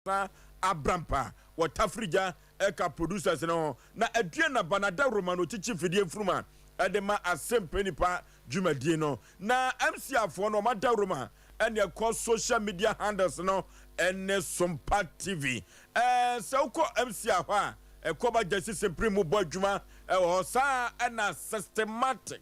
Nana Abrampa wɔ Tafirigya ɛka producers no ho na Aduana Banada Romano kyekye mfidie mfuruma ɛde ma Asempa Nipa dwumadie no na MC afoɔ no wɔn adawuroma ɛne ɛkɔ social media handles no ɛne Sompa TV ɛɛ sɛ wokɔ MC a hɔ a ɛkɔ ba gyasi sempere mu bɔ adwuma ɛwɔ hɔ saa ɛna systematic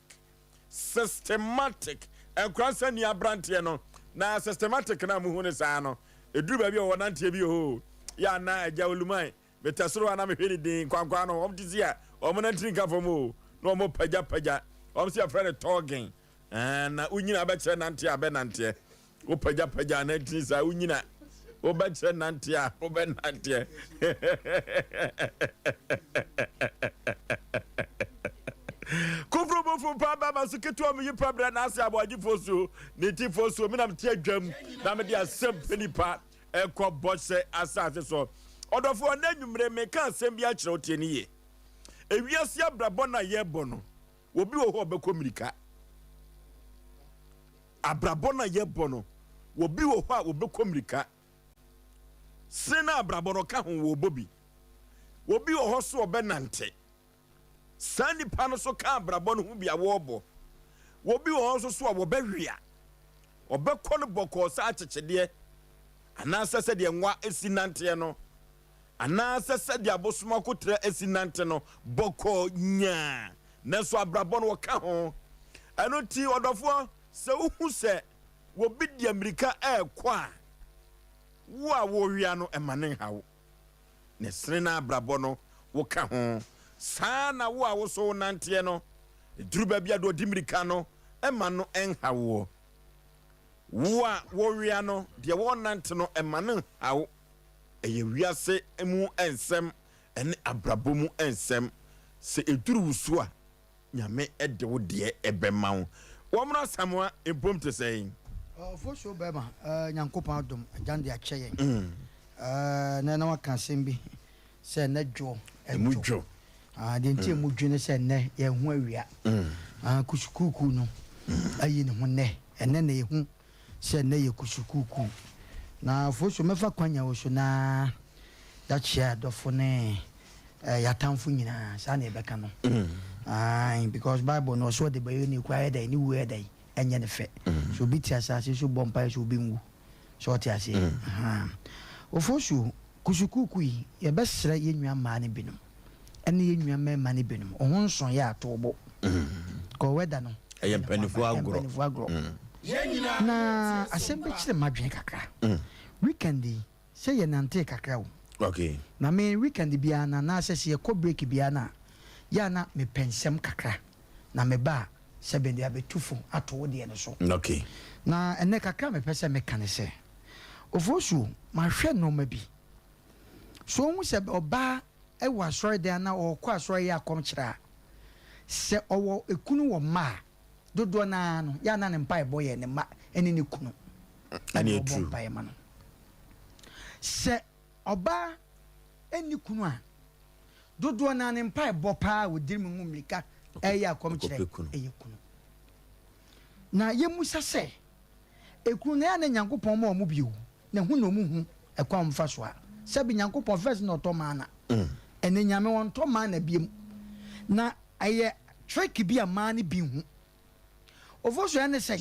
systematic nkoransa ni abranteɛ no na systematic na muhu ne saa no ɛduru baabi a wɔwɔ nanteɛ bi hoo yɛ ana agya oluman Metɛ soro a na mehwɛ ne din nkwankwaa no wɔn te si a wɔn nantiri nka fam o na wɔn pagya pagya wɔn si afrɛ no tɔɔgen ɛɛ na wonyina abɛkyerɛ nante a bɛnanteɛ wopagya pagya nantiri saa wonyina wobɛkyerɛ nante a wobɛnanteɛ koforo bofo pa bɛma so ketewa mu yi pa brɛ n'ase aboagyefoɔ suo ne tifoɔ suo menam te adwam na mede asɛm pɛ nipa ɛkɔ bɔhyɛ asase so. Ɔdɔfoɔ, nnɛ anwummere meka asɛm bi akyerɛ wo, tie no yie. Ewiase abrabɔ no a yɛrebɔ no, obi wɔ hɔ a ɔbɛkɔ mmirika. Abrabɔ no a yɛrebɔ no, obi wɔ hɔ a ɔbɛkɔ mmirika. Sene no abrabɔ no ɔka ho wɔbɔ bi. Obi wɔ hɔ so ɔbɛnante. Saa nipa no so ka abrabɔ no ho bi a wɔrebɔ. Obi wɔ hɔ nso so a wɔbɛwea. Ɔbɛkɔ no bɔkɔɔ sɛ akyekyedeɛ, anaasɛ sɛdeɛ nwa si nanteɛ no, anaasɛ sɛdeɛ abosom akoterɛ si nante no, bɔkɔɔ nyaa. Nanso abrabɔ no wɔka ho. Ɛno nti, ɔdɔfoɔ, sɛ wohu sɛ obi de ammirika rekɔ a, wo a worewea no, mma no nha wo. Ne sene no abrabɔ no, woka ho. Saa ara na wo a wo so wonanteɛ no, ɛduru baabi a deɛ ɔdi mmirika no, mma no nha woɔ. Wo a wowea no, deɛ wɔrenante no, mma no nha wo. Ɛyɛ wiase mu nsɛm ne abrabɔ mu nsɛm. Sɛ ɛduru wo so a, Nyame de wo deɛ bɛma wo. Wɔmmra Asamoah mpom te sɛn? Ofosuo bɛrima eh, Nyankopɔn adom agyan de akyɛ yɛn eh, Nɛ na waka asɛm bi sɛ nɛ dwo Emu dwo. Ah, deɛ nti emu dwo ne sɛ nnɛ yɛn ho awia. Ah, kusukuukuu no ayi ne ho nnɛ. Ɛnnɛ na yɛhu sɛ nnɛ yɛ kusukuukuu. Na Ofosuo mɛfa kwanya wo so na yɛakyea adɔfo ne eh, yɛatamfo nyinaa. Saa na yɛbɛka no. Ae, because Bible no ɔsɛ ɔde bɛyɛ ne kura yɛ dɛn, ne wuo yɛ dɛn, ɛnyɛ ne fɛ. So obi te asase so bɔ mpaeɛ sɛ obi nwu. So ɔte aseɛ? Ahaa. Ofosuo, kusukuukuu yi, yɛbɛsrɛ yɛn nua mmaa no binom ɛne yɛn nua mmarima no binom, wo ho nso yɛ ato wo bo. Kɔ wɛda no. Ɛyɛ mpanimfoɔ agorɔ. Mpanimfoɔ agorɔ. Na asɛm bi kyere m'adwene kakra. Weekend yi, sɛ yɛnantee kakra o. Okay. Na me weekend biara no anaasɛ sɛ yɛkɔ break biara no a, yɛ a na mepɛ nsɛm kakra. Na meba a, sɛ mede abɛtu fo ato wo deɛ no so. Okay. Na ɛnnɛ kakra a mepɛ sɛ meka ne sɛ, Ofosuo, mahwɛ nnoɔma bi. So wohu sɛ ɔbaa wɔ asɔredan anaa ɔrekɔ asɔre yɛ akɔmkyerɛ a, sɛ ɔwɔ ekunu wɔ mma a, dodoɔ no ara no, yɛ a na ne mpaebɔ yɛ ne mma ne ne kunu na ɔbɔ mpaeɛ ma no. Sɛ ɔbaa nni kunu a, dodoɔ no ara ne mpaebɔ paa a ɔdiri mu mmirika ɛreyɛ akɔmkyerɛ ɛyɛ kunu. Na yɛmmusa sɛ, ekunu no ɛyɛ a na Nyankopɔn ma wɔn bio, na hu na wɔn hu ɛkwan a wɔn fa so a? Sɛbi Nyankopɔn first na ɔtɔ maana, ɛnɛ Nyame ɔntɔ maana biom. Na ɛyɛ trick bi a mmaa no bi nhu. Ofosu ɛne sɛn?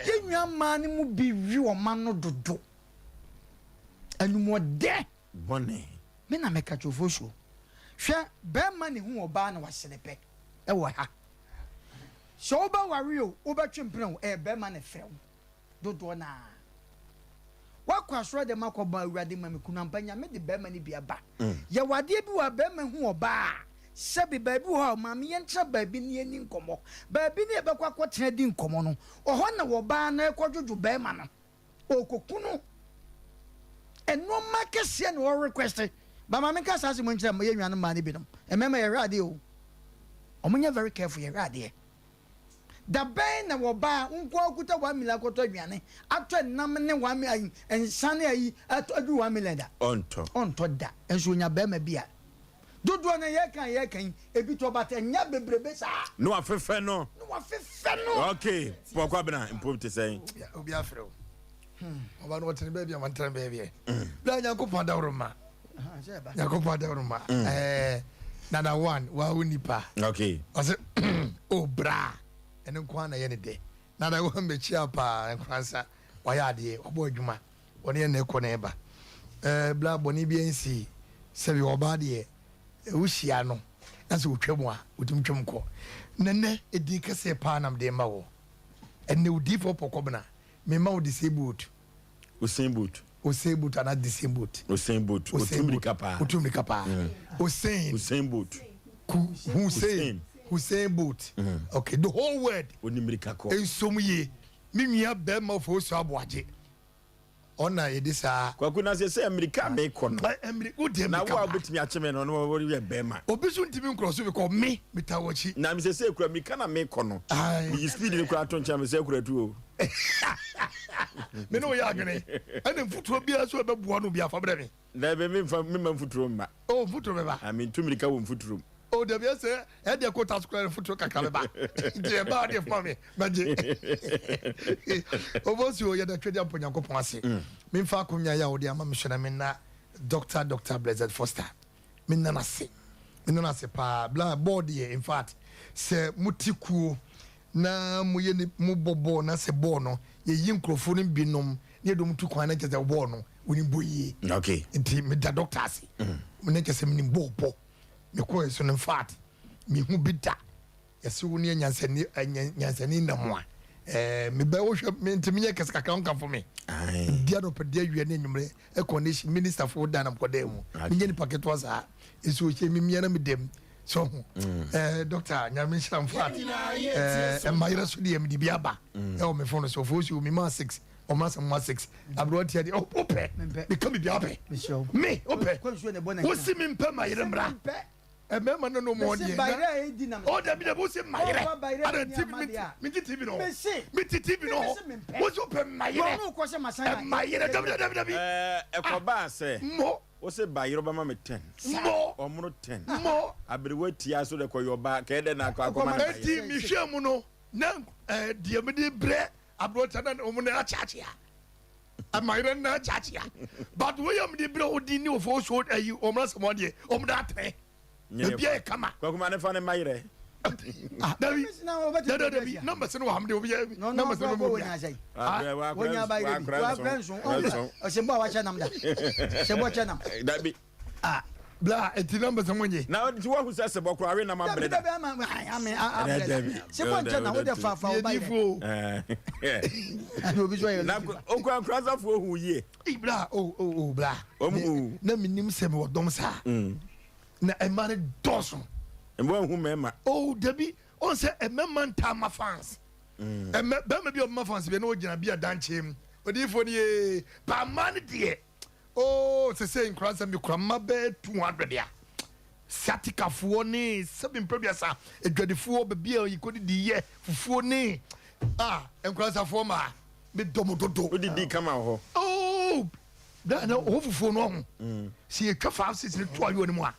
Yɛn nua mmaa no mu bi we wɔn ano dodo. Anumɔdɛ. Bɔne. Me na meka kyerɛ Ofosuo. Hwɛ, bɛrima na ehu ɔbaa na wasene pɛ ɛwɔ ha. Sɛ wobɛware o, wobɛtwe mpena o, ɛyɛ bɛrima na ɛfrɛ wo dodoɔ no ara. Woakɔ asɔre dɛm akɔbɔ Awurade ma me kunu ampa Nyame de bɛrima no bi aba. Yɛwɔ adeɛ bi wɔ a bɛrima hu ɔbaa a, sɛbe baabi wɔ hɔ a maame yɛntena baabi na yɛnni nkɔmmɔ. Baabi no yɛbɛkɔ akɔtena adi nkɔmmɔ no, ɔhɔ na ɔbaa no rekɔdwodwo bɛrima no. Ɔrekɔku no. Nnoɔma kɛseɛ na ɔrequest. Ba ma menka saa asɛm yi nkyerɛ yɛn nuanom mmaa no binom. Mmarima yɛhwɛ adeɛ o. Wɔnyɛ very careful yɛhwɛ adeɛ. Da bɛn na wɔbaa wo nko ara kuta 1 million akɔtɔ aduane, atɔ nam ne 1 million ayi, nsa ne ayi, atɔ aduru 1 million da? Ɔntɔ. Ɔntɔ da. Nso onya barima bi a. Dodoɔ no yɛka a yɛka yi, ebi tɔ but ɛnyɛ bebrebe saa. Ne wafefɛ no. Ne wafefɛ no. Okay, Paul Kwabena, mpom te sɛn? Obi afrɛ wo. Ɔba no ɔtene baabi a mantena baabi ɛ. Bla Nyankopɔn adaworo ma. Nyankopɔn adaworo ma. Ɛɛ Nana one wa wo nipa. Okay. Ɔsɛ o bra ɛno nko ara na ɛyɛ ne dɛ. Nana one bɛkyia paa nkoransa wayɛ adeɛ wabɔ adwuma ɔne yɛn na ɛkɔ na ɛba. Ɛɛ bla bɔne bi nsi sɛbi ɔbaa deɛ wohyia no na sɛ ɔtwa mu a ɔtumi twam kɔ. Nɛnɛ edin kɛseɛ paa na mede ma wɔ. Ɛnɛ odiifoɔ pɔkɔbena Mema wo disabled. Usain Bolt. Usain Bolt anaa Usain Bolt. Usain Bolt. Otu mirika paa. Otu mirika paa. Usain. Usain Bolt. Ku Hussein. Hussein Bolt. Okay, the whole world. Oni mirika kɔ. Nsom yie. Me nua bɛrima Ofosu Aboagye. Ɔna yɛde saa. Kwaku na sɛ sɛ mirika a mekɔ no. Ɛmiri wo deɛ mirika. Na wo a wobɛtumi akye me no no woyɛ bɛrima. Obi so ntumi nkorɔ so because me meta wɔ akyi. Na mesɛ sɛ kura mirika na mekɔ no. Meyi speed no kura to nkyɛn mesɛ kura tu o. Me ne wo yɛ adwene. Ɛna mfuturo biara so ɛbɛboa no bi afa brɛ me. Dabi memfa memma mfuturo mma. Oh mfuturo bɛba. Ah mentu mirika wɔ mfuturo mu. Oh dabi ɛsɛ ɛdeɛ kota so koraa mfuturo kakra bɛba. Nti ɛba adeɛ fama me mɛgye. Obosuo yɛda Twedeɛ Mpo Nyankopɔn ase. Memfa akonya yi a wode ama me so na menna Doctor Doctor Blessed Foster menna no ase. Menna no ase paa. Bla bɔɔl deɛ in fact sɛ mote kuo na moyɛ ne mobɔ bɔɔl na sɛ bɔɔl no yɛyi nkurɔfoɔ no binom na yɛde wɔn tu kwan na kyerɛ sɛ bɔɔl no wonim bɔ yie. Okay. Nti meda doctor ase. Mm. Na kyerɛ sɛ menim bɔɔl bɔ. Mekɔɛ so no in fact mehu bi da. Yɛse wo ne nyansani nyansani nam a ɛɛ mebɛ wohwɛ me nti menyɛ kɛse kakra nkamfo me. Di anɔpa di awia ne anwummerɛ air condition minister fo dan na mekɔdaa mu. Menyɛ nipa ketewa saa. Nsuo hyɛ me mia na medam. So ho. Mm. Eh, doctor nyame nhyira in fact eh, mmayerɛ so deɛ mede bi aba mm. ɛwɔ me phone so fo si mi ma 6 ɔma sɛ ma 6 aberɛ ɔteɛ deɛ wopɛ meka biribi apɛ me wopɛ wosi me mpɛ mayerɛ mmra mmarima no no mɔ deɛ na o dabi dabi wosi mayerɛ ada tv mete tv no mete tv no hɔ wosi wopɛ mayerɛ mayerɛ dabi dabi dabi ɛkɔbaa sɛ mmɔ Wo se ba yere ɔbɛma me ten. Mmɔ. Ɔmono ten. Mmɔ. Aberewa tia so de kɔyɛ ɔbaa kɛɛ dɛ na akɔ akɔma no ba yere. Enti me hwɛ mu no na eh, deɛ me de brɛ aberewa na ɔmo na akyeakyea. Ɛma yere na akyeakyea. But wei a me de brɛ odi ne ofo so ayi ɔmo asɛm adeɛ ɔmo da atene. Ebi ayɛ kama. Kwaku ma ne fa ne mma yerɛ. Ah, dabi. Dabi dabi. Numbers no wɔ ha mede obi yɛ numbers no bɛ mu obi. Wonya ba yerɛ bi. Wakura nson. Ɔsɛ bɔ a wakyɛ nam da. Sɛ bɔ kyɛ nam. Dabi. Ah, bla eti numbers mo nye. Na nti wahu sɛ sɛ bɔ kora awe nam abrɛ da. Dabi dabi ama ame abrɛ da. Sɛ bɔ nkyɛ na wode fa fa wo ba yerɛ. Ɛna obi so yɛ. Na okura nkuransafoɔ hu yie. Bla oh oh oh bla. Na menim sɛ mewɔ dɔm saa. Na mmaa no dɔɔso. Mmoa nhu mmarima. Oh dabi, ɔn sɛ mmarima ntaa ma fans. Ɛmɛ bɛrima bi a ɔbɛma fans bi na ɔgyina bi a dankyɛn mu. Odiyifoɔ no yee ba mmaa no deɛ. Oh sese nkora nsɛm bi kora mma bɛyɛ 200 a. Siatikafoɔ ne sɛbi mprɛduasa adwadifoɔ baabi a yɛkɔdidi yɛ fufuo ne ah nkoransafoɔ mmaa medɔ mo dodo. Wodidi kama wɔ hɔ. Oh Bere a na ɔwɔ fufuo no ɔho sɛ yɛtwa 5 6 no to ayowa no mu a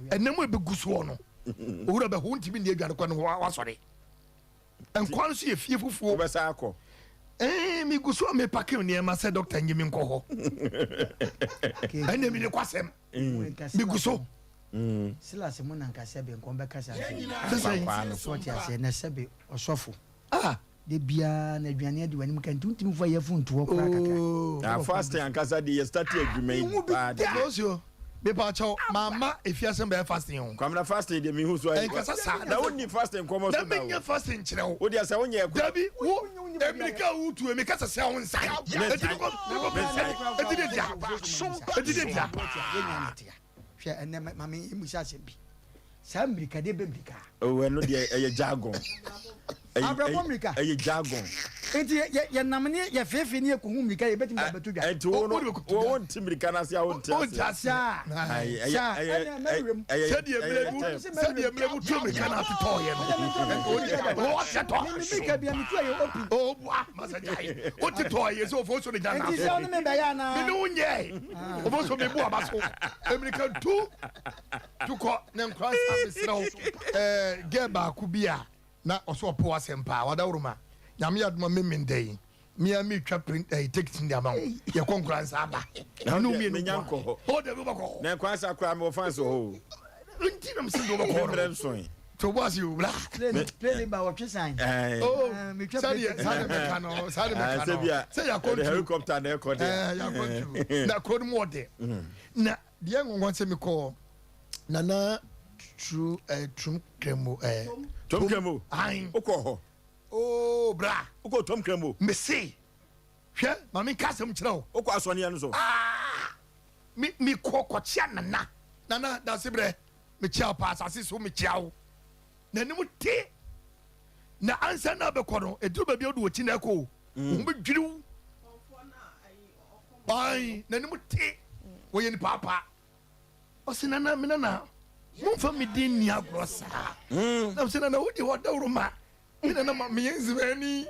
ɛnam a ɛbɛgu soɔ no owura bɛho ntumi nni aduane kɔ no wasɔre nkwa no so yɛ fie fufuo wobɛsa akɔ ɛɛ megu so a mepake nneɛma sɛ dɔkta nye me nkɔ hɔ ɛnna mi ne kwasɛm megu so. Silas mu na nka sɛbe nkɔm bɛka saa sɛ so ɔte aseɛ na sɛbe ɔsɔfo ah Da biara na aduane adi w'anim ka nti wontumi mfa yafunu nto hɔ koraa kakra. Oh. Na fasting ankasa deɛ yɛ start adwuma yi paa deɛ. Osio, mepa kyɛw, mamma efiase mbɛyɛ fasting o. Kwamina fasting deɛ mehu so ayɛ. Ɛnkasa saa. Na wonni fasting nkɔmɔ so da o. Na menyɛ fasting nkyerɛ wo. Wo deɛ sɛ wonyɛ kora. Dabi, wo emirika a wotu yi meka sɛ sɛ wo nsan. Eti mekɔ mekɔ eti de dia. Eti de dia. Hwɛ ɛnɛ ma me mmusa asɛm bi. Saa mmirika deɛ bɛ mmirika. Oh, ɛno deɛ ɛyɛ jargon. Abrabɔ mmirika. Ɛyɛ jargon. Nti yɛ yɛ nam ne yɛ feefee ne yɛ kohu mmirika yɛ bɛtumi de abɛto dwa. Nti wo no wo wo nti mmirika n'ase a wo nti ase. Wo nti ase. Saa. Saa. Ɛnna mɛwura mu. Sɛdeɛ mmerɛ mu sɛdeɛ mmerɛ mu tu mmirika na atetɔ yɛ no. Wɔn atetɔ. Mi mmirika bi a mi tu yɛ opi. O bua masa gyae. O tetɔ yɛ sɛ ofo so ne gya na. Nti sɛ ɔne mi bɛyɛ anaa. Mi ne wo nyɛ. Ofo so mi bu aba so. Mmirika tu. Tukɔ ne nkora nsa mesrɛ wo eh, girl baako bi a na ɔsɛ ɔpɛ w'asɛm paa wadaworo ma nyame yɛ adoma memenda yi Me a metwa print ɛyi ticket no de ama wo. Yɛkɔ Nkoransa aba. Na Me ne wo wodeɛ mmienu menya nko nkɔ hɔ. a. Oh dabi wobɛkɔ hɔ. Na Nkoransa koraa mewɔ fans wɔ hɔ o. Nti na mese de wobɛkɔ hɔ Me mmerɛ no. nsoe. To bo ase o bra. Plane plane ba wɔtwe san. Ɛɛ. Oh Ah, metwa sɛdeɛ plane saa de mɛka no saa de Ɛɛ mɛka sɛ no bi a sɛ yɛakɔ ɛde nturo. helicopter na ɛkɔ deɛ. Ɛɛ yɛakɔ nturo. Na kuro no mu ɔdɛ. Na deɛ nwanwa sɛ mekɔ Nana Tru ɛɛ Trum Kremo ɛɛ. Tom Kremo. Ayi. Wokɔ hɔ. Oo bra. Wokɔ Tom Kremo. Mese hwɛ ma menka asɛm kyerɛ wo. Wokɔ asɔneɛ no so. Ah me mekɔ kɔkyea Nana. Nana Dasebrɛ mekyea wo paa asase so mekyea wo. N'anim te na ansa na abɛkɔ no ɛduru baabi a wode w'akyi na ɛkɔ o. Wo ho bɛdwiri wo. Ae n'anim te wɔyɛ nipa apa. Ɔse nana me nana momfa me din nni agorɔ saa. Na mese nana wodi hɔ dawuro ma me nana ma meyɛ nzimani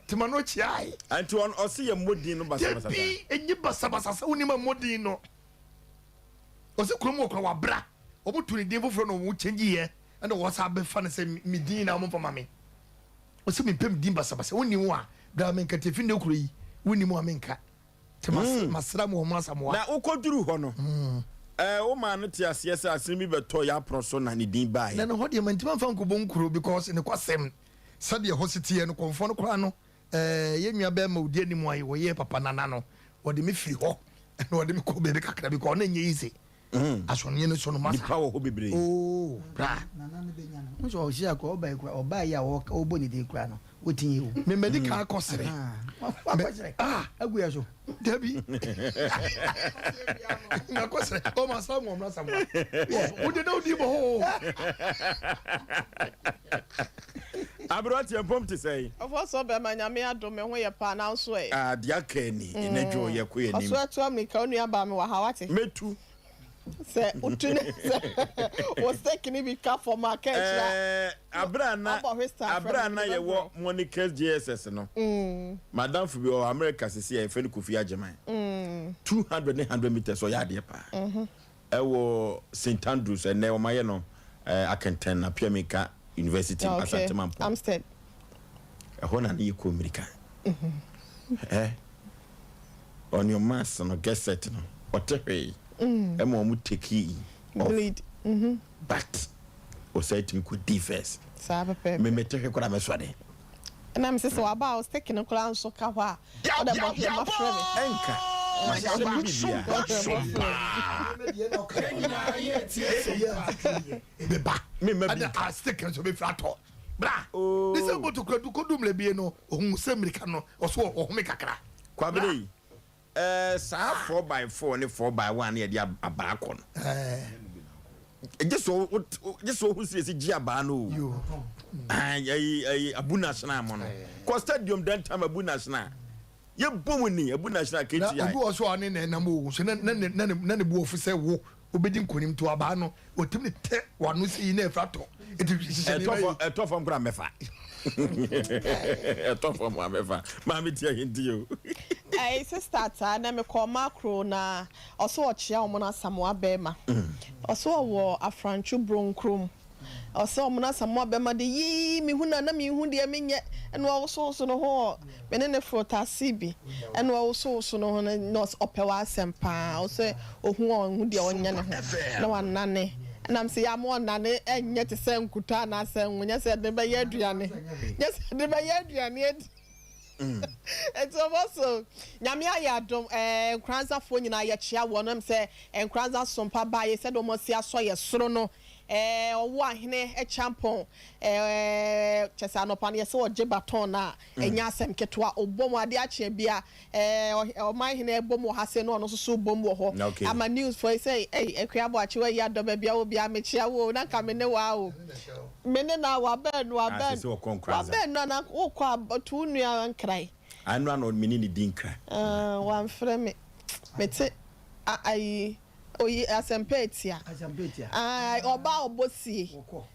nti ma no kyeae. Nti ɔno ɔse yɛ mmɔ din no basabasa saa. Dabi enye basabasa sɛ wonim ammɔ din no. Ɔse kurom wɔ kora wabra wɔn to ne din foforɔ na wɔn change yɛ ɛna wɔn sa bɛfa no sɛ me din na wɔn mfa ma me. Ɔse mempɛ me din basabasa wonni ho a bra menka tiafi nnɛ kuro yi wonni mu a menka. Nti hmm. masra mu wɔn asamoa. Na wokɔduru hɔ no, eh, wo maa no te aseɛ sɛ asene bi bɛtɔ yɛ apono so na ne din baeɛ. Na ne hɔ deɛ mantumi amfa nkɔbɔ nkuro because ne kwasɛm sɛdeɛ ɛhɔ si teɛ no kɔmfoɔ no koraa no eh, yɛn nua bɛrima odi anim a wɔyɛ papa nana no wɔde me firi hɔ ɛna wɔde me kɔ baabi kakra because na ɛnyɛ easy. Asɔneɛ no so no masa. Nipa wɔ hɔ bebree. Oo bra. Nana no bɛnya no. Nso ɔsi akɔ ɔba yi kura ɔbaa yi a ɔbɔ ne din kura no wotin yi o. Me mɛdi kan akɔ sere. Wakɔ sere. Ah. Agu yɛ so. Dabi. Makɔ sere. Ɔ ma sa mu ɔmra sa mu. Wo de na odi bɔ hɔ. Aberanteɛ mpom te sɛn? Ɔfɔsɔ bɛma Nyame adom me ho yɛ paa nanso ɛ. Ah deɛ aka ni ɛnɛ dwo yɛ kɔ yɛ nim. Ɔso ɛto amirika onua baa me wɔ ha wate. Mɛtu. Sɛ wotu ne sɛ wo stick ne bi ka fam a ka akyire a. Ɛɛ abere a na Wabɔ hwesta afrɛ abere a me na mede yɛwɔ bɛbrɛ wo. Monica's JSS no madamfo bi ɔwɔ America sisi a yɛfrɛ no Kofi Agyeman 200 ne 100 meters ɔyɛ adeɛ paa ɛwɔ St Andrews ɛnɛ wɔn ayɛ no ɛɛ Akenten Apiamika University Okay. Asante Mampong Amstead. ɛhɔ na ne yɛ kɔ mmirika ɛ on your mass no get set no ɔte hwee ɛma wɔn take off Lead. But ɔsan tumi kɔ di first. Saa pɛpɛɛpɛ. Me mete hwe koraa mɛsɔ de. Ɛna mese sɛ waba a wo stick no koraa nso ka hɔ a wode bɔ hwɛ ma frɛ me. Ɛnka mahyehyɛ me biribiara. Ebeba. Me mma bi Ɛna nka. a stick nso bɛfiri atɔ. Bra. Oh. Ne sɛ moto kura du kɔdu mmerɛ bie no ohun sɛ mmirika no ɔso ɔhome kakra. Kwabena yi ɛɛ saa 4x4 ne 4x1 ne yɛde abaa kɔ no. Gye sɛ wo gye sɛ wohu sɛ yɛsi gye abaa no o. Ayi ayi Abu National mo no. Kɔ stadium dan time Abu National. Yɛbɔ mu ni Abu National KTI. Na obi wɔ so a ɔne na ɛnam o so na na na na ne bu ɔfo sɛ wo obedi nkonim to abaa no otumi ne tɛ wano sɛ yi na ɛfira tɔ eti hyehyɛ nneɛma yi. Ɛtɔ fam koraa mɛfa. Ɛtɔ fam a mɛfa. Maame ti ahinti o. Ɛyi sister taa na mekɔ macro na ɔsɛ ɔkyea wɔn Asamoah bɛrima. Ɔsɛ ɔwɔ Afrantwo Bronkrom. Ɔsɛ wɔn Asamoah bɛrima de yii mehu na na mehu deɛ menyɛ ɛna ɔwosowoso no ho me ne ne foro taxi bi ɛna ɔwosowoso no ho no na ɔpɛ w'asɛm paa ɔsɛ ohu ɔnhu deɛ ɔnyɛ ne ho na wanane ɛnam sɛ yɛ ama ɔnane ɛnyɛ te sɛ nkuto anaasɛ ngo nyɛ sɛ ɛde bɛyɛ aduane nyɛ sɛ ɛde bɛyɛ aduane adi. Nti ɔbɔ so Nyame ayɛ adom ɛɛ Nkoranzafoɔ nyinaa yɛkyea wɔn ɛm sɛ Nkoranza sompa baayɛ sɛdeɛ wɔn asi asɔ yɛ soro no ɛɛ ɔwo ahene kyampɔn ɛɛ kyɛ sɛ anɔpa no yɛsɛ ɔgye baton no a ɛnyɛ asɛm ketewa ɔbɔ mu adeɛ akye bia ɛɛ ɔman hene ɛbɔ mu wɔ ha sɛ no ɔno nso so bɔ mu wɔ hɔ ama news fo yi sɛ ɛy Akua Aboakye wayi adɔ baabi a wɔ bia mekyea wo o na nka me ne wo a o me ne na wabɛn no wabɛn wabɛn no ana wokɔ a to wo nua nkran. Ano ano me ne ne di nkra. Ah wamfrɛ me mete ayi oyi asɛmpa etia ah ɔba ɔbɔ sie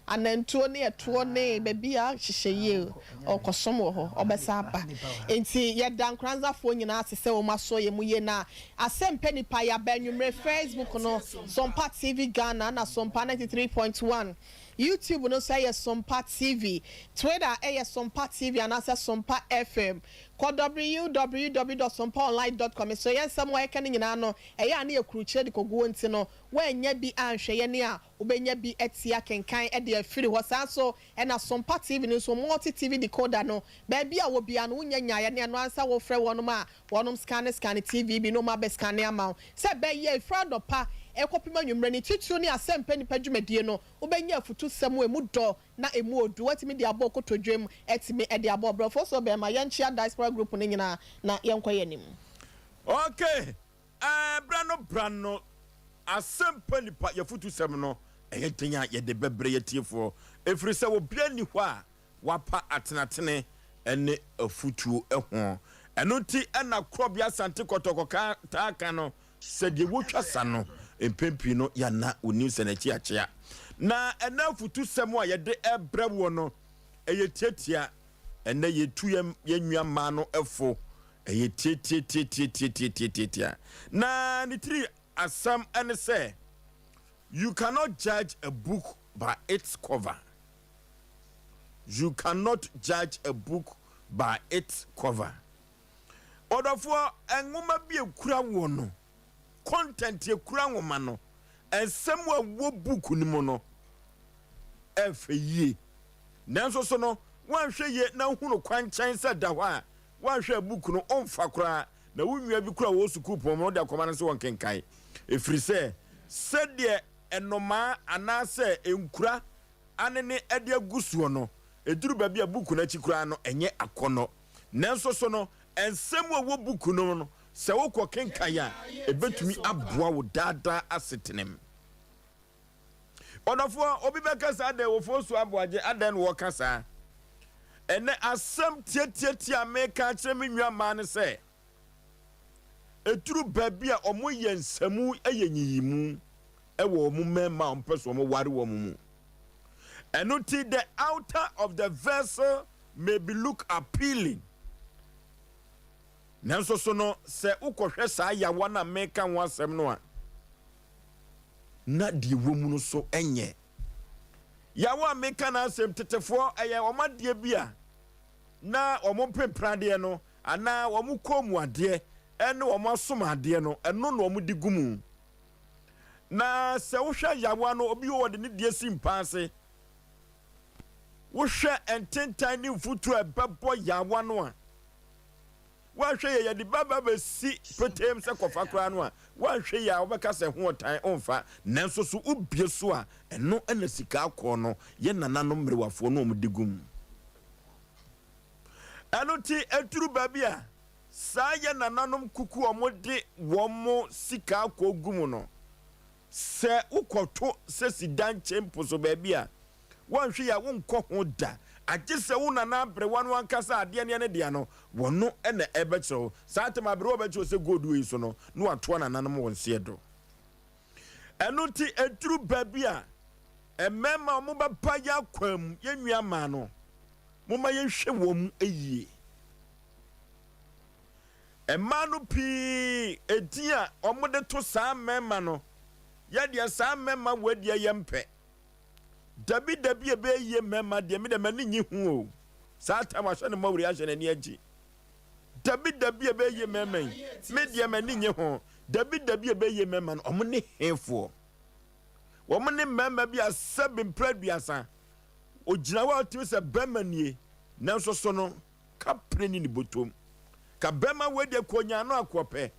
anantuo ne ɛtoɔ ne baabi a hyehyɛ yie ɔkɔsom wɔ hɔ ɔbɛsa aba nti yɛda Nkoranzafoɔ nyinaa ase sɛ wɔn asɔ yɛn mu yie na asɛmpa nipa yɛaba anwummerɛ Facebook no Sompa TV Ghana na Sompa 93.1. YouTube no nso ɛyɛ Sompa TV. Twitter ɛyɛ Sompa TV anaasɛ Sompa FM. Kɔ www dot sompaonline dot com. Mesrɛ yɛn nsɛm a yɛka no nyinaa no, ɛyɛ a na yɛkurukyire de kɔgu hɔ nti no, woannya bi anhwɛ yɛn a, wobɛnya bi atie akenkan de afiri hɔ. Saa nso na Sompa TV no nso, Multi TV decoder no, baabi a wɔ biara no, wonnya nyaeɛ ne ɛno ara sɛ wofrɛ wɔnom a, wɔnom scanne scanne TV bi na wɔn abɛ scanne ama wo. Sɛ ɛbɛyɛ ɛfiri anɔpa kɔpem anwummerɛ, ne titiriw ne Asɛmpɛ Nnipa dwumadie no, wobɛnya afutusɛm a ɛmu dɔ na ɛmu ɔdu, woatumi de abɔ kotodwam, atumi de abɔ ɔbrɛfoɔ so bɛɛma. Yɛnkyea Diaspora Group no nyinaa na yɛnkɔ yɛn anim. Okay, ɛɛ bra no bra no asɛmpa nipa yafutusɛm no ɛyɛ den a yɛde bɛbrɛ yatiefoɔ ɛfiri sɛ obia nni hɔ a wapa atenatene ne afutuo ho ɛno nti ɛna korɔbea Asante Kɔtɔkɔ ka taa ka no sɛ deɛ wotwa sa no mpɛn pii no yɛana onim sɛ n'akyi akyea na ɛna afutusɛm a yɛde ɛbrɛ woɔ no ɛyɛ tiatia ɛnɛ yɛtu yɛn yɛn nua mmaa no fo Ɛyɛ tiatiatiatiatiatiatiatia. Na ne tiri asɛm ne sɛ, You cannot judge a book by its cover. You cannot judge a book by its cover. Ɔdɔfoɔ, nwoma bi ekura woɔ no, content ekura nwoma no, nsɛm a ɛwɔ book no mu no, ɛfɛ yie. Nanso so no, woanhwɛ yie na wohunu kwankyɛn sɛ da hɔ a, Woanhwɛ a book no ɔmfa koraa na wo nua bi koraa a ɔwɔ sukuupɔn mu no wode akɔma no sɛ ɔnkenkan. Ɛfiri sɛ sɛdeɛ nnomaa anaasɛ nkura anene de agu soɔ no, ɛduru baabi a book no akyi koraa no ɛnyɛ akɔnnɔ. Nanso so no, nsɛm a ɛwɔ book no mu no, sɛ wokɔ kenkan a, ɛbɛtumi aboa wo daa daa asetenam. Ɔdɔfoɔ, obi bɛka saa dɛn? Ofosu Aboagye, adɛn na wɔka saa? Ɛnɛ asɛm tiatiatia a meka akyerɛ me nua mmaa ne sɛ, ɛduru baabi a wɔyɛ nsamu yɛ nyiyimu wɔ wɔn mmarima a wɔpɛ so wɔware wɔn mu. Ɛno nti, the outer of the vessel may be look appealing. Nanso so no, sɛ wokɔhwɛ saa yawa no a meka ho asɛm no a, na deɛ ɛwɔ mu no so nyɛ. Yaw a meka n'asɛm, tetefoɔ, ɛyɛ wɔn adeɛ bi a na wɔn mpempradeɛ no anaa wɔn kɔn mu adeɛ ne wɔn asom adeɛ no, ɛno na wɔde gu mu. Na sɛ wohwɛ yawa no, obi wɔ wɔde ne deɛ si mpa ase. Wohwɛ ntentan ne mfutuo a ɛbɛbɔ yawa no a, Woanhwɛ yie yɛde ba ba bɛsi peteem sɛ kɔfa koraa no a, woanhwɛ yie a wobɛka sɛ ho ɔtan womfa. Nanso so wobue so a, ɛno na sika akɔɔ no yɛ nananom mmerewafoɔ no wɔde gu mu. Ɛno nti ɛduru baabi a, saa yɛ nananom kuku a wɔde wɔn sika akɔɔ gu mu no, Sɛ wokɔto sɛ si dan nkyɛn mpo so baabi a, woanhwɛ yie a wonkɔ ho da, agye sɛ wo nana aberewa no ankasa a adeɛ no yɛ ne dea no, wɔno na ɛbɛkyerɛ wo. Saa tam aberewa a ɔbɛkyerɛ wo sɛ gold wei so no, na watoa nananom wɔn seɛ do. Ɛno nti ɛduru baabi a, mmarima a wɔbɛba yɛn akwan mu, yɛn nua mmaa no, momma yɛnhwɛ wɔn yie. Mmaa no pii edin a wɔde to saa mmarima no, yɛ deɛ saa mmarima wei deɛ yɛmpɛ. Dabi dabi ɛbɛyɛ yie mmarima deɛ me deɛ m'ani nye ho o. Saa time ahyɛ ne mmɔwere ahyɛ n'ani agye. Dabi dabi ɛbɛyɛ yie mmarima yi, me deɛ m'ani nye ho. Dabi dabi ɛbɛyɛ yie mmarima no, wɔn ne hefoɔ? Wɔn ne mmarima bi a sɛbi mpere aduasa, ogyina hɔ a ɔtumi sɛ bɛrima nie, nanso so no Ka pene ne ne botom. Ka bɛma wei deɛ kɔ nyaa no akoɔ pɛ.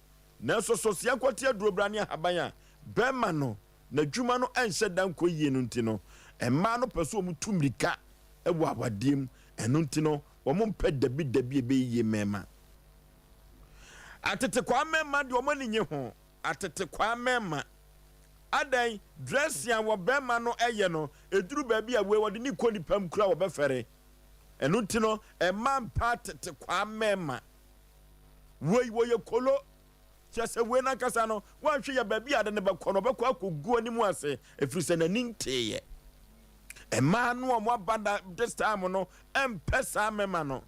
Nanso so sɛ yɛnkɔte aduro bra ne ahaban a, bɛma no, n'adwuma no nhyɛ da nkɔ yie no nti no, mmaa no pɛ sɛ wɔn tu mmirika wɔ awadeɛ mu. Ɛno nti no, wɔn mpɛ dabi dabi ɛbɛyɛ yie mmarima. Atetekwaa mmarima deɛ wɔn ani nye ho. Atetekwaa mmarima. Adɛn, dressing a wɔ bɛrima no yɛ no, ɛduru baabi a wei wɔde ne kɔ nipa mu koraa wɔbɛfɛre. Ɛno nti no, mma mpa tete kwaa mmarima. Wei, wɔyɛ kolo. Kyerɛ sɛ wei n'ankasa no, woanhwɛ yɛ baabi a ade no bɛkɔ no, ɔbɛkɔ akɔgu anim ase, ɛfiri sɛ n'ani nteeɛ. Mmaa no a wɔaba da this time no mpɛ saa mmarima no.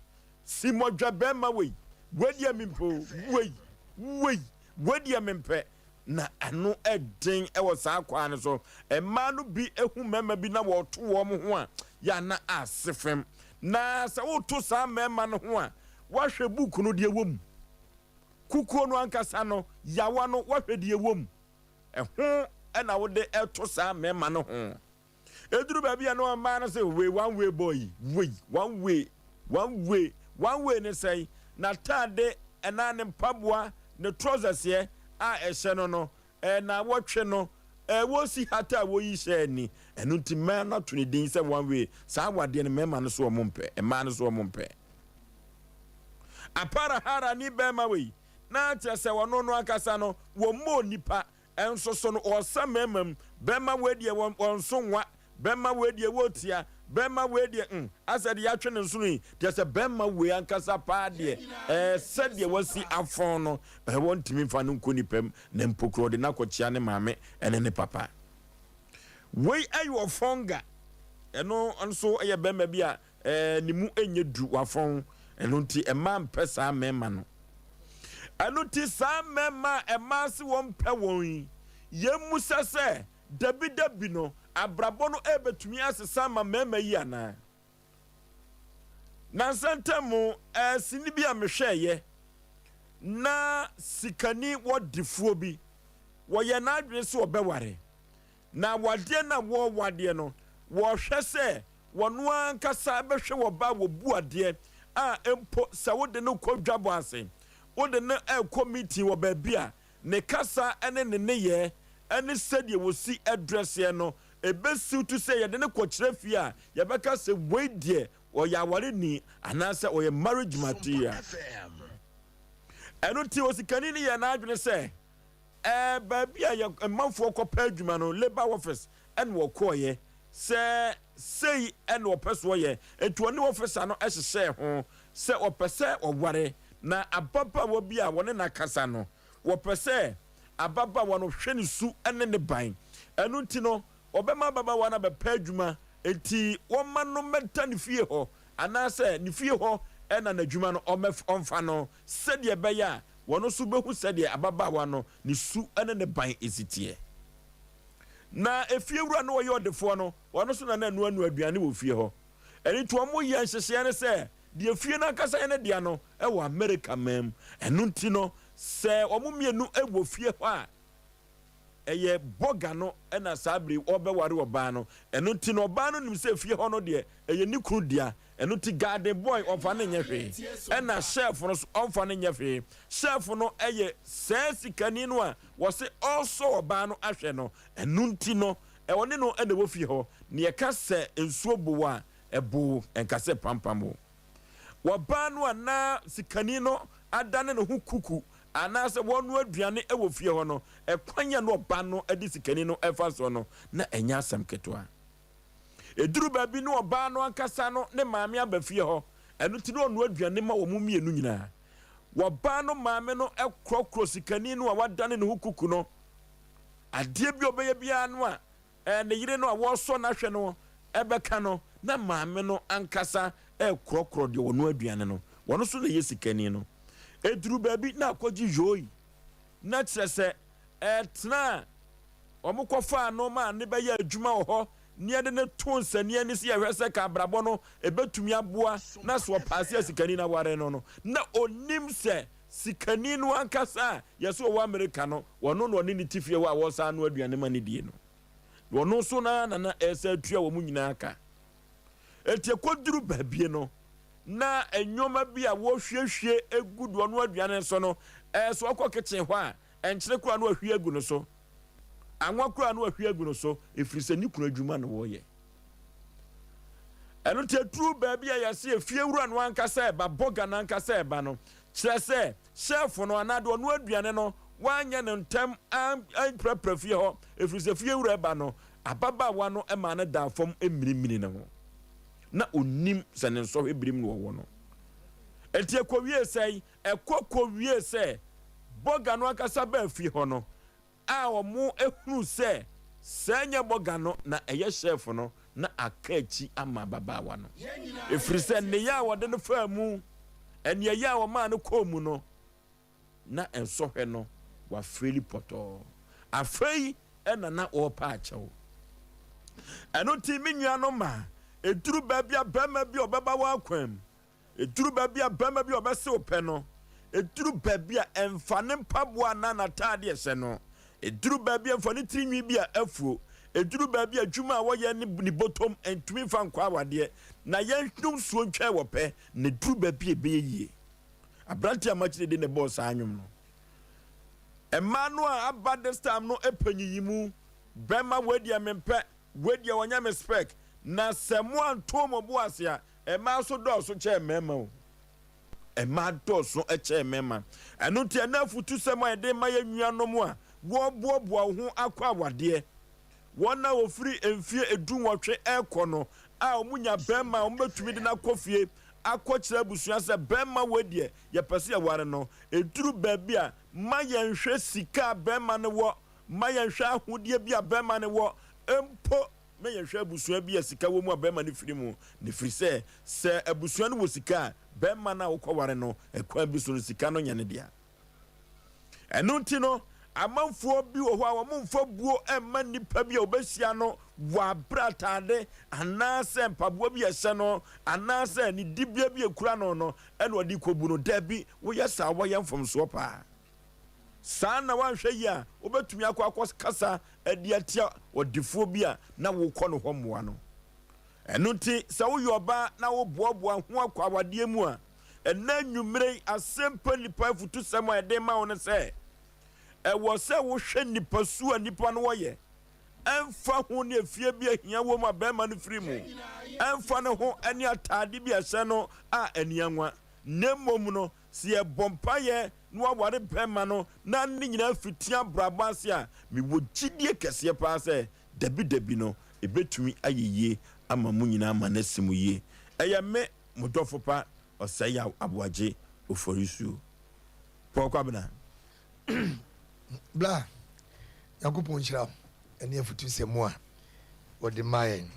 Si mmɔdwa bɛrima wei, wei deɛ mempɛ o, wei, wei, wei deɛ mempɛ. Na ano den wɔ saa kwan no so. Mmaa no bi hu mmarima bi na wɔreto wɔn ho a, yɛ a na ase fam. Na sɛ woreto saa mmarima no ho a, woahwɛ book no deɛ ɛwɔ mu. Kukuo no ankasa no, yawa no, woahwɛ deɛ ɛwɔ mu. Ɛho na wode reto saa mmarima no ho. Ɛduru baabi a na ɔmaa no sɛ wei one way boy yi, wei one way, one way, one way ne sɛn? N'ataade anaa ne mpaboa, ne trɔsɛseɛ a ɛhyɛ no no, ɛɛ naawɔtwe no, ɛɛ wɔsi hata a wɔyi hyɛ ani. Ɛno nti mmaa no ato ne din sɛ one way. Saa awadeɛ no mmarima no so wɔn mpɛ, mmaa no so wɔn mpɛ. Aparahara ni bɛrima wei, na kyerɛ sɛ ɔno no ankasa no, wɔmmɔ onipa. Nso so no ɔɔsa mmarima mu, bɛrima wei deɛ wɔ ɔnso nwa, bɛrima wei deɛ wɔɔtia, bɛrima wei deɛ mm, asɛ deɛ yɛatwe ne nsono yi, kyerɛ sɛ bɛrima wei ankasa paa deɛ ɛɛ sɛdeɛ wasi afɔn no, ɛɛ wɔntumi mfa no nkɔ nipa mu, na mpo koraa ɔde no akɔkyea ne maame ɛne ne papa. Wei ɛyɛ ɔfɔnga, ɛno nso ɛyɛ bɛrima bi a Ɛɛ, ne mu nyɛ duru, wafɔn. Ɛno nti, mmaa mpɛ saa mmarima no. Ɛno nti, saa mmarima a mmaa se wɔmpɛ wɔn yi, yɛmmisa sɛ, dabidabi no, abrabɔ no rebɛtumi asesa ama mmarima yi anaa? Nansa ntam, ɛɛ, sini bi a mehwɛeɛ, na sikani wɔdefoɔ bi, wɔyɛ n'adwene sɛ ɔbɛware. Na awadeɛ no a wɔrewadeɛ no, wɔrehwɛ sɛ wɔn ankasa bɛhwɛ wɔ ba a wɔbu adeɛ a mpo sɛ wode no kɔ dwabɔ ase, wode no rekɔ meeting wɔ baabi a, ne kasa ne ne nneyɛɛ ne sɛdeɛ wɔsi drɛseɛ no, ɛbɛsiw to sɛ yɛde no kɔkyerɛ fie a, yɛbɛka sɛ wei deɛ ɔyɛ awareni anaasɛ ɔyɛ marriage material. Ɛno nti osikani no yɛɛ n'adwene sɛ Ɛɛ baabi a yɛ manfoɔ kɔpɛ adwuma no, labour office, ɛna wɔkɔeɛ sɛ sei ɛna ɔpɛ so ɔyɛ. Nti ɔne officer no hyehyɛɛ ho sɛ ɔpɛ sɛ ɔware na ababaawa bi a wɔne no akasa no, wɔpɛ sɛ ababaawa no hwɛ ne su ne ne ban. Ɛno nti no, ɔbɛma ababaawa no abɛpɛ adwuma, nti wɔmma no mmɛda ne fie hɔ anaasɛ ne fie hɔ na n'adwuma no ɔmfa no sɛdeɛ ɛbɛyɛ a wɔn nso bɛhu sɛdeɛ ababaawa no ne su ne ne ban si teɛ. Na efiewura no ɔyɛ ɔdefoɔ no, ɔno nso na na ɛnoanoa aduane wɔ fie hɔ. Ɛno nti wɔyɛɛ nhyehyɛeɛ no sɛ deɛ fie no ankasa yɛ ne dea no wɔ Amerika man mu. Ɛno nti no, sɛ wɔn mmienu wɔ fie hɔ a, ɛyɛ bɔga no na saa bere yi ɔrebɛware ɔbaa no. Ɛno nti no, ɔbaa no nim sɛ fie hɔ no deɛ, ɛyɛ ne kunu dea. Ɛno nti garden boy ɔmfa no nyɛ hwee, ɛna chef no nso ɔmfa no nyɛ hwee. Chef no yɛ saa sikani no a wɔse ɔresɔ ɔbaa no ahwɛ no. Ɛno nti no, ɔne no na ɛwɔ fie hɔ. Na yɛka sɛ nsuo bo a, ɛbo, ɛnka sɛ pampam o. Ɔbaa no a na sikani no adane ne ho kuku anaasɛ wɔrenoa aduane wɔ fie hɔ no, ɛkwan a na ɔbaa no de sikani no fa soɔ no, na ɛnyɛ asɛm ketewa. Ɛduru baabi no ɔbaa no ankasa no ne maame aba fie hɔ, ɛno nti na ɔnoa aduane ma wɔn mmienu nyinaa. Wɔbaa no maame no korɔkorɔ sikani no a wadane ne ho kuku no. Adeɛ bi a ɔbɛyɛ biara no a ne yere no a wɔresɔ no ahwɛ no bɛka no, na maame no ankasa rekorɔkorɔ deɛ ɔnoa aduane no. Ɔno nso na ɛyɛ sikani no. Ɛduru baabi na akɔgye yoi, na kyerɛ sɛ ɛtena a wɔkɔfaa no maa no bɛyɛɛ adwuma wɔ hɔ na yɛde no too nsania ani sɛ yɛhwɛ sɛ ka abrabɔ no ɛbɛtumi aboa na sɛ ɔpaase a sikani no aware no no, na ɔnim sɛ sikani no ankasa a yɛsɛ ɔwɔ Amerika no, ɔno na ɔne ne te fie hɔ a wɔsan noa aduane ma no die no. Na ɔno nso no ara na na ɛsɛ atua wɔn nyinaa ka. Enti ɛkɔduru baabi no, na nneɛma bi a wɔhwiehwie gu deɛ ɔnoa aduane so no, ɛɛ sɛ ɔkɔ kitchen hɔ a, Ɛnkyene koraa na wahwie agu no so, anwa koraa na wahwie agu no so, ɛfiri sɛ ne kunu adwuma na wɔyɛ. Ɛno nti ɛduru baabi a yɛse efiewura no ankasa ɛba, bɔga no ankasa ɛba no, kyerɛ sɛ hyɛɛfo no anaa deɛ ɔnoa aduane no wanyɛ no ntɛm amprapra fie hɔ, ɛfiri sɛ fiewura ɛba no, ababaawa no maa no daa fam mminimini ne ho. Na ɔnnim sɛ ne nsɔhwɛ birim na ɔwɔ no. Enti ɛkɔwie sɛn? Ɛkɔ kowiee sɛ bɔga no ankasa baa fie hɔ no a wɔhunuu sɛ sɛ ɛnyɛ bɔga no na ɛyɛ hyɛɛfo no na aka akyi ama ababaawa no, ɛfiri sɛ nneyɛɛ a wɔde no faa mu, aniɛyaa a wɔmaa no kɔɔ mu no, na nsɔhwɛ no wafeeli pɔtɔɔ. Afei na na ɔrepa akyɛw. Ɛno nti, me nuanom ma ɛduru baabi a barima bi a ɔbɛba w'akwan mu, ɛduru baabi a barima bi a ɔbɛse wo pɛ no, ɛduru baabi a ɛmfa ne mpaboa anaa n'ataade a ɛhyɛ no, ɛduru baabi a ɛmfa ne tirinwi bi a afuo, ɛduru baabi a adwuma a wɔyɛ ne ne bɔtɔm ntumi mfa nkɔ awadeɛ, na yɛnnom nsuo ntwɛn wɔ pɛ, na ɛduru baabi a ɛbɛyɛ yie. Aberanteɛ a makyire de na ɛbɔɔ saa nnwom no. Mmaa no a aba this time no pɛ nyiyimu. Bɛma wei deɛ mempɛ, wei deɛ ɔnyɛ me spec. Na sɛ mo anto mo bo ase a, mmaa nso dɔɔso kyɛn mmarima o. Mmaa dɔɔso kyɛn mmarima. Ɛno nti ɛnɛ afutusɛm a yɛde ma yɛn nuanom a wɔreboaboa wo ho akɔ awadeɛ, wɔn a wɔfiri mfie edunwɔtwe rekɔ no a wɔnya bɛrima a wɔbɛtumi de no akɔ fie akɔkyerɛ abusua sɛ bɛrima wei deɛ yɛpɛ sɛ yɛware no, ɛduru baabi a ma yɛnhwɛ sika a bɛrima no wɔ, ma yɛnhwɛ ahodeɛ bi a bɛrima no wɔ, mpo ma yɛnhwɛ abusua bi a sika wɔ mu a bɛrima no firi mu, na ɛfiri sɛ, sɛ abusua no wɔ sika a, bɛrima no a wokɔware no, ɛkwan bi so no, sika no nyɛ ne dea. Ɛno nti no, amanfoɔ bi wɔ hɔ a wɔmfa buo mma nnipa bi a wɔbɛhyia no wɔ aberɛ ataade anaasɛ mpaboa bi a ɛhyɛ no anaasɛ ne dibea bi a ɛkura no no ɛna ɔde kɔbu no. Dabi, woyɛ saa wɔyɛ mfomsoɔ paa. Saa na woanhwɛ yie a, wobɛtumi akɔ akɔkasa de atia ɔdefoɔ bi a na wokɔ no hɔ mmoa no. Ɛno nti, sɛ woyɛ ɔbaa na woboaboa ho akɔ awadeɛ mu a, ɛnnɛ anwummere yi, asɛmpa nnipa afutusɛm a yɛde rema wo ne sɛ, ɛwɔ sɛ wohwɛ nipasu a nipa no wɔyɛ, ɛmfa ho ne efie bi a hia wom a barima no firi mu, ɛmfa ne ho ne ataade bi a ɛhyɛ no a ani anwa, na mmom no, sɛ yɛbɔ mpaeɛ na waware barima no na ne nyinaa fiti abrabɔ ase a, mewɔ gyidie kɛseɛ paa sɛ dabidabi no, ɛbɛtumi ayɛ yie ama mo nyinaa ma no asi mo yie. Ɛyɛ me, mo dɔfo pa, Ɔsɛeyaw Aboagye Oforisuo. Paul Kwabena. Bla, Nyankopɔn nhyira wo ɛne afutusɛm a wɔde ma yɛn.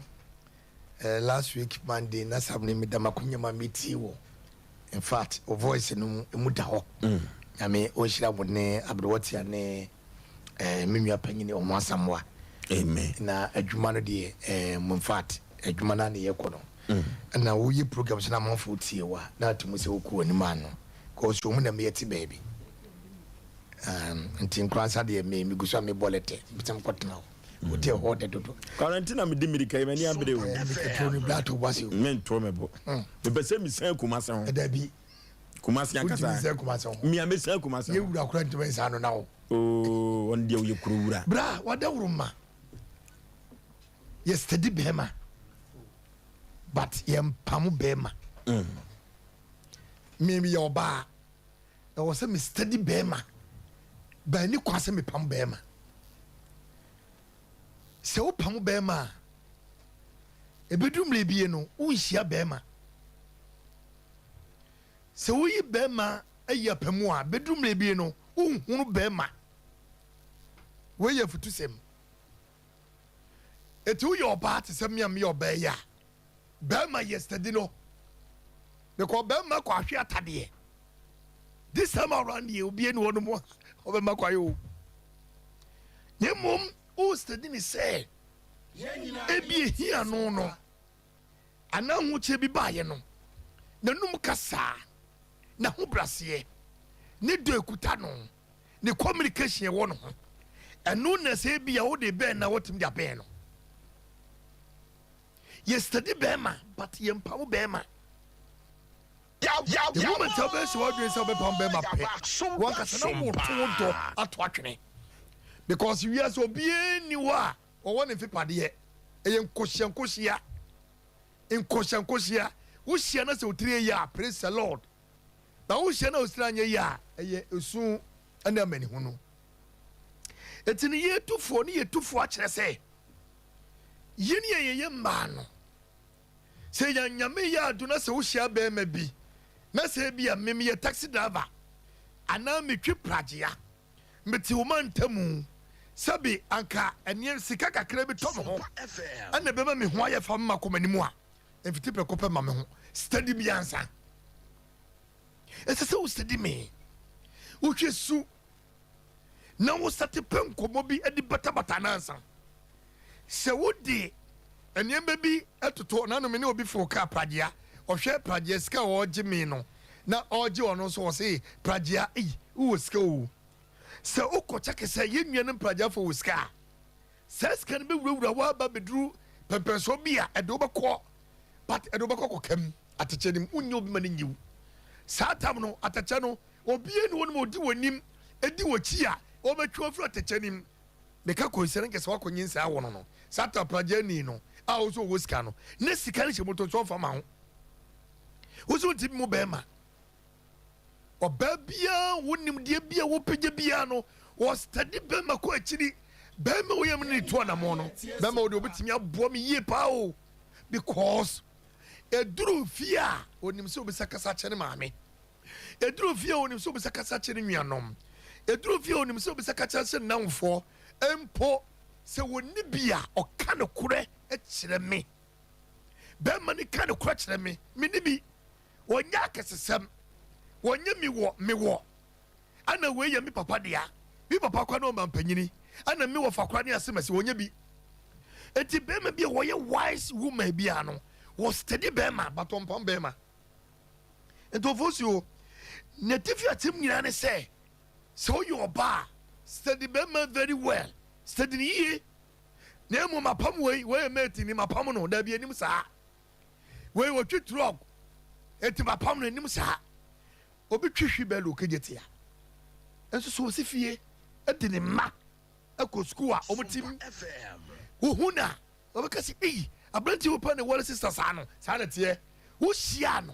Eh, last week Monday na sam ne meda makonya ma metie wɔ. In fact, wo voice no mu emu da hɔ. Mm. Nyame ɔnhyira mo ne aberewatia ne eh, me nua panyini ɔmo asamoa. Amen. Na adwuma no deɛ eh, mo in fact adwuma no a na yɛkɔ no. Mm. Na woyɛ program so na amanfoɔ tie wo a na ato mu sɛ wokɔ w'anim ano. Cause wɔn na meyɛ te baabi. Um, nti nkoransa deɛ me megu so a mebɔ lɛtɛ sɛ mekɔtena hɔ. Hotel hɔ dɛ dodo. Kwame nti na mede mirika yi m'ani abere o. Mirika tuo no bla to bo ase o. Mento me bo. Mepɛ sɛ mesan Kumase ho. Dabi. Kumase ankasa. Wontumi nsan Kumase ho. Mia mesan Kumase ho. Yɛ wura kora ntumi nsan no na wo. Oo, ɔno deɛ ɔyɛ kuro wura. Bra, wadaworo ma. Yɛ steady bɛrima. But yɛ mpamo bɛrima. Mm. Me meyɛ ɔbaa. Ɛwɔ sɛ me steady bɛrima. But ɛni kwan sɛ mepam bɛrima. Sɛ wopam bɛrima a, ɛbɛduru mmerɛ bie no, wonhyia bɛrima. Sɛ woyi bɛrima ayi apamu a, bɛduru mmerɛ bie no, wonhunu bɛrima. Wei yɛ afutusɛm. Eti woyɛ ɔbaa te sɛ me a meyɛ ɔbaa yi a, bɛrima yɛ steady no. Because bɛrima kɔ ahwe atadeɛ. This time around deɛ obie ne hɔ nom a ɔbɛma kwae o. Na mmom wo steady ne sɛ ebi ehia no no anaa ahokyerɛ bi baeɛ no, n'anum kasaa, n'ahobraseɛ, ne dɔ ekuta no, ne communication ɛwɔ no ho, ɛno na sɛ ebi a wode bɛn na wɔtumi de abɛn no. Yɛ steady bɛrima but yɛ mpamo bɛrima. The moment a wobɛsi w'adwene sɛ wobɛpam bɛrima pɛ, wankasa na woto wo dɔ ato atwene. Because wiase obiara nni hɔ a wɔwɔ ne mfepadeɛ. Ɛyɛ nkohyia nkohyia. Nkohyia nkohyia. Wohyia na sɛ wo tiri yɛ yie a, praise the Lord. Na wohyia na wo tiri anyɛ yie a, ɛyɛ esu ne amanehunu. Eti no yɛtufoɔ ne yɛtufoɔ akyerɛ sɛ yɛn yɛ yɛyɛ mmaa no, sɛ yɛn Nyame yɛ ado na sɛ wohyia bɛrima bi na sɛ ebi a me meyɛ taxi driver anaa metwi pragyea, mete wo mantamu, sɛbe anka ɛneɛ sika kakra bi tɔ me ho ɛna ɛbɛma me ho ayɛ fa mma kɔ m'anim a, mfiti prɛko pɛ ma me ho steady me ansa. Ɛsɛ sɛ wo steady me. Wohwɛ su. na wo sate pɛ nkɔmmɔ bi de batabata no ansa. Sɛ wode nneɛma bi toto nanom ne obi foro kaa pragyea, ɔhwɛ pragyea sika a ɔregye me no na ɔregye ɔno nso, ɔse pragyea ei wowɔ sika o. Sɛ wokɔ kyɛke sɛ yɛn nuanom pragyeafo wɔ sika a, saa sika no bɛwurawura wo aba bɛduru pɛmpɛnsoɔ bi a ɛde wobɛkɔ, but ɛde wobɛkɔ kɔkam atɛkyɛ no mu, wonyɛ obi ma no nyiw. Saa tam no atɛkyɛ no obiara ni hɔ nom a ɔdi w'anim di w'akyi a ɔbɛtwe wo afiri atɛkyɛ no mu. Meka kɔnhyia no nkɛ sɛ wakɔ nyinsɛn awo no no, saa tapragyaani no a wo sɛ ɔwɔ sika no, ne sika no hyɛ moto nso ɔmfa ma wo. Wo sɛ wontumi mu bɛrima. Ɔbaa biara wo nimdeɛ bi a wopagya biara no, ɔstadi bɛrima kɔ akyiri. Bɛrima wo yam ne to anamɔ no, bɛrima wo deɛ obɛtumi aboa me yie paa o. Because ɛduru fie a, onim sɛ obɛsa kasa kyɛ ne maame. Ɛduru fie a, ɔnim sɛ ɔbɛsa kasa akyerɛ ne nuanom. Ɛduru fie a, ɔnim sɛ ɔbɛsa kasa akyerɛ ne nnamfoɔ. Mpo sɛ wɔnni bi a, ɔka nokorɛ kyerɛ me. Bɛrima no ka nokorɛ kyerɛ me. Menni bi. Ɔnyɛ akɛsesɛm. Ɔnyɛ mewɔ, mewɔ. Ɛna wei yɛ me papa dea. Me papa koraa ne ɔmampanyini. Ɛna me wɔfa koraa ne asemasi. Ɔnyɛ bi. Enti bɛrima bi a ɔyɛ wise woman biara no, ɔsteady bɛrima but ɔmpam bɛrima. Nti Ofosuo, n'atifi asɛm nyinaa ne sɛ, sɛ woyɛ ɔbaa a, study bɛrima very well, study no yie. Na mmom apam wei, wei yɛ mate ni, mapam no, daabi anim saa. Wei wɔtwi trɔg, enti mapam no, anim saa. Obi twi hwi bɛlo kegye tea. Nso so ɔsi fie, ɛde ne mma ɛkɔ sukuu a wɔn ti wohu na Wɔbɛka sɛ, Ei, aberanteɛ wei paa na ɛware sista saa no. Saa na ɛteɛ. Wohyiaa no,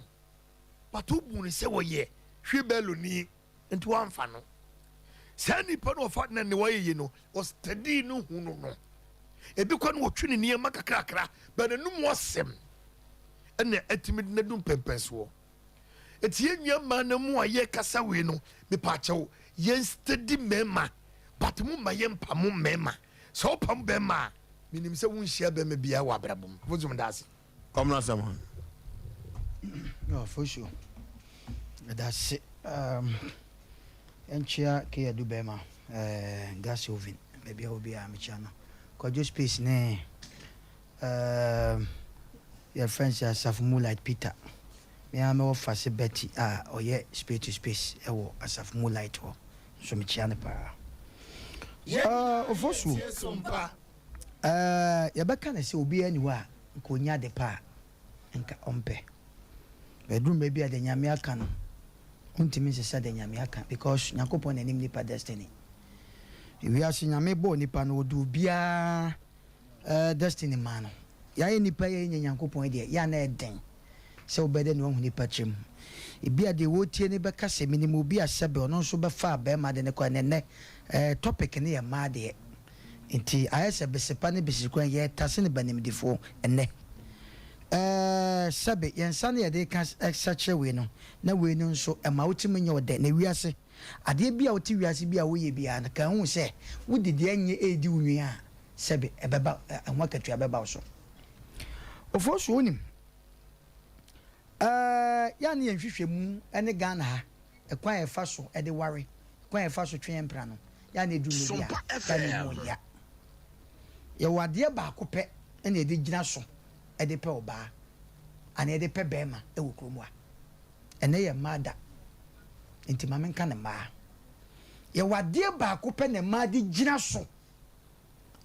but wobuu no sɛ ɔyɛ hwibɛloni, nti woamfa no. Saa nipa no ɔfa na ne wayɛ yie no, ɔstadii no hu no no. Ebi kɔ no wɔtwe ne nneɛma kakrakra, but n'anum asɛm ɛna atumi de no adu mpɛmpɛnsoɔ. Eti yɛn nua mmaa no mu a yɛkasa wei no, mepaakyɛw, yɛn steady mmarima, but mo mma yɛn mpamo mmarima. Sɛ wopam bɛrima a, menim sɛ wonhyia bɛrima biara wɔ abrabɔ mu. Afosu meda ase. Kɔmna asɛm ho. Afosu meda ase. Um, yɛnkyea Keyadu bɛrima, eh, gas oven, baabi a wɔ biara mekyea no. Kwadwo space ne um, yɛfrɛ no sɛ Asafo Moonlight Peter. Me ara mewɔ Fase Betty a ɔyɛ Space to Space wɔ Asafo Moonlight hɔ. Nso mekyea no paa. Yɛn Uh, nyinaa Ofosuo, yɛtie so mpa. uh, yɛbɛka no sɛ obiara nni hɔ a nka ɔnya ade pa a nka ɔmpɛ. But ɛduru mmerɛ bi a deɛ Nyame aka no, wontumi nsesa deɛ Nyame aka because Nyankopɔn na nim nipa destiny. Ewiase Nyame bɔɔ nipa no, ɔde obiara uh, destiny maa no. Yɛayɛ nipa yi a yɛnyɛ Nyankopɔn yi deɛ, yɛ a na ɛden. Sɛ wobɛyɛ dɛn na woahu nnipa tirim? Ebia deɛ wɔretie no bɛka sɛ, 'Menim obi a sɛbe ɔno nso bɛfaa barima de no kɔe. Na ɛnnɛ, eh, topic no yɛ mmaa deɛ. Nti ayɛ sɛ besepa ne besikwan, yɛretase no banimdifoɔ ɛnnɛ. Eh, sɛbe yɛn nsa no yɛde reka kyerɛ wei no, na wei no nso ɛma wo tirim nyɛ wo dɛ. Na wiase, adeɛ bi a wote wiase bi a woyɛ biara no, ka hu sɛ wode deɛ ɛnyɛ redi wo nwi a, sɛbe ɛbɛba, ɛho akatua bɛba wo so. Ofosu, wonim? Ɛɛ yɛ a ne yɛn nhwehwɛmu ne Ghana ha, ɛkwan a yɛfa so de ware, ɛkwan a yɛfa so twe yɛn mpena no, yɛ a na ɛduru mmerɛ bi a, yɛ a na ɛmu ɔya. Yɛwɔ adeɛ baako pɛ na yɛde gyina so de pɛ ɔbaa anaa yɛde pɛ barima wɔ kurom ha. Ɛnnɛ yɛ mmaa da, nti ma menka no mmaa. Yɛwɔ adeɛ baako pɛ na mmaa de gyina so.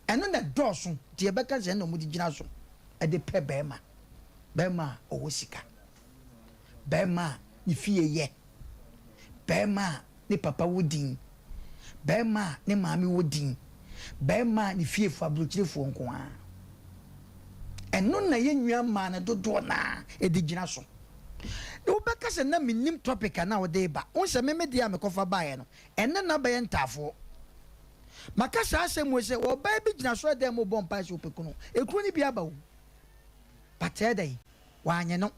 Ɛno na ɛdɔɔso nti yɛbɛka sɛ ɛna wɔde gyina so de pɛ barima. Barima a ɔwɔ sika, barima a ne fie yɛ, barima a ne papa wɔ din, barima a ne maame wɔ din, barima a ne fiefoɔ aburokyirefoɔ nko ara. Ɛno na yɛn nua mmaa no dodoɔ no ara de gyina so. Na wobɛka sɛ na mennim topic a na wode reba. Wohu sɛ me me deɛ a mekɔfa baeɛ no, ɛne no abɛyɛ ntaafoɔ. Maka saa asɛm wei sɛ ɔbaa bi gyina asɔredan mu rebɔ mpae sɛ ɔpɛ kunu. Ekunu no bi aba o. But ɛyɛ dɛn? Wanyɛ no.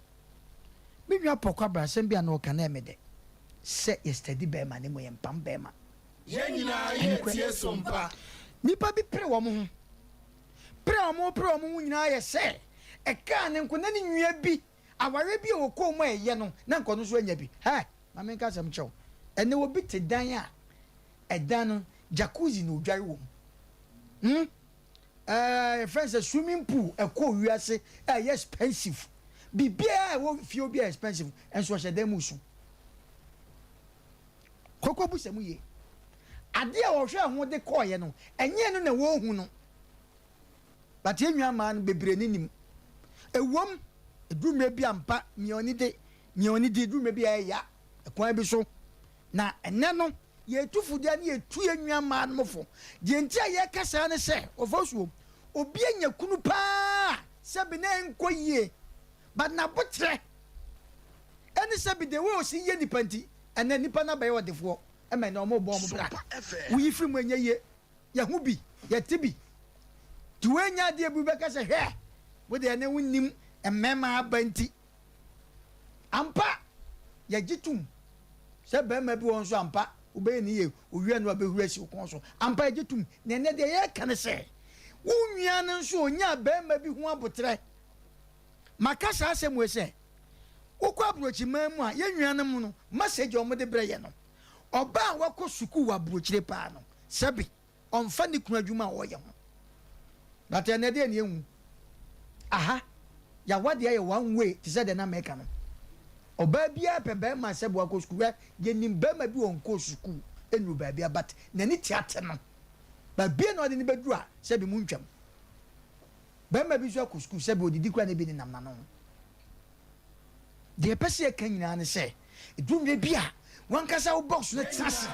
Me nua Paul Kwabra asɛm bi a na ɔka na ɛyɛ me dɛ. Sɛ yɛ steady bɛɛma na mmom yɛmpam bɛɛma. Yɛn nyinaa Ɛnokorɛ. yɛtie so mpa. Nnipa bi pere wɔn ho. Pere a wɔpere wɔn ho nyinaa yɛ sɛ ɛkaa ne nko na ne nua bi awareɛ bi a ɔkɔɔ mu a ɛyɛ no na nka ɔno nso anya bi. Hɛ! Ma menka asɛm nkyerɛ wo. Ɛnnɛ obi te dan a ɛdan no. Jacuzzi na odware wɔ mu. Hmm? Ɛɛ, yɛfrɛ no sɛ swimming pool ɛkɔ wiase a ɛyɛ expensive. Biribiara a ɛwɔ fie obi a expensive, nso ɔhyɛ dan mu su. Kɔkɔ bu sɛ mu yie. Adeɛ a ɔhwɛ ho de kɔɔyɛ no, ɛnyɛ no na wɔrehu no. But yɛn nua mmaa no bebree ne nim. Ɛwom, ɛduru mmerɛ bi ampa, nea ɔni de, nea ɔni di, ɛduru mmerɛ bi a ɛyɛ ya, ɛkwan bi so. Na ɛnɛ no, yɛtu fo deɛ ne yɛtu yɛn nua mmaa no fo. Deɛ nti a yɛka saa ne sɛ, ɔfa so, obi anya kunu paa sɛbi na ɛnkɔ yie, but n'abotrɛ ɛne sɛbi the way ɔsi yɛ nipa nti, ɛnɛ nipa no abɛyɛ ɔdefoɔ, ɛma ɛnɛ ɔmo bɔ ɔmo bra. Woyi firi mu ɛnyɛ yie, yɛho bi, yɛte bi. Nti woanya adeɛ bi bɛka sɛ hwɛ, wo deɛ ne wonnim mmarima aba nti. Ampa, yɛgye tom sɛ barima bi wɔ hɔ nso ampa, wobɛyɛ ne yie, owia no abɛhuru asi wo kɔn so. Ampa, yɛgye tom. Na ɛnɛ deɛ yɛreka ne sɛ, wo nua no nso ɔnyaa barima bi ho aboterɛ. Maka saa asɛm wei sɛ, wokɔ aburokyiman mu a, yɛn nuanom no, message a wɔde brɛ yɛ no, ɔbaa a wakɔ sukuu wɔ aburokyire paa no, sɛbe, ɔmfa ne kunu adwuma a ɔyɛ ho. But ɛnɛ deɛ ne ehu. Aha, yawadeɛ ayɛ one way te sɛ deɛ na mɛka no. Ɔbaa biara pɛ bɛrima sɛ wakɔ sukuu. Hwɛ, yɛnim bɛrima bi ɔnkɔɔ sukuu nnuru baabi a but n'ani te ate no. Baabi na ɔde ne bɛduru a sɛbi mu ntwam. Bɛrima bi nso akɔ sukuu sɛbi odidi kura ne bi nenam n'ano. Deɛ ɛpɛ sɛ yɛka nyinaa ne sɛ, ɛduru mmerɛ bi a, wankasa wo box no tena ase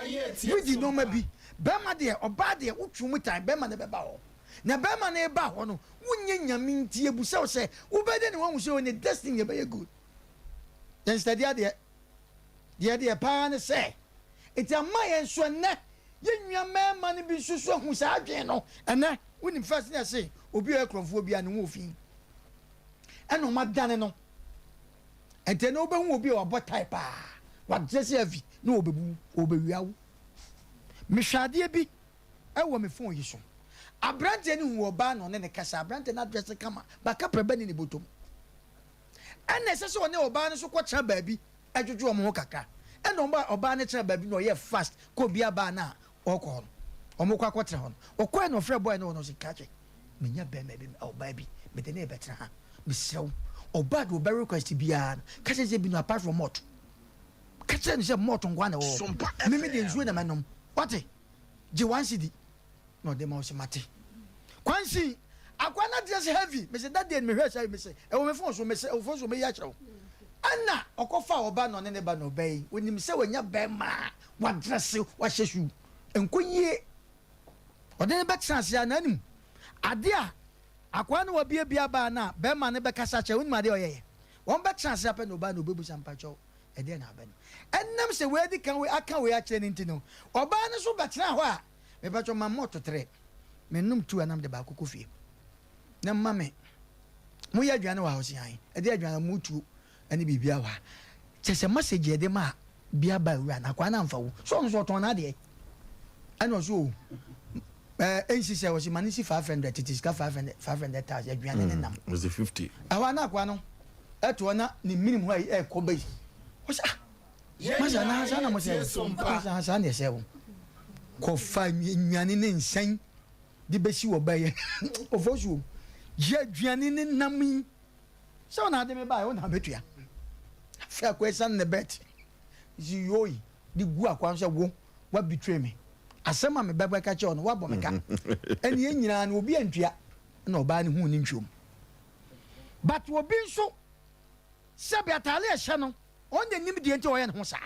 redi nneɛma bi. Bɛrima deɛ, ɔbaa deɛ, wotwe mu tan, bɛrima no bɛba hɔ. Na bɛrima no reba hɔ no, wonyɛ Nyame nti yɛbusa wo sɛ, wobɛyɛ dɛn na woahu sɛ ne destiny ɛbɛyɛ good? Yɛn study adeɛ. Deɛ deɛ paa ne sɛ, nti ama yɛn nso ɛnnɛ, yɛn nua mmarima no bi nso so ahu saa adwene no. Ɛnnɛ, wonim first ne ɛse, obi a ɔyɛ korɔmfoɔ biara ne ho wɔ fi. Ɛna ɔma dane no. Nti ɛnɛ wobɛhu obi a wabɔ tae paa, wadrɛse avi na ɔbɛbu wo, ɔbɛwia wo. Mehwɛ adeɛ bi ɛwɔ me phone yi so. Aberanteɛ no hu ɔbaa na ɔne ne kasa, aberanteɛ no adrɛse kama, but kaprɛ bɛ ne ne bɔtɔm. Ɛna ɛsɛ sɛ ɔne ɔbaa no so kɔtena baabi ɛdwodwo wɔn ho kakra. Ɛna ɔba ɔbaa no tena baabi na ɔyɛ fast kɔ obi abaa no a ɔkɔ hɔ no. Wɔn kɔ akɔtena hɔ no. Ɔkɔɛ na ɔfrɛ boy no wɔ no ɔsɛ kakye. Menya bɛrima bi, ɔbaa bi, mede ne bɛtena ha. Mesrɛ wo, ɔbaa de ɔbɛ request biara no, ka kyerɛ sɛ bi no apart from malt. Ka kyerɛ no sɛ malt nkoa na ɛwɔ hɔ. Me me deɛ nsuo na mɛnom. Wate? Gye 1 cedi. Na ɔde ma wo sɛ mate. Kwansi, akwa no adeɛ sɛ heavy. Mese that day no mehwɛ sɛ mese ɛwɔ me phone so, mese ɛwɔ phone so meyi akyerɛ wo. Ɛna ɔkɔfa ɔba na ɔne ne ba na ɔbaa yi, onim sɛ wanya bɛrima a wadrɛse, wahyɛ shoe. Nkɔ yie. Ɔde no bɛtena ase a n'anim. Ade a akwaa no wabiabia baa no a bɛrima no bɛkasa kyerɛ, wonim adeɛ a ɔyɛyɛ. Wɔn bɛtena ase apɛ na ɔbaa no ɔbɛbusa mpakyɛw ɛdeɛ na abɛ no. Ɛnam sɛ wei adi kan wei aka wei akyerɛ no nti no, ɔbaa no nso bɛtena hɔ a, mepakyɛw ma mɔto tere. Menom tu a na mede baako kɔ fie. Na mma me, moyɛ aduane wɔ ha ɔse ae, ɛdeɛ aduane mo tuo ɛne biribiara wɔ ha. Kyɛ sɛ message yɛde ma bia ba awura no akwaa no amfa wo. So ɔno nso ɔtɔn n'adeɛ. Ɛna ɔso o, ɛɛ ɛnsi sɛ ɔsi ma ne si 500 tete sika 500 500,000 aduane ne nam. Ɔsi 50. Ɛhɔ a na akwaa no ɛtoɔ na ne minim hɔ a ɛkɔ bɛyi. Ɔsɛ ah, masa na saa na mo sɛ wo. Masa saa na ɛsɛ wo. Kɔfa nnuane ne nsɛn de bɛsi wɔ bɛyɛ. Ɔfɔ so gye aduane ne nam yi. Sɛ ɔna ade me baeɛ, ɔna abɛtua. Afei akɔ ɛsan ne bɛt. Si yoi de gu akwa sɛ wo wa betray me. Asɛm a me bɛbɛ ka kyerɛ no wabɔ me ka. Ɛne yɛn nyinaa no obi antua. Ɛna ɔbaa no huu ne ntwom. But obi nso sɛbi ataale ɛhyɛ no ɔn na nim deɛ nti ɔyɛ ne ho saa.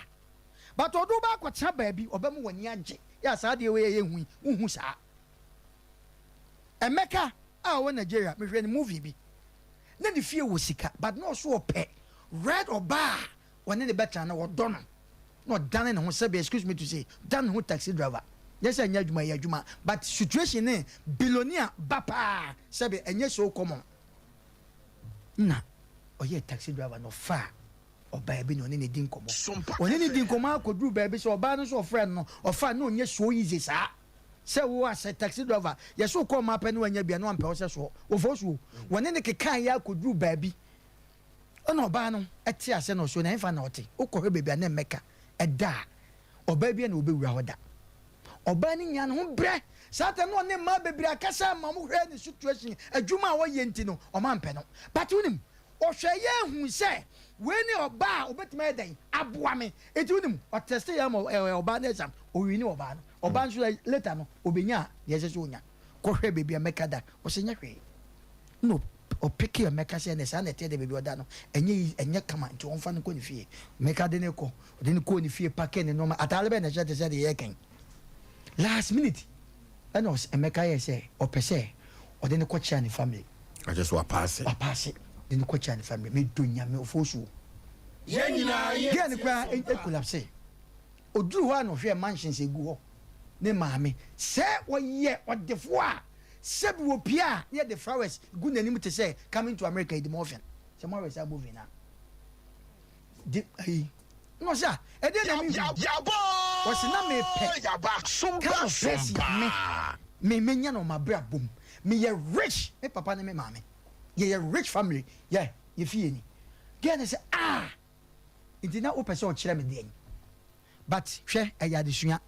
But ɔde wo ba akɔtena baabi ɔbɛma w'ani agye. Yɛ saa deɛ wei ɛyɛ hu yi wohu saa. Emeka a ɔwɔ Nigeria mehwɛ ne movie bi. Na ne fie wɔ sika but na ɔso ɔpɛ red ɔbaa a ɔne ne bɛtena na ɔdɔ no na ɔdane ne ho sɛbi excuse me to say dane ne ho taxi driver nyɛ sɛ ɛnyɛ adwuma ɛyɛ adwuma but situation ne billionaire ba paa sɛbi ɛnyɛ so common na ɔyɛ taxi driver na ɔfaa ɔbaa bi na ɔne ne di nkɔmmɔ ɔne ne di nkɔmmɔ akɔduru baabi sɛ ɔbaa no nso ɔfrɛ no no ɔfa na ɔnyɛ so easy saa sɛ wo asɛ taxi driver yɛsɛ wokɔ ɔma pɛ ne wanya bia na wampɛ wo sɛ soɔ wɔfɔ so wɔne ne keka yɛ akɔduru baabi ɛna ɔbaa no ɛte asɛ na ɔso na ɛmfa na ɔte wokɔhwɛ baabi a na mmɛka ɛda a ɔbaa bi na ɔbɛwura hɔ da. Ɔbaa no nyaa ne ho brɛ. Saa time no ɔne mmaa bebree akasa ama ɔmo hwɛɛ ne situation, adwuma a ɔyɛ nti no ɔmo ampɛ no. But wonim, ɔhwɛeɛ huu sɛ wei ne ɔbaa a ɔbɛtumi ayɛ dɛn aboa me. Nti wonim, ɔtɛstee ama ɔbaa no exam, ɔwini ɔbaa no. Ɔbaa nso later no ɔbɛnyaa deɛ ɛsɛ sɛ ɔnya. Kɔhwɛ baabi a mɛka da, ɔse nyɛ hwee. Nna ɔpeke Emeka sɛ ɛnɛ saa na ɛteɛ dɛ baabi a ɔda no ɛnyɛ yi ɛnyɛ kama nti ɔmfa no nkɔ ne fie. Emeka de no kɔ, ɔde no kɔɔ ne fie pakee ne nnoɔma, ataare bɛn na ɛhyɛ te sɛ deɛ yɛreka yi. Last minute ɛna ɔs Emeka yɛɛ sɛ ɔpɛ sɛ ɔde no kɔkyea ne family. Akyɛ sɛ wapaase. Wapaase, de no kɔkyea ne family. Medɔ Nyame Ofosuo. Yɛn nyinaa yɛ Girl no koraa tie so ba. collapsee. Ɔduruu hɔ a na ɔhwɛɛ mansions a ɛgu hɔ, ne maame. Sɛ ɔyɛ ɔdefoɔ a, Sɛbi wɔ pie a na yɛde flowers gu n'anim te sɛ coming to America Eddie Murphy sɛ mo awɛ saa movie no a de ayi na ɔsɛ a ɛdeɛ na mehu ɔsɛ na mepɛ kind of person a me me menya no m'abrabɔ mu meyɛ rich me papa ne me maame yɛyɛ rich family yɛ yɛ fie ni girl no sɛ ah nti na wopɛ sɛ ɔkyerɛ me deɛn But hwɛ ɛyɛ adesua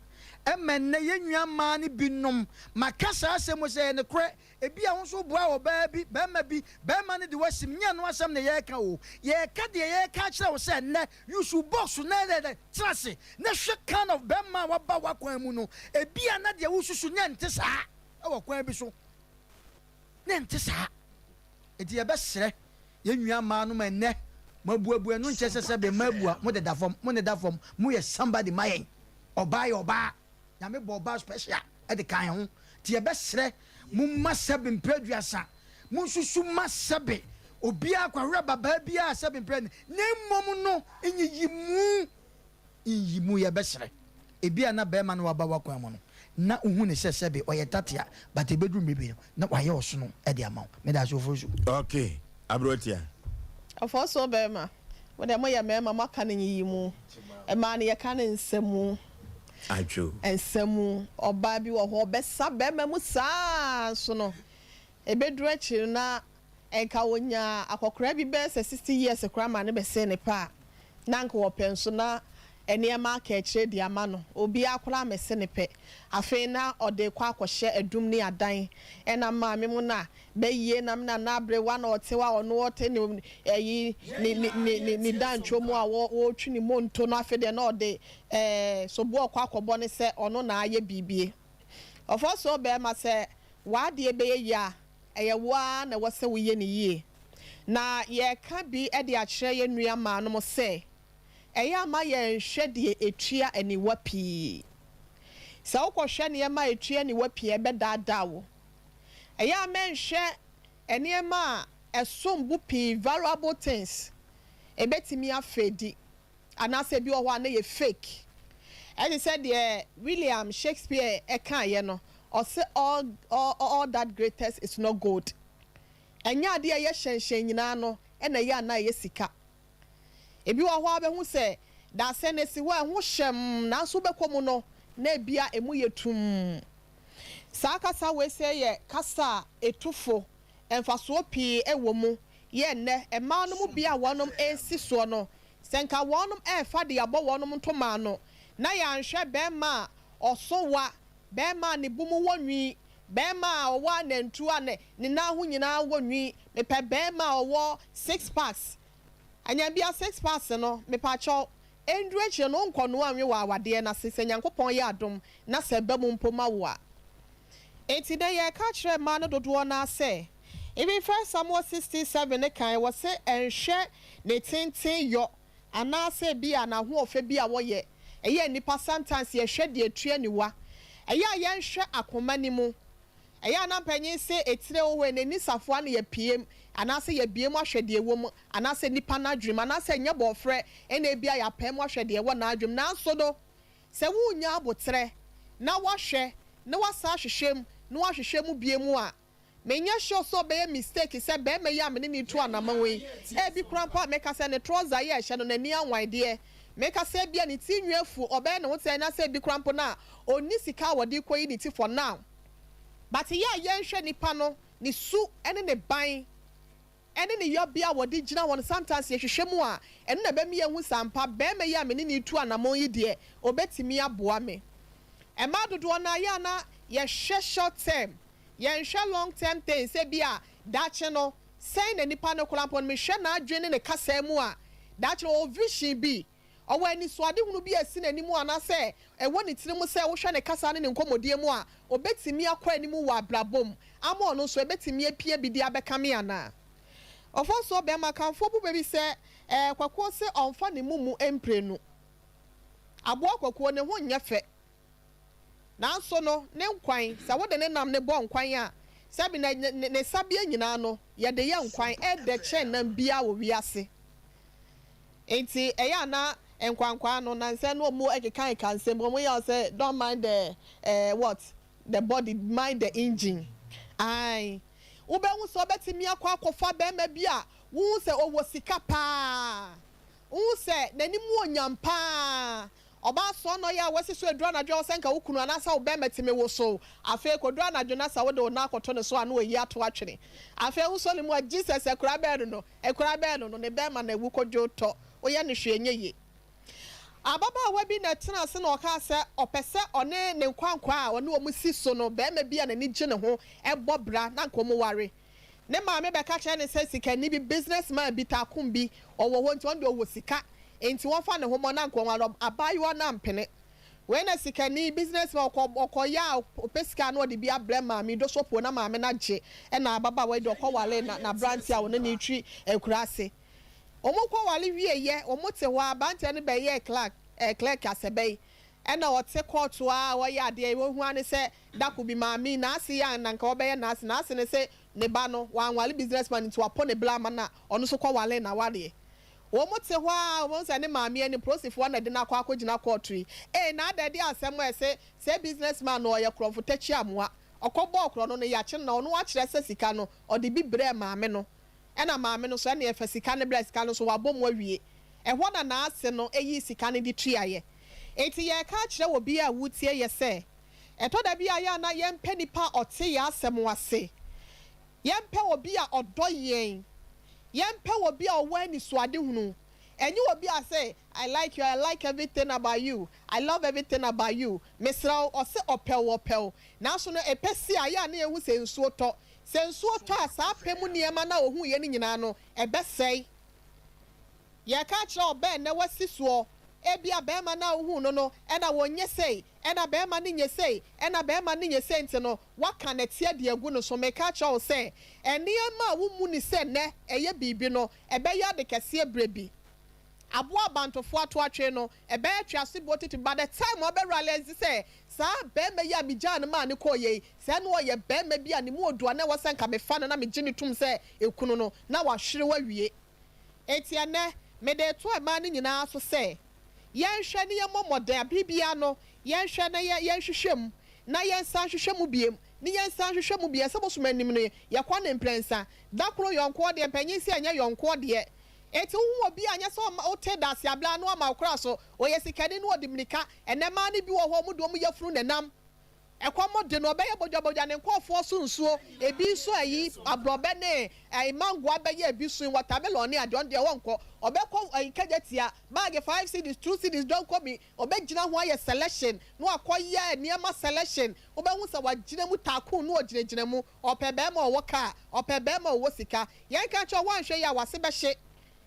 ɛma nnɛ yɛn nua mmaa no bi nom. Maka saa asɛm yi sɛ ɛyɛ nokorɛ, ebia wo nso woboa ɔbaa bi, barima bi, barima no de wo asim, nyɛ ɛno asɛm na yɛreka o, yɛreka deɛ yɛreka akyerɛ wo sɛ nnɛ use wo box na ɛdɛ tena ase na hwɛ kind of barima a waba w'akwan mu no, ebia na deɛ wosusu nyɛ nte saa ɛwɔ kwan bi so. Na ɛnte saa. Enti yɛbɛsrɛ yɛn nua mmaa nom ɛnnɛ, moabuabua ɛno nkyerɛ sɛ sɛbe mmaa abua, mo deda fam, mo nneda fam, moyɛ somebody ma yɛn. Ɔbaa yɛ ɔbaa. Nyame bɔɔ ɔbaa special de kaa yɛn ho. Nti yɛbɛsrɛ mo mma sɛbe mprɛ aduasa, monsusu mma sɛbe obiara kwawerɛ babaa biara sɛbe mprɛ na mmom no nyiyimu. Nyi mu yɛbɛsrɛ. Ebia na bɛɛma no waba w'akwan mu no na wohu no sɛ sɛbe ɔyɛ tatea but ɛbɛduru mmerɛ bi no na wayɛ ɔsono de ama wo. Medaase Ofosu. Ok aberewa tia. Ɔfɔɔsoɔ bɛɛma, mo deɛ moyɛ mɛɛma moaka no nyiyimu, mmaa no yɛka no nsamu, Adwo. nsamu, ɔbaa bi wɔ hɔ ɔbɛsa bɛɛma mu saa nso no ɛbɛduru akyiri no na Nka ɔnyaa akɔkoraa bi bɛyɛ sɛ 60 years koraa ma no bɛsee ne pɛ a, na anka ɔpɛ nso na nneɛma aka akyire de ama no. Obiara koraa mmɛse ne pɛ. Afei na ɔde rekɔ akɔhyɛ adum ne adan. Ɛna maame mo na bɛyie na me nana aberewa na ɔte hɔ a ɔno ɔte ne ayi ne ne ne ne ne dantwo mu a ɔretwi ne monto no afei deɛ na ɔde ɛɛ soboɔ rekɔ akɔbɔ no sɛ ɔno na ayɛ biribie. Ɔfɔsoɔ barima sɛ w'adeɛ bɛyɛ yie a, Ɛyɛ wo ara na ɛwɔ sɛ woyɛ no yie. Na yɛreka bi de akyerɛ yɛn nua maanom sɛ, ɛyɛ a ma yɛnhwɛ deɛ ɛtua aniwa pii. Sɛ wokɔhwɛ nneɛma a ɛtua aniwa pii a, ɛbɛdaadaa wo. Ɛyɛ a mɛnhwɛ nneɛma a ɛsom bo pii, valuable things, ɛbɛtumi afeedi. Anaasɛ ebi wɔ hɔ a na ɛyɛ fake. Ɛte sɛ deɛ William Shakespeare kaeɛ no, ɔse all, all, all that glitters is not gold. Ɛnyɛ adeɛ a ɛyɛ hyɛnhyɛn nyinaa no na ɛyɛ a na ɛyɛ sika. Ebi wɔ hɔ a wobɛhu sɛ dadesɛn no si hɔ a ɛho hyɛmm nanso wobɛkɔ mu no na ebia emu yɛ tumm. Saa kasa wei sɛ yɛ kasa a ɛtu fo, mfasoɔ pii wɔ mu. Yɛ nnɛ mmaa no mu bi a wɔnom resi soɔ no, Sɛ nka wɔnom ɛɛfa de abɔ wɔnom ntoma ano, na yɛanhwɛ bɛɛma a ɔso wa, bɛɛma a ne bo mu wɔ nwi, bɛɛma a ɔwɔ anantuo a ne ne nan ho nyinaa wɔ nwi, mepɛ bɛɛma a ɔwɔ six packs, anyambia six packs no, mepakyɛw, ɛnduru akyire no wonkɔ noa nwe wɔ awadeɛ no ase sɛ Nyankopɔn yɛ adom na sɛ ɛba mu mpo ma wo a. Enti nɛ yɛɛka akyerɛ mmaa no dodoɔ no ara sɛ, Even First Samuel 16, 7 no kae, wɔse ɛnhwɛ ne tenten yɔ anaasɛ ebia n'ahoɔfɛ bi a wɔyɛ, ɛyɛ a nnipa sometimes yɛhwɛ deɛ ɛtua aniwa, ɛyɛ a yɛnhwɛ akoma no mu, ɛyɛ a na mpanyin se etire wɔ hɔ yi n'ani safoa na yɛpiem anaasɛ yɛbie mu ahwɛ deɛ ɛwɔ mu anaasɛ nnipa no adwene mu anaasɛ ɛnyɛ bɔɔfrɛ ɛna ebia yɛapae mu ahwɛ deɛ ɛwɔ n'adwene mu nanso no sɛ wonnya aboterɛ na woahwɛ na woasan ahwehwɛ mu na woahwehwɛ mu bie mu a Menyɛ sure sɛ ɔbɛyɛ mistake sɛ barima yi a me ne no retu anamɔn yi, ebi koraa mpo a mɛka sɛ ne trouser yi a ɛhyɛ no n'ani anwan deɛ, mɛka sɛ ebia ne ti nwi afu, ɔbɛyɛ ne ho sɛ anaasɛ ebi koraa mpo no a ɔnni sika a wɔde rekɔyi ne ti for now. But yɛ a yɛnhwɛ nipa no ne su ne ne ban ne ne yɔbea a wɔde gyina hɔ no sometimes yɛhwehwɛ mu a, ɛno na ɛbɛma yɛahu sɛ ampa barima yi a me ne no retu anamɔn yi deɛ ɔbɛtumi aboa me. Mmaa dodoɔ no ara, yɛ a na yɛhwɛ short term, yɛnhwɛ long term things, ebia daakye no, sɛn na nipa no koraa mpo no, mehwɛ n'adwene ne ne kasaa mu a, daakye no ɔwɔ vision bi, ɔwɔ anisoadehunu bi a ɛsi n'anim anaasɛ ɛwɔ ne tirim sɛ wohwɛ ne kasa ne ne nkɔmmɔdie mu a, ɔbɛtumi akɔ anim wɔ abrabɔ mu ama ɔno nso ɛbɛtumi apia bi de abɛka me anaa. Ɔfɔnsoɔ bɛrima Akanfoɔ bu bɛ bi sɛ, Ɛɛ Kwakuo se ɔmfa ne mumu mprenu. Aboa Kwakuo ne ho nyɛ fɛ. Nanso no, ne nkwan, sɛ wode ne nam no bɔ nkwan a, sɛbi na ne sabea nyinaa no, yɛde yɛ nkwan, ɛdɛ kyɛn nam biara wɔ wiase. Enti ɛyɛ a na nkwankwaa no, nansa no wɔn keka keka nsɛm bi, wɔn yɛ sɛ don't mind the eh, what, the body, mind the engine. Ae, wobɛhu sɛ wobɛtumi akɔ akɔfa bɛrima bi a wohu sɛ ɔwɔ sika paa, wohu sɛ n'anim wɔ nyam paa, ɔbaa soɔ na ɔyɛ a wasi so aduru anadwo a ɔsɛ nka wo kunu anaasɛ wo bɛrima tumi wosow. Afei kɔduru anadwo na sɛ wode wo nan akɔto ne so a na wayi ato atwene. Afei wosɔ ne mu a Jesus akura bɛn no no, akura bɛn no no, ne bɛrima na awu kɔdwo tɔ, woyɛ no hwee nyɛ yie. Ababaawa bi na ɛtena ase na ɔkaa sɛ ɔpɛ sɛ ɔne ne nkwankwaa a ɔne wɔn si so no barima bi a n'ani gye ne ho bɔ bra na anka wɔware. Ne maame bɛka kyerɛɛ no sɛ sikani bi, business man bi, taakun bi, ɔwɔ hɔ nti ɔno deɛ ɔwɔ sika nti wɔmfa ne ho mmɔ na anka wɔnware. Abaayewa no ampene. Wei na sikani, business man, ɔkɔ ɔkɔyɛ a ɔpɛ sika a na ɔde bi abrɛ maame yi, dosopuo na maame no agye ɛna ababaawa yi deɛ ɔkɔwaree n'aberanteɛ a ɔne no retwi akuraase. Wɔn kɔ ware wie yɛ, wɔn te hɔ a, abranteɛ no bɛ yɛɛ clerk, ɛɛ clerk asɛbɛ yi, ɛna ɔte kɔɔto a ɔyɛ adeɛ yi, wɔhu ara ne sɛ dako bi maame yi, n'ase yɛ a na nka ɔbɛyɛ n'ase, n'ase ne se ne ba no, wanware business man nti wapo ne bra ama no a, ɔno nso kɔ waree n'awareɛ. Wɔn te hɔ a, wɔn sɛ ne maame anim, polisifoɔ na ɛde no akɔ akɔ gyina kɔɔto yi, ee na ada ɛde asɛm a ɛse sɛ business man no ɔyɛ korɔmfo takyi amoa, ɔkɔ bɔɔ korɔ no no yakye no na ɔno akyerɛ sɛ sika no ɔde bi brɛɛ maame no. Ɛna maame no nso, ɛneɛ fa sika no bra, sika no nso wabɔ mu awie. Ɛhɔ na n'ase no yii sika no de tuaeɛ. Enti yɛreka akyerɛ obiara a woretie yɛ sɛ, ɛtɔ da bi a yɛ a na yɛmpɛ nipa a ɔte yɛn asɛm ase. Yɛmpɛ obi a ɔdɔ yɛn. Yɛmpɛ obi a ɔwɔ anisoadehunu. Ɛnyɛ obi a sɛ, I like you, I like everything about you, I love everything about you. Mesrɛ wo, ɔse ɔpɛ wo, ɔpɛ wo. Nanso no, ɛpɛ si a, yɛ a na yɛhu sɛ nsuo tɔ. Sɛ nsuo tɔ a, saa pɛ mu nneɛma no a ɔhuiɛ no nyinaa no, ɛbɛsɛe. Yɛreka akyerɛ ɔbaa nnɛ wasi soɔ, ebia barima no a wohuu no no, ɛna wɔnyɛ sei, ɛna barima no nyɛ sei, ɛna barima no nyɛ sei nti no, woaka nɛteɛ de agu no so. Meka akyerɛ wo sɛ, nneɛma a wommu no sɛ nnɛ ɛyɛ biribi no, ɛbɛyɛ ade kɛseɛ berɛ bi. Aboa abantofoɔ ato atwene no, ɛbɛyɛ tweasoboɔ titiriw. By the time wabɛ realise sɛ saa barima yi a megyaa no maa no kɔeɛ yi, sɛ na ɔyɛ barima bi a ne mu ɔdu a na ɛwɔ sɛ nka mefa no na megye no tom sɛ ekunu no, na wahwere awie. Enti ɛnnɛ, mede reto mmaa no nyinaa so sɛ, yɛnhwɛ na yɛmmɔ mmɔden a bere biara no, yɛnhwɛ na yɛnhwehwɛ mu, na yɛnsan nhwehwɛ mu bio, ne yɛnsan nhwehwɛ mu bio. Sɛ bosom anim no, yɛkɔ no mprɛnsa. Da koro yɔnkoɔ deɛ, mpanyin se ɛnyɛ yɔnkoɔ deɛ. Enti wohu obi a, nyɛ sɛ ɔma wote dase abla na wama wo kora so. Ɔyɛ sikani na ɔde mmirika. Ɛnnɛ mmaa no bi wɔ hɔ a, wɔde wɔn yafunu na ɛnam. Ɛkɔm de no, ɔbɛyɛ bodwabodwa ne nkurɔfoɔ so nsuo, ebi nso ayi aborɔbɛ ne ɛyi mango abɛyɛ ebi so, watermelon ne adeɛ, ɔno deɛ ɔnkɔ. Ɔbɛkɔ ɛyi Kejetia, bag 5 cedis, 2 cedis, donko mi, ɔbɛgyina ho ayɛ selection, na wakɔyɛ nneɛma selection. Wobɛhu sɛ wagyina mu taako na ɔgyinagyina mu. Ɔpɛ bɛrima a ɔwɔ kaa, ɔpɛ bɛrima a ɔwɔ sika. Yɛnka nkyerɛ wo, woanhwɛ yie a w'ase bɛhye.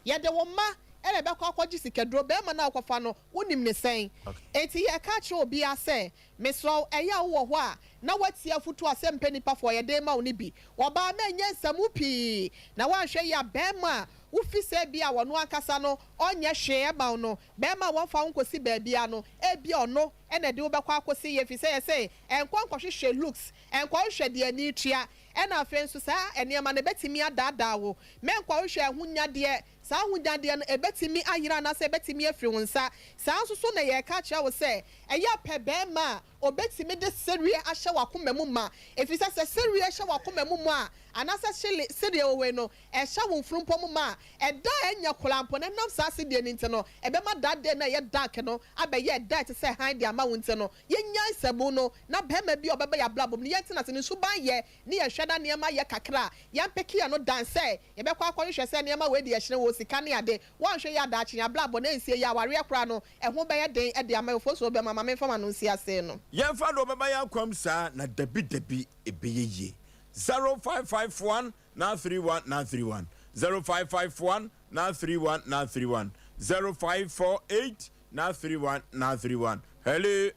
Yɛde wo mma ɛna ɛbɛkɔ akɔgye sikaduro, bɛrima no a wokɔfa no, wonim ne sɛn. Enti yɛka kyerɛ obiara sɛ, mesrɛ wo, ɛyɛ a wowɔ hɔ a na woatie afotu a sɛ mpɛ nipa fo ɔyɛ den ma wo no bi. Ɔbaa ma ɛnyɛ nsɛm pii na woanhwɛ yie a bɛrima a wofi sɛ bi a wɔno ankasa no ɔnyɛ hwee ɛma wo no, bɛrima a wɔmfa wo nkɔsi baabia no, ebia ɔno ɛna ɛde wo bɛkɔ akɔsi yie fi sɛ yɛsɛ ɛnkɔ nkɔhwehwɛ looks, ɛnkɔhwehwɛ deɛ ani tua, ɛna afei nso saa nneɛma no ɛbɛtumi adaadaa wo. Mɛnkɔhwehwɛ ahonyadeɛ, saa ahonyadeɛ no ɛbɛtumi ayera anaasɛ ɛbɛtumi afiri wo nsa. Saa nso so na yɛreka kyerɛ wo sɛ ɛyɛ pɛ bɛrima a obɛtumi de sereɛ ahyɛ w'akoma mu ma, ɛfiri sɛ sɛ sereɛ hyɛ w'akoma mu ma a, anaasɛ sereɛ wɔ wei no ɛhyɛ wo mfurumpɔ mu ma a, ɛda a ɛnyɛ koraa mpo na ɛnam saa sedeɛ no nti no, ɛbɛma that day na ɛyɛ dark no abɛyɛ ɛda a ɛte sɛ hann de ama wo. Nti no yɛnya nsɛmu no na bɛrima bi a ɔbɛbɛ yɛ abrabɔ mu no, yɛntena ase ne suban yɛ ne yɛhwɛ na nneɛma yɛ kakra a yɛmpeke yɛ no dan sɛ yɛbɛkɔ akɔhwehwɛ sɛ nneɛma wei de yɛhyerɛn wɔ. sika ne ade. Woanhwɛ yie a daakye yɛn abrabɔ no ɛnsie yie, awareɛ koraa no ɛho bɛyɛ den de ama yɛn. Ofosuo bɛma ma memfa m'ano nsi ase no. Yɛmfa deɛ ɔbɛba yɛn akwam saa na dabi dabi ɛbɛyɛ yie. 0551 931 931 0551 931 931 0548 931 931 Hello.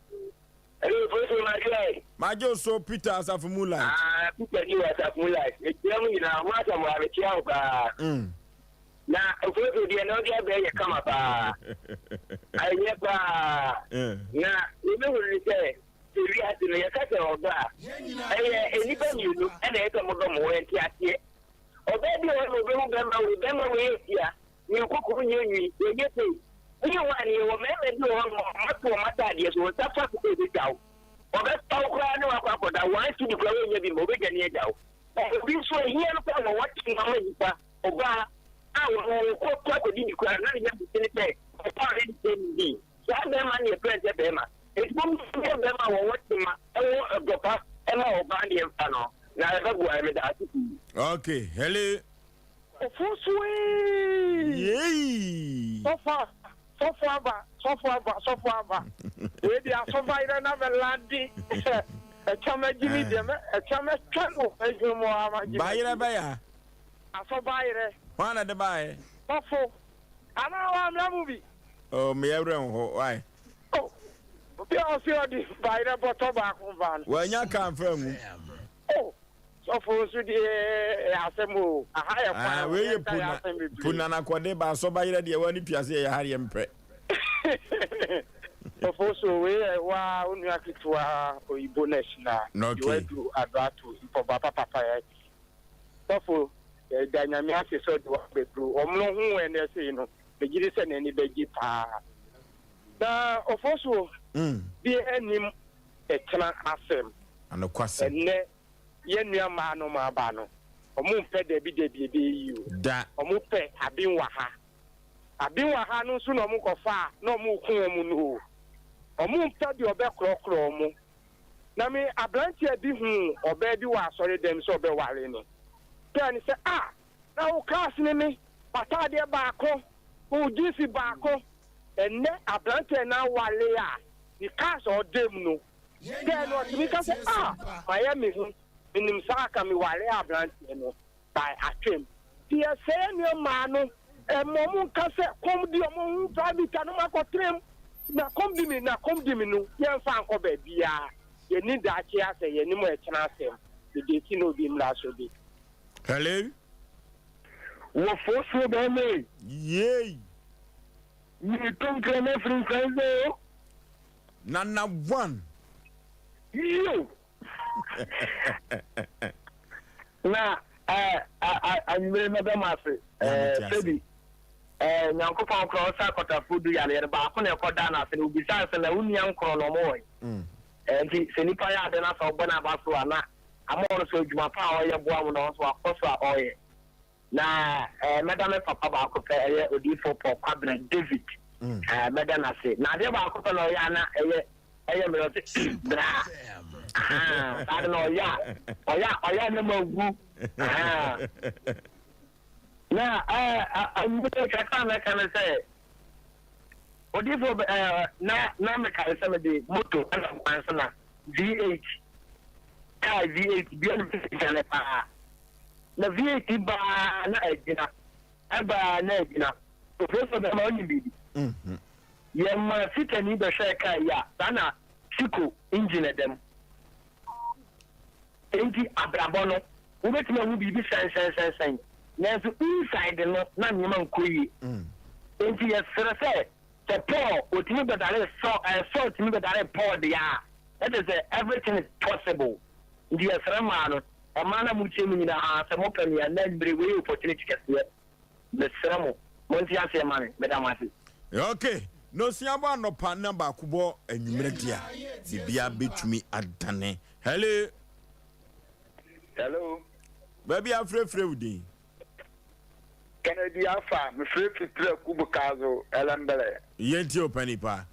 Hello, Fosu Magye. Magye wo so Peter Asafo Moonlight. Ah, Peter di wɔ Asafo Moonlight. Mekyia mu nyinaa, ho asɛm wɔ mekyia wo paa. Na Fosu deɛ na ɔde abɛɛ yɛ kama paa. Ɛyɛ paa. Na yɛbɛhunu ne sɛ, sɛ wiase no yɛka sɛ ɔdɔ a, ɛyɛ nnipa mmienu ɛna ɛyɛ sɛ modɔ mo ho ɛnte aseɛ. Ɔbaa bi wɔ hɔ na ɔbɛhu bɛrima wei, bɛrima wei yɛ tia, ne nkoko nyɛ nwi, wɔnyɛ sei. Woyɛ hɔ a, ne yɛwɔ mmarima bi wɔ hɔ nom a wɔato wɔn ataadeɛ so, wɔn nsa fa so sɛ wɔbɛtwa wo. Wɔbɛfa wo koraa ne wo akɔ akɔda, one cedi koraa wonnya bi mma, wɔbɛdwane agya wo. Na obi nso ahia no koraa ma wɔte no ama nnipa, ɔbaa a wɔn kɔ kɔ akɔdidi koraa na ne yam hyehye no sɛ ɔbaa a ɔne ne didi. Saa bɛrima no yɛfrɛ no sɛ bɛrima. Enti mommɛyɛ bɛrima a wɔwɔ tema, ɛwɔ ɔdɔ pa ma ɔbaa deɛ mfa no, na ɛbɛboa yɛn. Meda ase pii. Okay, hello. Ofosuee! Yei! Sɔfo aba, sɔfo aba, sɔfo aba, sɔfo aba. Wei deɛ asɔfo ayerɛ na bɛ lande. Ɛkyɛ mɛ gye mi deɛ mɛ ɛkyɛ mɛ twɛ no adwuma mu ama gye. Bayerɛ bɛya. Asɔfo ayerɛ. Hwan na de baayɛ? Sɔfo. Anaa wa mmerɛ mu bi. Oh, meyɛ werɛ nho, why? Oh, obi a ɔse ɔde bayerɛ bɔtɔ baako ba no. Wanya kaa mfa angu. Oh, sɔfo nso deɛ ɛyɛ asɛm o. Aha yɛ kwan Ah, o, wei yɛ yɛnka yɛ puna, asɛm bebree. puna na kɔde ba asɔba yerɛ deɛ wani tua se yɛyɛ ha deɛ mpɛ. Sɔfo so wei yɛ waa wo nua ketewa oyibo nurse na Okay. deɛ wadu adoato mpɔboa papapa yɛ. Sɔfo yɛda Nyame ase sɛ ɔde wo abɛduru. Ɔmono ho ɛnɛ sei no, megye di sɛ n'ani bɛgye paa. Na ɔfosuo biara nnim ɛkyena asɛm. Anokwasɛm. Ɛnnɛ yɛn nua mmaa nom aba no, ɔmo mpɛ dabi dabi ɛbɛyɛ yie o. Da. Ɔmo pɛ aben wɔ ha. Aben wɔ ha no nso na ɔmo kɔfa a na ɔmo ko wɔn no o. Ɔmo mpɛ deɛ ɔbɛkorɔkorɔ ɔmo. Na me abranteɛ bi huu ɔbaa bi wɔ asɔre dɛm sɛ ɔbɛware no. Pɛɛ no sɛ ah na wo class ne me, w'ataadeɛ baako, wo jeans baako. Ɛnnɛ aberanteɛ no aware a, ne cars a ɔda mu no, dɛn no ɔtumi ka sɛ ah mayɛ me ho, menim saa anka mewaree aberanteɛ no by atwam. Nti yɛsɛe nneɛma no, ɛma ɔmo nka sɛ kɔm di ɔmo ho private a na ɔmo akɔtena mu, na kɔm di me na kɔm di me no yɛmfa nkɔ baabiara, yɛnni daakye asɛ, yɛnim ɛkyena asɛm, mede si na obi mmra so bi. Hello. Wɔ fosuo bɛrima yi. Yay. Mi to nkran afiri nkran sɛ o. Nana one. Yo. Na ɛɛ anwumere mɛda mo ase ɛɛ sɛbi ɛɛ Nyankopɔn korɔ ɔsa akɔtafo du yareɛ no baako na ɛkɔ da n'ase no obisaa sɛ na wo nua nkorɔ no ɔmo wɔ he ɛɛ nti sɛ nipa yɛ ade na sɛ ɔbɔ n'aba so a na ama ɔno nso adwuma pa a ɔyɛ boa mo na ɔno nso wakɔ so a ɔyɛ. Na eh, mɛda me papa baako pɛ, ɛyɛ Odiyifoɔ Paul Kwabena David, eh, mɛda no ase. Na adeɛ baako pɛ na ɔyɛ a na ɛyɛ ɛyɛ mmerɛ, ɔse bra. Ahaa, saa de na ɔyɛ a, ɔyɛ a, ɔyɛ a na mawu. Ahaa. Na eh, anwummerɛ kakra a mɛka ne sɛ, Odiyifoɔ eh, na na mekae sɛ mede moto ɛnam kwan so na V8, kaa V8 bia no dwane paa. Na V8 baa na agyina, ɛbaa na agyina. Ofeefo bɛma wonim biribi. Yɛmaa fitani bɛhwɛɛ kaa yi a, saa na Siko engine ɛda mu. Enti abrabɔ no, wobɛtumi ahu biribi sɛnsɛnsɛnsɛn, nanso inside no na nneɛma nkɔ yie. Enti yɛsrɛ sɛ, sɛ Paul otumi bɛdaree Saul, ɛɛ Saul tumi bɛdaree Paul deɛ a, na kyerɛ sɛ everything is possible. Nti yɛsrɛ mmaa no, mmaa no a motie me nyinaa, sɛ mopɛ me a, nnɛ anwummere wei yɛ opportunity kɛseɛ. Mesrɛ mo, monte aseɛ mma me. Meda mo ase. Ok, nonsia bɔ anɔpa na baako bɔ anwummerɛ deɛ a, biribiara bɛtumi adane. Hello. Hello. Baabi a frɛfrɛ wo din. Kennedy Afa, mefrɛ fi Prɛko Bukazo, Ɛlɛmbɛlɛ. Yɛntie wo panipa.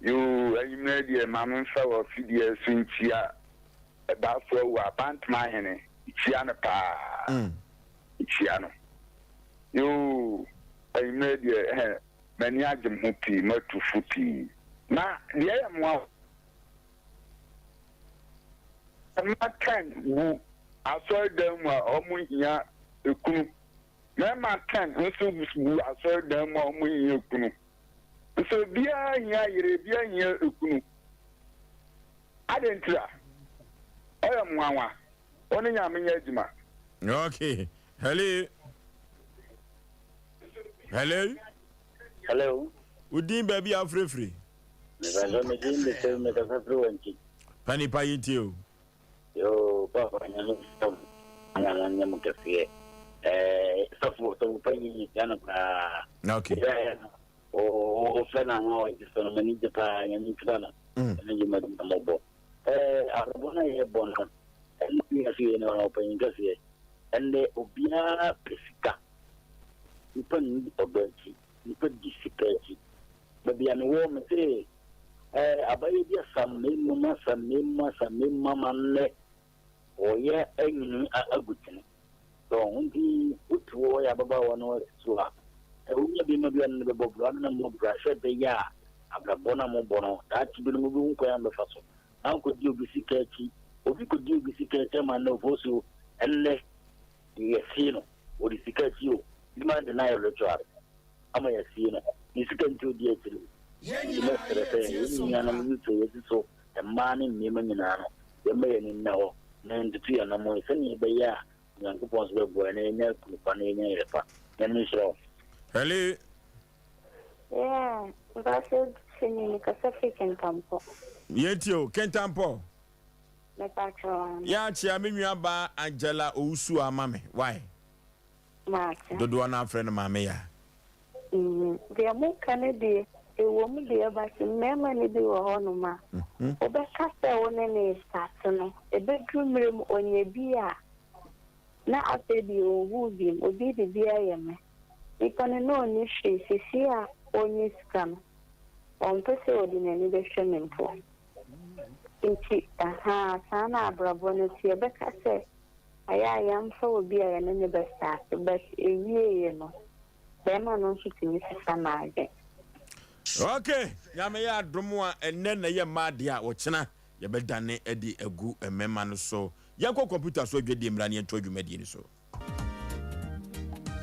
Yoo, anwummerɛ deɛ ma memfa wɔ afidie so nkyia Ɛbaafo awu a, Bantama hene, mekyia no paa. Mekyia no. Yoo. Anwummerɛ deɛ eh, m'ani agye mo ho pii, moatu fo pii. Na deɛ ɛyɛ mmoa mma ten gu asɔredan mu a wɔhia ekunu. Mmarima ten nso gu asɔredan mu a wɔhia ekunu. Nso obiara hia yere, obiara hia ekunu. Adɛn ntira? Ɔyɛ mmoawa. Wo ne Nyame nyɛ adwuma. Okay. Hello. Hello. Hello. Wo din baabi a wofirefiri? Mepatɔ me din de sɛ mekasa firi wankyi. Pa nipa yi ntie o. Yoo papa nyame nhyira mo na ɔnyɛ mo kɛseɛ. Ɛɛ sɔfo sɔfo pa yi mekyia no paa. Okay. Ɛyɛ no wofrɛ no ama ɔgye so no m'ani gye paa nyame nhyira no ɛne dwumadi na mɔbɔ. Ɛɛ abrabɔ no a yɛbɔ no ɛne wiase yɛ no ɔpanyin kɛseɛ ɛndɛ obiara pɛ sika nipa nni ɔdɔ akyi nipa di sika akyi. Baabi a mewɔ, mese eh, abayɛ bi asam m'anum, asam m'anum, asam m'anum ama nnɛ ɔyɛ anyini agu kyene. So nti wote hɔ yɛ ababaawa no asi so a, wonya bɛma bi a no bɛbɔ bra no na mmɔ bra sɛ ɛbɛyɛ a abrabɔ no a mobɔ no daakye bi no mobɛhu kwan a mobɛfa so. Na nkɔdi obi sika akyi, obi kɔdi obi sika akyi ama nnɛ ɔfo so ɛnnɛ yɛsie no, wɔde sika akyi o, bi ma de no ayɛ ritual. ama yɛasie no. Ne sika nti odi akyire. Nti mɛsrɛ sɛ yɛn nuanom youth a yɛasi so, mmaa ne mmarima nyinaa no, yɛmma yɛn ani nna hɔ na yɛntutu yɛn anammɔn sɛnea ɛbɛyɛ a Onyankopɔn nso bɛboa yɛn na yɛanya kunu pa na yɛanya yere pa. Nyame nhyira wo. Hello. Yeah, mpacho sini mi kasa firi Kintampo. Yɛntie o, Kintampo. Mepacho. Yɛakyea me nua baa Angela Owusu ama me, why? Mate. Dodoɔ no ara frɛ no Maame Yaa. Mm, deɛ moka no deɛ, ɛwom deɛ, but mmarima no bi wɔ hɔnom a, wobɛka sɛ wo ne no restarte no, ɛbɛduru mmerɛ mu ɔnya bi a, na afei deɛ ɔnhu biom, obi de bi ayɛ me. Nipa no na ɔnni hwee, seesei a ɔnya sika no, ɔmpɛ sɛ ɔde n'ani bɛhwɛ me mpo. Nti, ahaa, saa na abrabɔ no teɛ, bɛka sɛ Ayɛ a yɛmfa obi a yɛne no bɛ start but ɛwieɛ no bɛɛma no nso tumi sesa n'adwen. Ok Nyame yɛ adom a ɛnnɛ na ɛyɛ mmaa deɛ a ɔkyena yɛbɛdane de agu mmarima no so. Yɛnkɔ kɔmputa so adwadie mmra na yɛntoa dwumadie no so.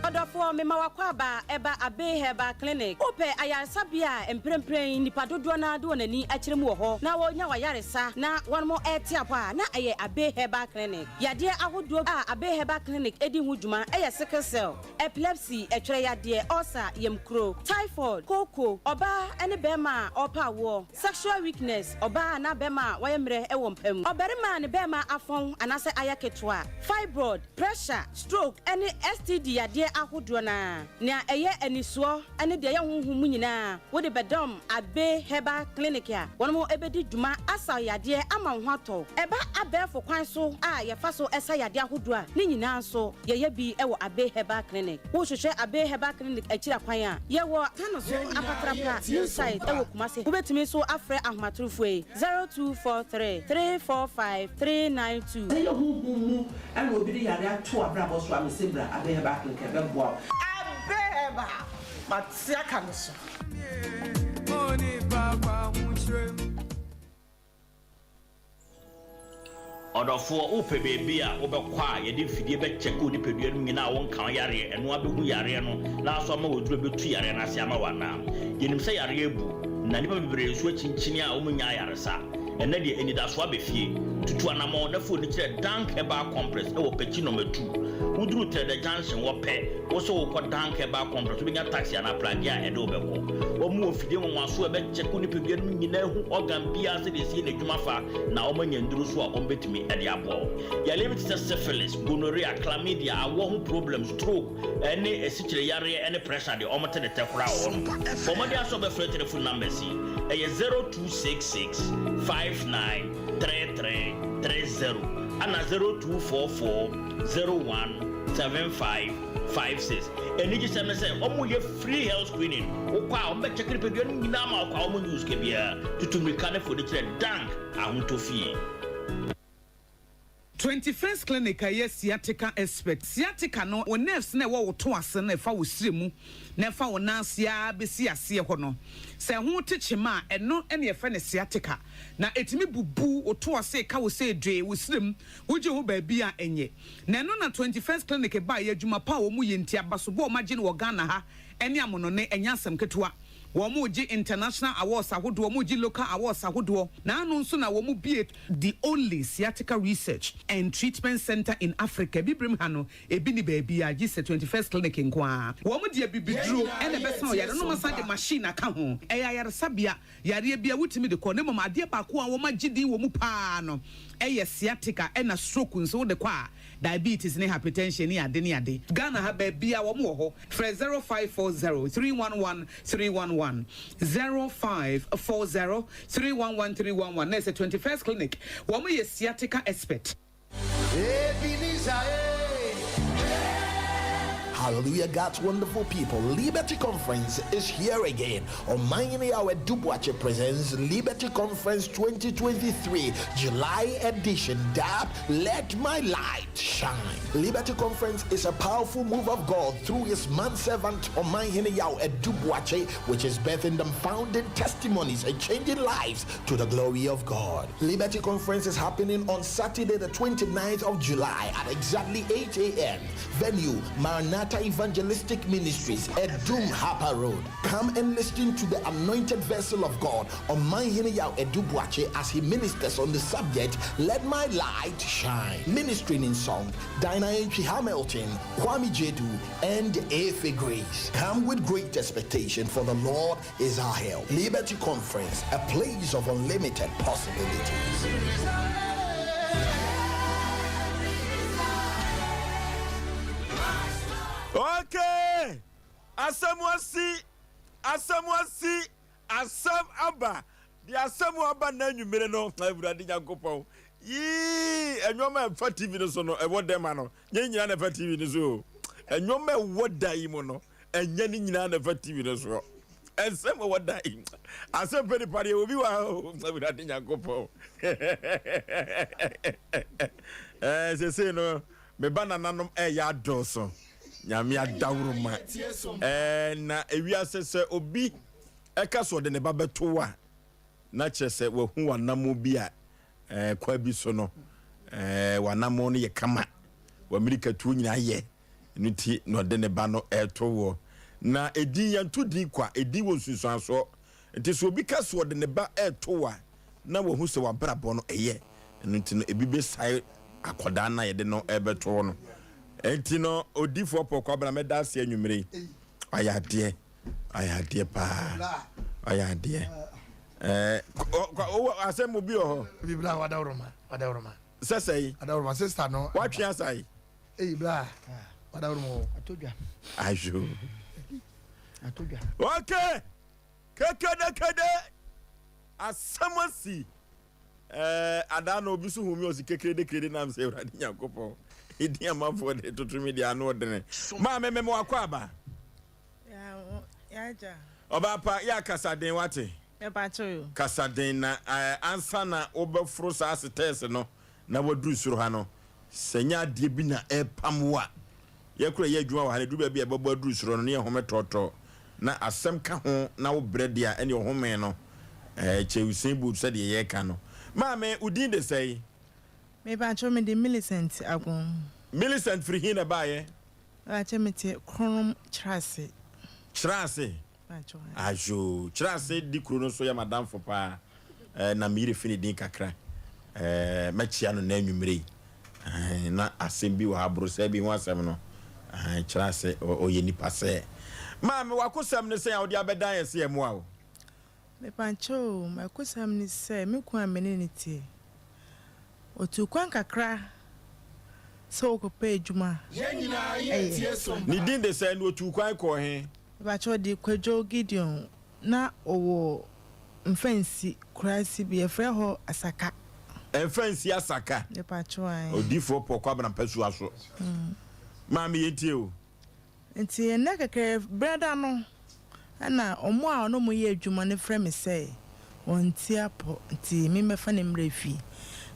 Ɔdɔfoɔ, mema w'akwaaba ɛba Abbey Herbal Clinic. Wopɛ ayaresabea a mprempren nnipa dodoɔ no ara de wɔn ani akyerɛ mu wɔ hɔ na wɔnya w'ayaresa na wɔn rete apɔ a, na ɛyɛ Abbey Herbal Clinic. Yadeɛ ahodoɔ a Abbey Herbal Clinic di ho dwuma yɛ sickle cell, epilepsy, ɛtwerɛ yadeɛ, ulcer, yamkuro, typhoid, kooko, ɔbaa ne barima a ɔrepɛ awoɔ, sexual weakness, ɔbaa anaa barima a wayɛ mmerɛ wɔ mpa mu, ɔbarima a ne barima afɔn anaasɛ ayɛ ketewa, fibroid, pressure, stroke, ne STD yadeɛ ahodoɔ no ara. Nea ɛyɛ anisoɔ ne deɛ ɛyɛ honhom mu nyinaa, wode bɛdɔm Abbey Herbal Clinic a wɔn bɛdi dwuma asa wo yadeɛ ama wo ho atɔ wo. Ɛba abɛɛfo kwan so a yɛfa so sa yadeɛ ahodoɔ a, ne nyinaa nso yɛyɛ bi wɔ Abbey Herbal Clinic. Wohwehwɛ Abbey Herbal Clinic akyiri akwan a, yɛwɔ Tano so Apatrapa New Site wɔ Kumasi. Wobɛtumi nso afrɛ ahomatorofoɔ yi, 0243 345 392. Sɛ ɛyɛ honhom mu na obi de yare ato w'abrabɔ so a, mese bra Abbey Herbal Clinic ɛbɛboa wo. Abbey Herbal, mate aka no so. Ɔdɔfoɔ, wopɛ baabi a wobɛkɔ a yɛde mfidie bɛkyɛke wo nipadua no mu nyinaa a wonka wo yareɛ, ɛno ara bɛhu yareɛ no na aso ama wo aduro a ɛbɛtu yareɛ no ase ama wo anaa? Yɛnim sɛ yareɛ abu, na nnipa bebree nso akyinkyini a wɔnnya ayaresa. Ɛnnɛ deɛ, anidasoɔ aba fie. Tutu anammɔn na fa w'ani kyerɛ Dank Herbal Complex wɔ Pekyi Nɔma Tu. Woduru Trɛdɛ Junction hɔ pɛ, wo sɛ worekɔ Dank Herbal Complex, wobɛnya taxi anaa pragea a ɛde wo bɛkɔ. Wɔwɔ mfidie nwanwasoɔ a ɛbɛkyɛke wo nipadua no mu nyinaa ahu organ biara sɛdeɛ ɛsi yɛ n'adwuma fa, na wɔanya nnuru nso a wɔbɛtumi de aboa wo. Yareɛ bi te sɛ syphilis, gonorrhea, chlamydia, awoɔ ho problems, stroke, ne asikyire yareɛ ne pressure deɛ wɔte ne tɛ koraa wɔ hɔ nom. Bɔ mmɔden ara sɛ wobɛfrɛ telephone numbers yi, ɛyɛ 0266 59 33 30 ɛna 0244 01 75 56. Anigyesɛm ne sɛ wɔyɛ free health screening, wokɔ a wɔbɛkyɛke nipadua no nyinaa ma wokɔ a wɔnnye wo sika biara. Tutu mmirika ne fo de kyerɛ Dank Ahotɔ Fie. 21st Clinic a ɛyɛ sciatica expert. Sciatica no, wo nerves no a ɛwɔ wo to ase no a ɛfa wo srɛ mu na ɛfa wo nan ase ara bɛsi aseɛ hɔ no, sɛ ɛho te kyema a, ɛno na yɛfrɛ no sciatica. Na ɛtumi bubu wo to ase, ɛka wo sɛ dwee, wo srɛ mu, wogye ho baabi a ɛnyɛ. Na ɛno na 21st Clinic baeɛ, adwuma pa a wɔyɛ nti, abasobɔ a wɔagye no wɔ Ghana ha ne amonɔne, ɛnyɛ asɛm ketewa. Wɔregye international awards ahodoɔ, wɔregye local awards ahodoɔ, na ano nso na wɔbue the only sciatica research and treatment centre in Africa, Abibirem ha no, ebi nni baabiara gye sɛ 21st Clinic nko ara. Wɔde abibiduro na ɛbɛsa ɔyare no na wɔasan de machine aka ho. Ɛyɛ ayaresabea, yareɛ biara wotumi de kɔ, na mmom adeɛ baako a wɔagye din wɔ mu pa ara no yɛ sciatica ɛna stroke nso wode kɔ a, diabetes ne hypertension ne ade ne ade. Ghana ha baabiara wɔn wɔ hɔ. Frɛ 0540 311 311, 0540 311 311 na ɛsɛ 21st Clinic. Wɔn yɛ sciatica expert. Ebenezer eh. Hallelujah, God's wonderful people. Liberty Conference is here again. Omayini Awe Dubuache presents Liberty Conference 2023, July edition. Dab, Let My Light Shine. Liberty Conference is a powerful move of God through his manservant Omayini Yao Edubuache, which is birthing them founding testimonies and changing lives to the glory of God. Liberty Conference is happening on Saturday, the 29th of July at exactly 8 a.m. Venue, Maranatha Evangelistic Ministries, Edum Harper Road. Come and listen to the anointed vessel of God, Omayini Yao Edubuache, as he ministers on the subject, Let My Light Shine. Ministering in song, Dinah Entry Hamilton, Kwame Jedu, and Efe Grace. Come with great expectation, for the Lord is our help. Liberty Conference, a place of unlimited possibilities. Okay! Asɛm asi! Asɛm asi! Asɛm aba! Deɛ asɛm aba nnɛ anwummere no, Awurade Nyankopɔn, yii, ɛnwom a ɛfa TV no so no, ɛwɔ dɛm ha no, nyɛ nyinaa na ɛfa TV no so o. Ɛnwom a ɛwɔ da yi mu no, ɛnyɛ ne nyinaa na ɛfa TV no soɔ. Ɛnsɛm ɛwɔ da yi, asɛm pɛ nipa deɛ obi wɔ ha o, Awurade Nyankopɔn. Ɛɛ, sesei no, me ba nananom ɛyɛ adɔɔso. Nyame adaworoma. Ɛɛ, na ewiase sɛ obi ɛka sɛ ɔde ne ba bɛto wo a, na kyerɛ sɛ wahu w'anammɔn bi a ɛɛ kwan bi so no, ɛɛ w'anammɔn no yɛ kama, w'amirikatuo nyinaa yɛ, ɛno nti na ɔde ne ba no ɛreto woɔ. Na edin yɛnto din kwa, edin wɔ nsunsuansoɔ. Nti sɛ obi ka sɛ ɔde ne ba ɛreto wo a, na wahu sɛ w'abrabɔ no ɛyɛ, ɛno nti no ebi bɛsae akwadaa no a yɛde no ɛrebɛto hɔ no. Nti no odifoɔ Paul Kwabena mɛda ase anwummere yi, wayɛ adeɛ. Ayɛ adeɛ paa. Ayɛ adeɛ. Ɛɛ owɔ asɛm obi wɔ hɔ. Bi bla wadawuruma wadawuruma. Sɛ sɛyi. Wadawuruma sista no. Watwe asa yi. Eyi bla wadawuruma o. Atodwa. Ayo. Atodwa. Okay. Kekedekede. Asɛm asi. Ɛɛ adaa na obi so hu mi ɔsi kekeredekerede nam sɛ Awurade Nyankopɔn. Edin amanfoɔ de toto mi deɛ ano ɔdene. Maame mɛmɛ wakɔ aba. Ɔbaa pa, yɛ a kasa den wate. Kasa den na ansa na wobɛforo saa setɛɛse no na waduru soro ha no, sɛ nyɛ adeɛ bi na ɛrepam wo a, yɛkora yɛ adwuma wɔ ha no, ɛduru baabi a ɛbɛbɔ aduru soro no ne yɛhome tɔɔtɔɔ na asɛm ka ho na wobrɛ deɛ a ɛne ɔhome no kyɛ Usain Bolt sɛdeɛ yɛreka no. Maame, wo din de sɛn? Mepakyɛw, mede Millicent Agon. Millicent firi he na ɛbaeɛ? Mepakyɛ mete kronom kyerase. Kyerase? Mepakyɛ ae. Ayoo, kyerase di kuro no so yɛ m'adamfo paa eh, na me yere fi ne din kakra eh, mɛkyea no nnɛ anwummere yi eh, na asɛm bi wɔ ha, borosɛɛ bi ho asɛm no eh, kyerase ɔyɛ nipa sɛ. Maame, w'akosɛm ne sɛn a wode abɛdan yɛ sɛ yɛmmoa wo? Mepakyɛ o, m'akosɛm ne sɛ me kun a me ne no te, ɔtuu kwan kakra sɛ ɔrekɔpɛ adwuma yɛ. Ne din de sɛn na ɔtuu kwan kɔɔ he? Mepakyɛ ɔde Kwadwo Gideon, na ɔwɔ Mfansi kuraase bi, yɛfrɛ hɔ Asaka. Mfansi Asaka? Mepakyɛ ae. Odiyifoɔ Paul Kwabena Mpasua so. Maame yɛntie o. Ntsi ndɛ kɛkɛ berɛ da no na wɔn a ɔne wɔn yɛ adwuma no frɛ me sɛ ɔnte apɔ nti memmɛfa no mmrɛ fie.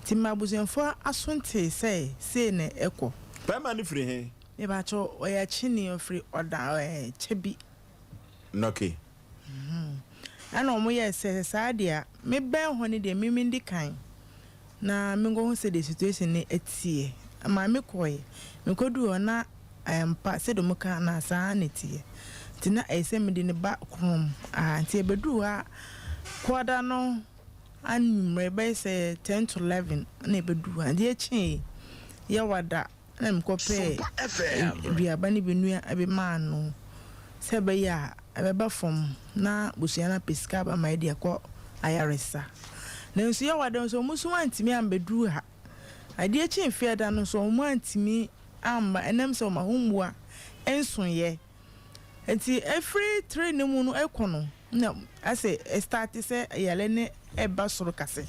Nti m'abusuafoɔ aso ntee sɛ sei na ɛkɔ. Bɛrima no firi he? Mepakyɛw, ɔyɛ Akyini, ɔfiri Ɔda ɛɛ Kyɛbi. Nɔke. Ɛna wɔn yɛɛ sɛ, sɛ saa deɛ a, me bɛn hɔ no deɛ me mendi kan na me nkɔ hu sɛdeɛ situation no teɛ. Ɛmaa me kɔɔɛ. Me kɔ duu hɔ na ampa sɛdeɛ wɔn ka no saa ara na ɛteɛ. Nti na ɛyɛ sɛ me de no ba krom aa. Nti yɛbɛduruu hɔ a, Kwada no anwummerɛ bɛyɛ sɛ ten to 11 na yɛbɛduruu ha. Adeɛ kyeeɛ, Yawada na mekɔpɛɛ aduaba no bi nua bi maa no sɛ ɛbɛyɛ a ɛbɛba fam na abusua no apɛ sika aba ma yɛde akɔ ayaresa. Nanso Yawada nso wɔn nso wɔantumi ambɛduru ha. Adeɛ kyee Fiada no nso wɔantumi amba ɛnam sɛ wɔn ahommua nsoeɛ. Nti ɛfiri tire no mu no ɛkɔ no na asɛ ɛstarte sɛ yare no ɛba soro kase.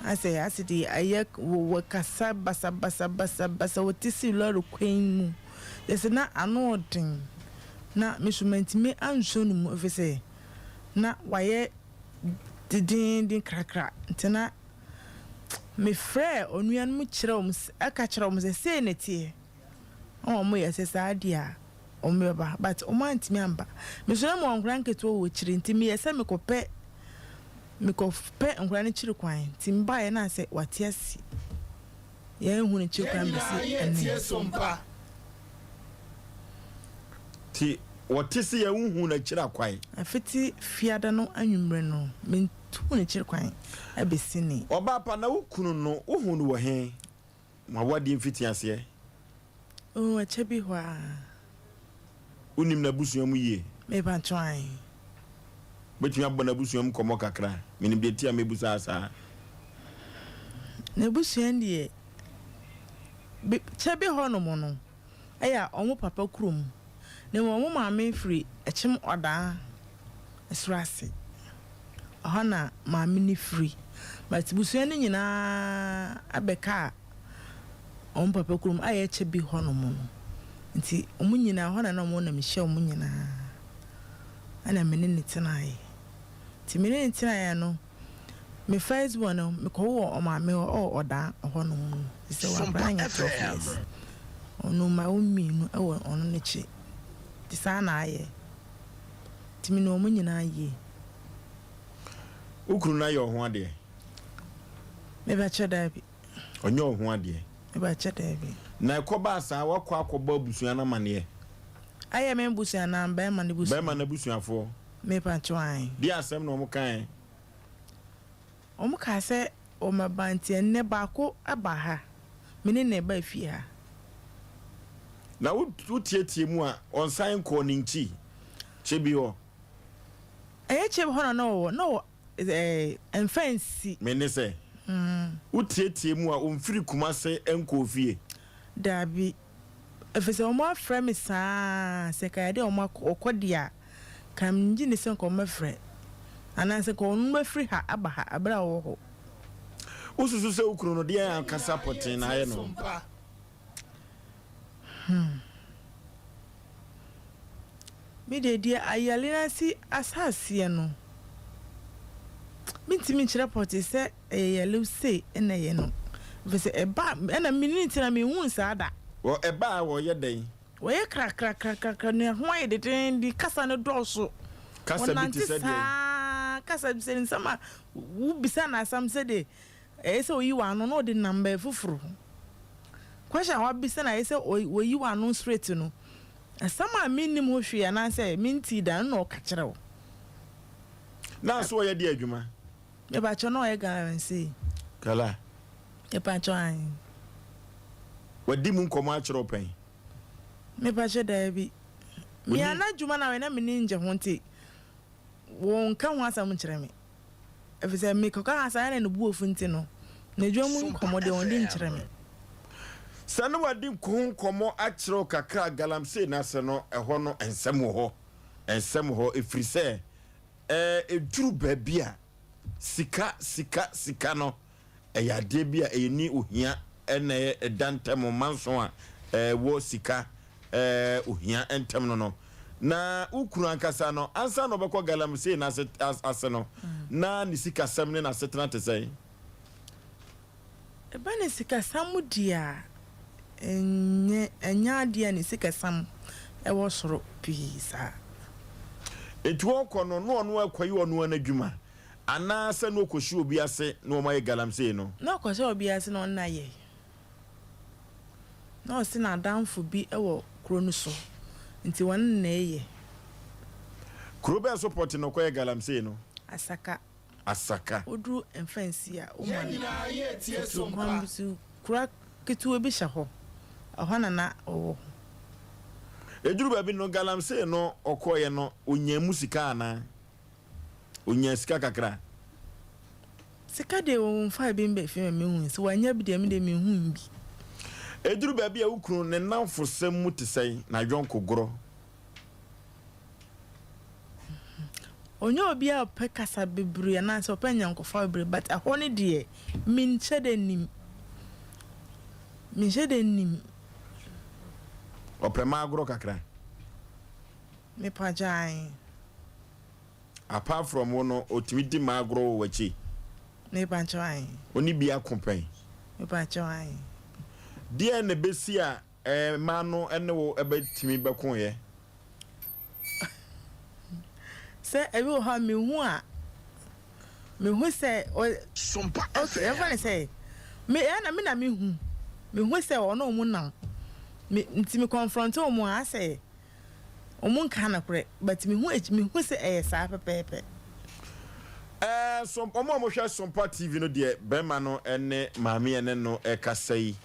Asɛ ase de ayɛ wɔ kasa basabasa basabasa wɔte si lɔre kwan mu. Kyerɛ sɛ na ano ɔden na me nso mantumi ansɔ no mu ɛfiri sɛ na wayɛ dedeenden krakra nti na mefrɛɛ onuanom kyerɛɛ wɔn ɛka kyerɛɛ wɔn sɛ sei na ɛteɛ. Na wɔn yɛ sɛ saa deɛ a wɔn bɛba but wɔn antumi amba. Me nso na mewɔ nkwadaa nketewa wɔ akyire nti meyɛ sɛ mekɔpɛ mekɔpɛ nkwadaa no kyiri kwan nti mebaeɛ na sɛ wate asi yɛnhu no kyiri kwan bɛsi ɛnnɛ. Nti wɔte se yɛn wohu no akyiri akwan. Ɛfiti fiada no anwummerɛ no mentuu no kyiri kwan bɛsi nnɛ. Ɔbaa pa na wo kunu no wohu no wɔ he? Mo awadeɛ mfitiaseɛ. Oh, ɛkyɛ bi hɔ aa. Wonim n'abusua mu yie? Mepakyɛw ae. Wobɛtumi abɔ n'abusua mu nkɔmmɔ kakra? Menim deɛ nti a mebusaa saa. N'abusua deɛ, be, kyɛ bi hɔ nom no, ɛyɛ wɔn papa kurom, na mmom wɔn maame firi Ɛkyem Ɔdaa soro ase. Ɛhɔ na maame no firi. But busua no nyinaa bɛkaa wɔn papa kurom a ɛyɛ Kyɛbi hɔnom no. Nti wɔn nyinaa, ɛhɔ na na wɔwɔ na mehyia wɔn nyinaa. Ɛna me ne no tenaeɛ. Nti me ne no tenaeɛ no, me first born no, mekɔwoo wɔ ɔmaame hɔ ɛwɔ Ɔdaa hɔnom no. Sɛ wakora anya 12 years. Ɔno mma mmienu wɔ ɔno n'akyi. Nti saa na ayɛ. Nti me ne wɔn nyinaa yie. Wo kunu no ayɛ wo ho adeɛ? Mebakyɛ daabi. Ɔnyɛ wo ho adeɛ? Mebakyɛ daabi. Na ɛkɔbaa saa woakɔ akɔbɔ abusua no amaneɛ? Ayɛ me abusua anaa bɛrima no abusua? Bɛrima no abusuafoɔ. Mepakyɛ ae. Deɛ asɛm na wɔn kaeɛ? Wɔn kaa sɛ wɔbɛba nti ɛnnɛ baako aba ha, me ne no ɛbaa fie ha. Na wo woteatea mu a ɔnsan nkɔɔ ne nkyi kye bi hɔ? Ɛnyɛ kye bi hɔ na na ɔwɔ, na ɔwɔ ɛɛ mfɛnsi. Me ne sɛ, woteatea mu a ɔmfiri Kumase nkɔɔ fie? Daabi. Efisɛ wɔafrɛ me saa ara, sɛ nka yɛde wɔn akɔ ɔkɔ deɛ a, nka mennye nni sɛ nka wɔbɛfrɛ, anaasɛ nka wɔn bɛfiri ha aba ha berɛ a wɔwɔ hɔ. Wosusu sɛ wo kunu no, deɛn ankasa pɔtee na ayɛ no? Hmm. Me deɛ, deɛ ayale no asi asaseɛ no, mentumi nkyerɛ pɔtee sɛ Ɛyɛ yalew sei na ɛyɛ no. Efisɛ ɛba a, ɛna menni nti na menhuu saa da. Wɔ ɛba a wɔyɛ dɛn? Wɔyɛ krakrakrakra, ne ho ayɛ dedeenden, kasa no dɔɔso. Kasa bi te Wɔnante sɛ deɛn? saa, kasa bi sɛ nsɛm a wobisa no asɛm sɛdeɛ ɛyɛ sɛ oyi w'ano na ɔde nam baabi foforo. Question a wabisa no a ɛyɛ sɛ oyi w'ano straight no, asɛm a mennim ho hwee anaasɛ mentii da no na ɔka kyerɛ wo. Na so ɔyɛ deɛ adwuma? Mepakyɛw na ɔyɛ galamsey. Kala. Mepakyɛw ahe. Wadi mu nkɔmɔ akyerɛ wo pɛn? Mepakyɛw daabi. Mea na adwuma na ɔyɛ na m'ani ngye ho nti wɔnka ho asɛm nkyerɛ me. Efisɛ mekɔka ho asɛm a na ne bo afu nti no n'adwuma mu nkɔmɔ deɛ ɔnde nkyerɛ me. Sɛ na wadi ho nkɔmɔ akyerɛ wo kakra a galamsey no ase no ɛhɔ no nsɛm wɔ hɔ. Nsɛm wɔ hɔ efiri sɛ Ɛduru baabi a, sika, sika, sika no, ɛyɛ adeɛ bi a ɛyɛ ni ohia na ɛda ntam, manso a ɛwɔ sika ohia ntam no no. Na wo kunu ankasa no, ansa na ɔbɛkɔ galamsey no ase, ase no, na ne sikasɛm ne n'asetena te sɛn? Ɛba no sikasɛm mu deɛ a, ɛnyɛ ɛnyɛ adeɛ a ne sikasɛm wɔ soro pii saa. Enti ɔrekɔ no, na ɔno rekɔyɛ ɔno ara n'adwuma, anaasɛ na ɔrekɔhyɛ obi ase na wɔayɛ galamsey no? Na ɔkɔhyɛ obi ase na ɔno na ayɛ. Na ɔse n'adamfo bi wɔ kuro no so, nti wɔne no na ɛyɛ. Kuro bɛn so pɔte na ɔkɔyɛ galamsey no? Asaka. Asaka. Woduru Mfɛnsi a, woma no tutu kwan bi so, kura ketewa bi hyɛ hɔ, ɛhɔ na na ɔwɔ. Eduru baabi no, galamsey no ɔkɔeɛ no, ɔnyaa mu sika anaa? Ɔnyaa sika kakra? Sika deɛ ɔmfaa bi mba fie ma mehui, sɛ wanya bi deɛ me deɛ menhui bi. Eduru baabi a wo kunu ne nnamfosɛm mu te sɛn, n'ayɔnkogorɔ? Ɔnyɛ obi a ɔpɛ kasa bebree anaasɛ ɔpɛ anyɔnkofa bebree but ɛhɔ no deɛ menhyɛ da nnim. Menhyɛ da nnim. Ɔpɛ mmaa agorɔ kakra? Mepa gyae. Apart from wo no, ɔtumi di mmaa agorɔ wɔ w'akyi? Mepa kyɛw ae. Wo ne bi ako pɛn? Mepa kyɛw ae. Deɛn na ɛbɛsi a mmaa no ne wo bɛtumi bɛkoeɛ? Sɛ ebi wɔ hɔ a mehu a, mehu sɛ ɔ okay yɛmfa no sɛ me ɛyɛ na me na mehu mehu sɛ ɔne wɔn nam me nti me confront wɔn a asɛ wɔn nka nokorɛ but mehu mehu sɛ ɛyɛ saa pɛpɛɛpɛ. Ɛɛ so wɔn a wɔhwɛ Sompa TV no deɛ bɛrima no ne maame a ɛne no rekasa yi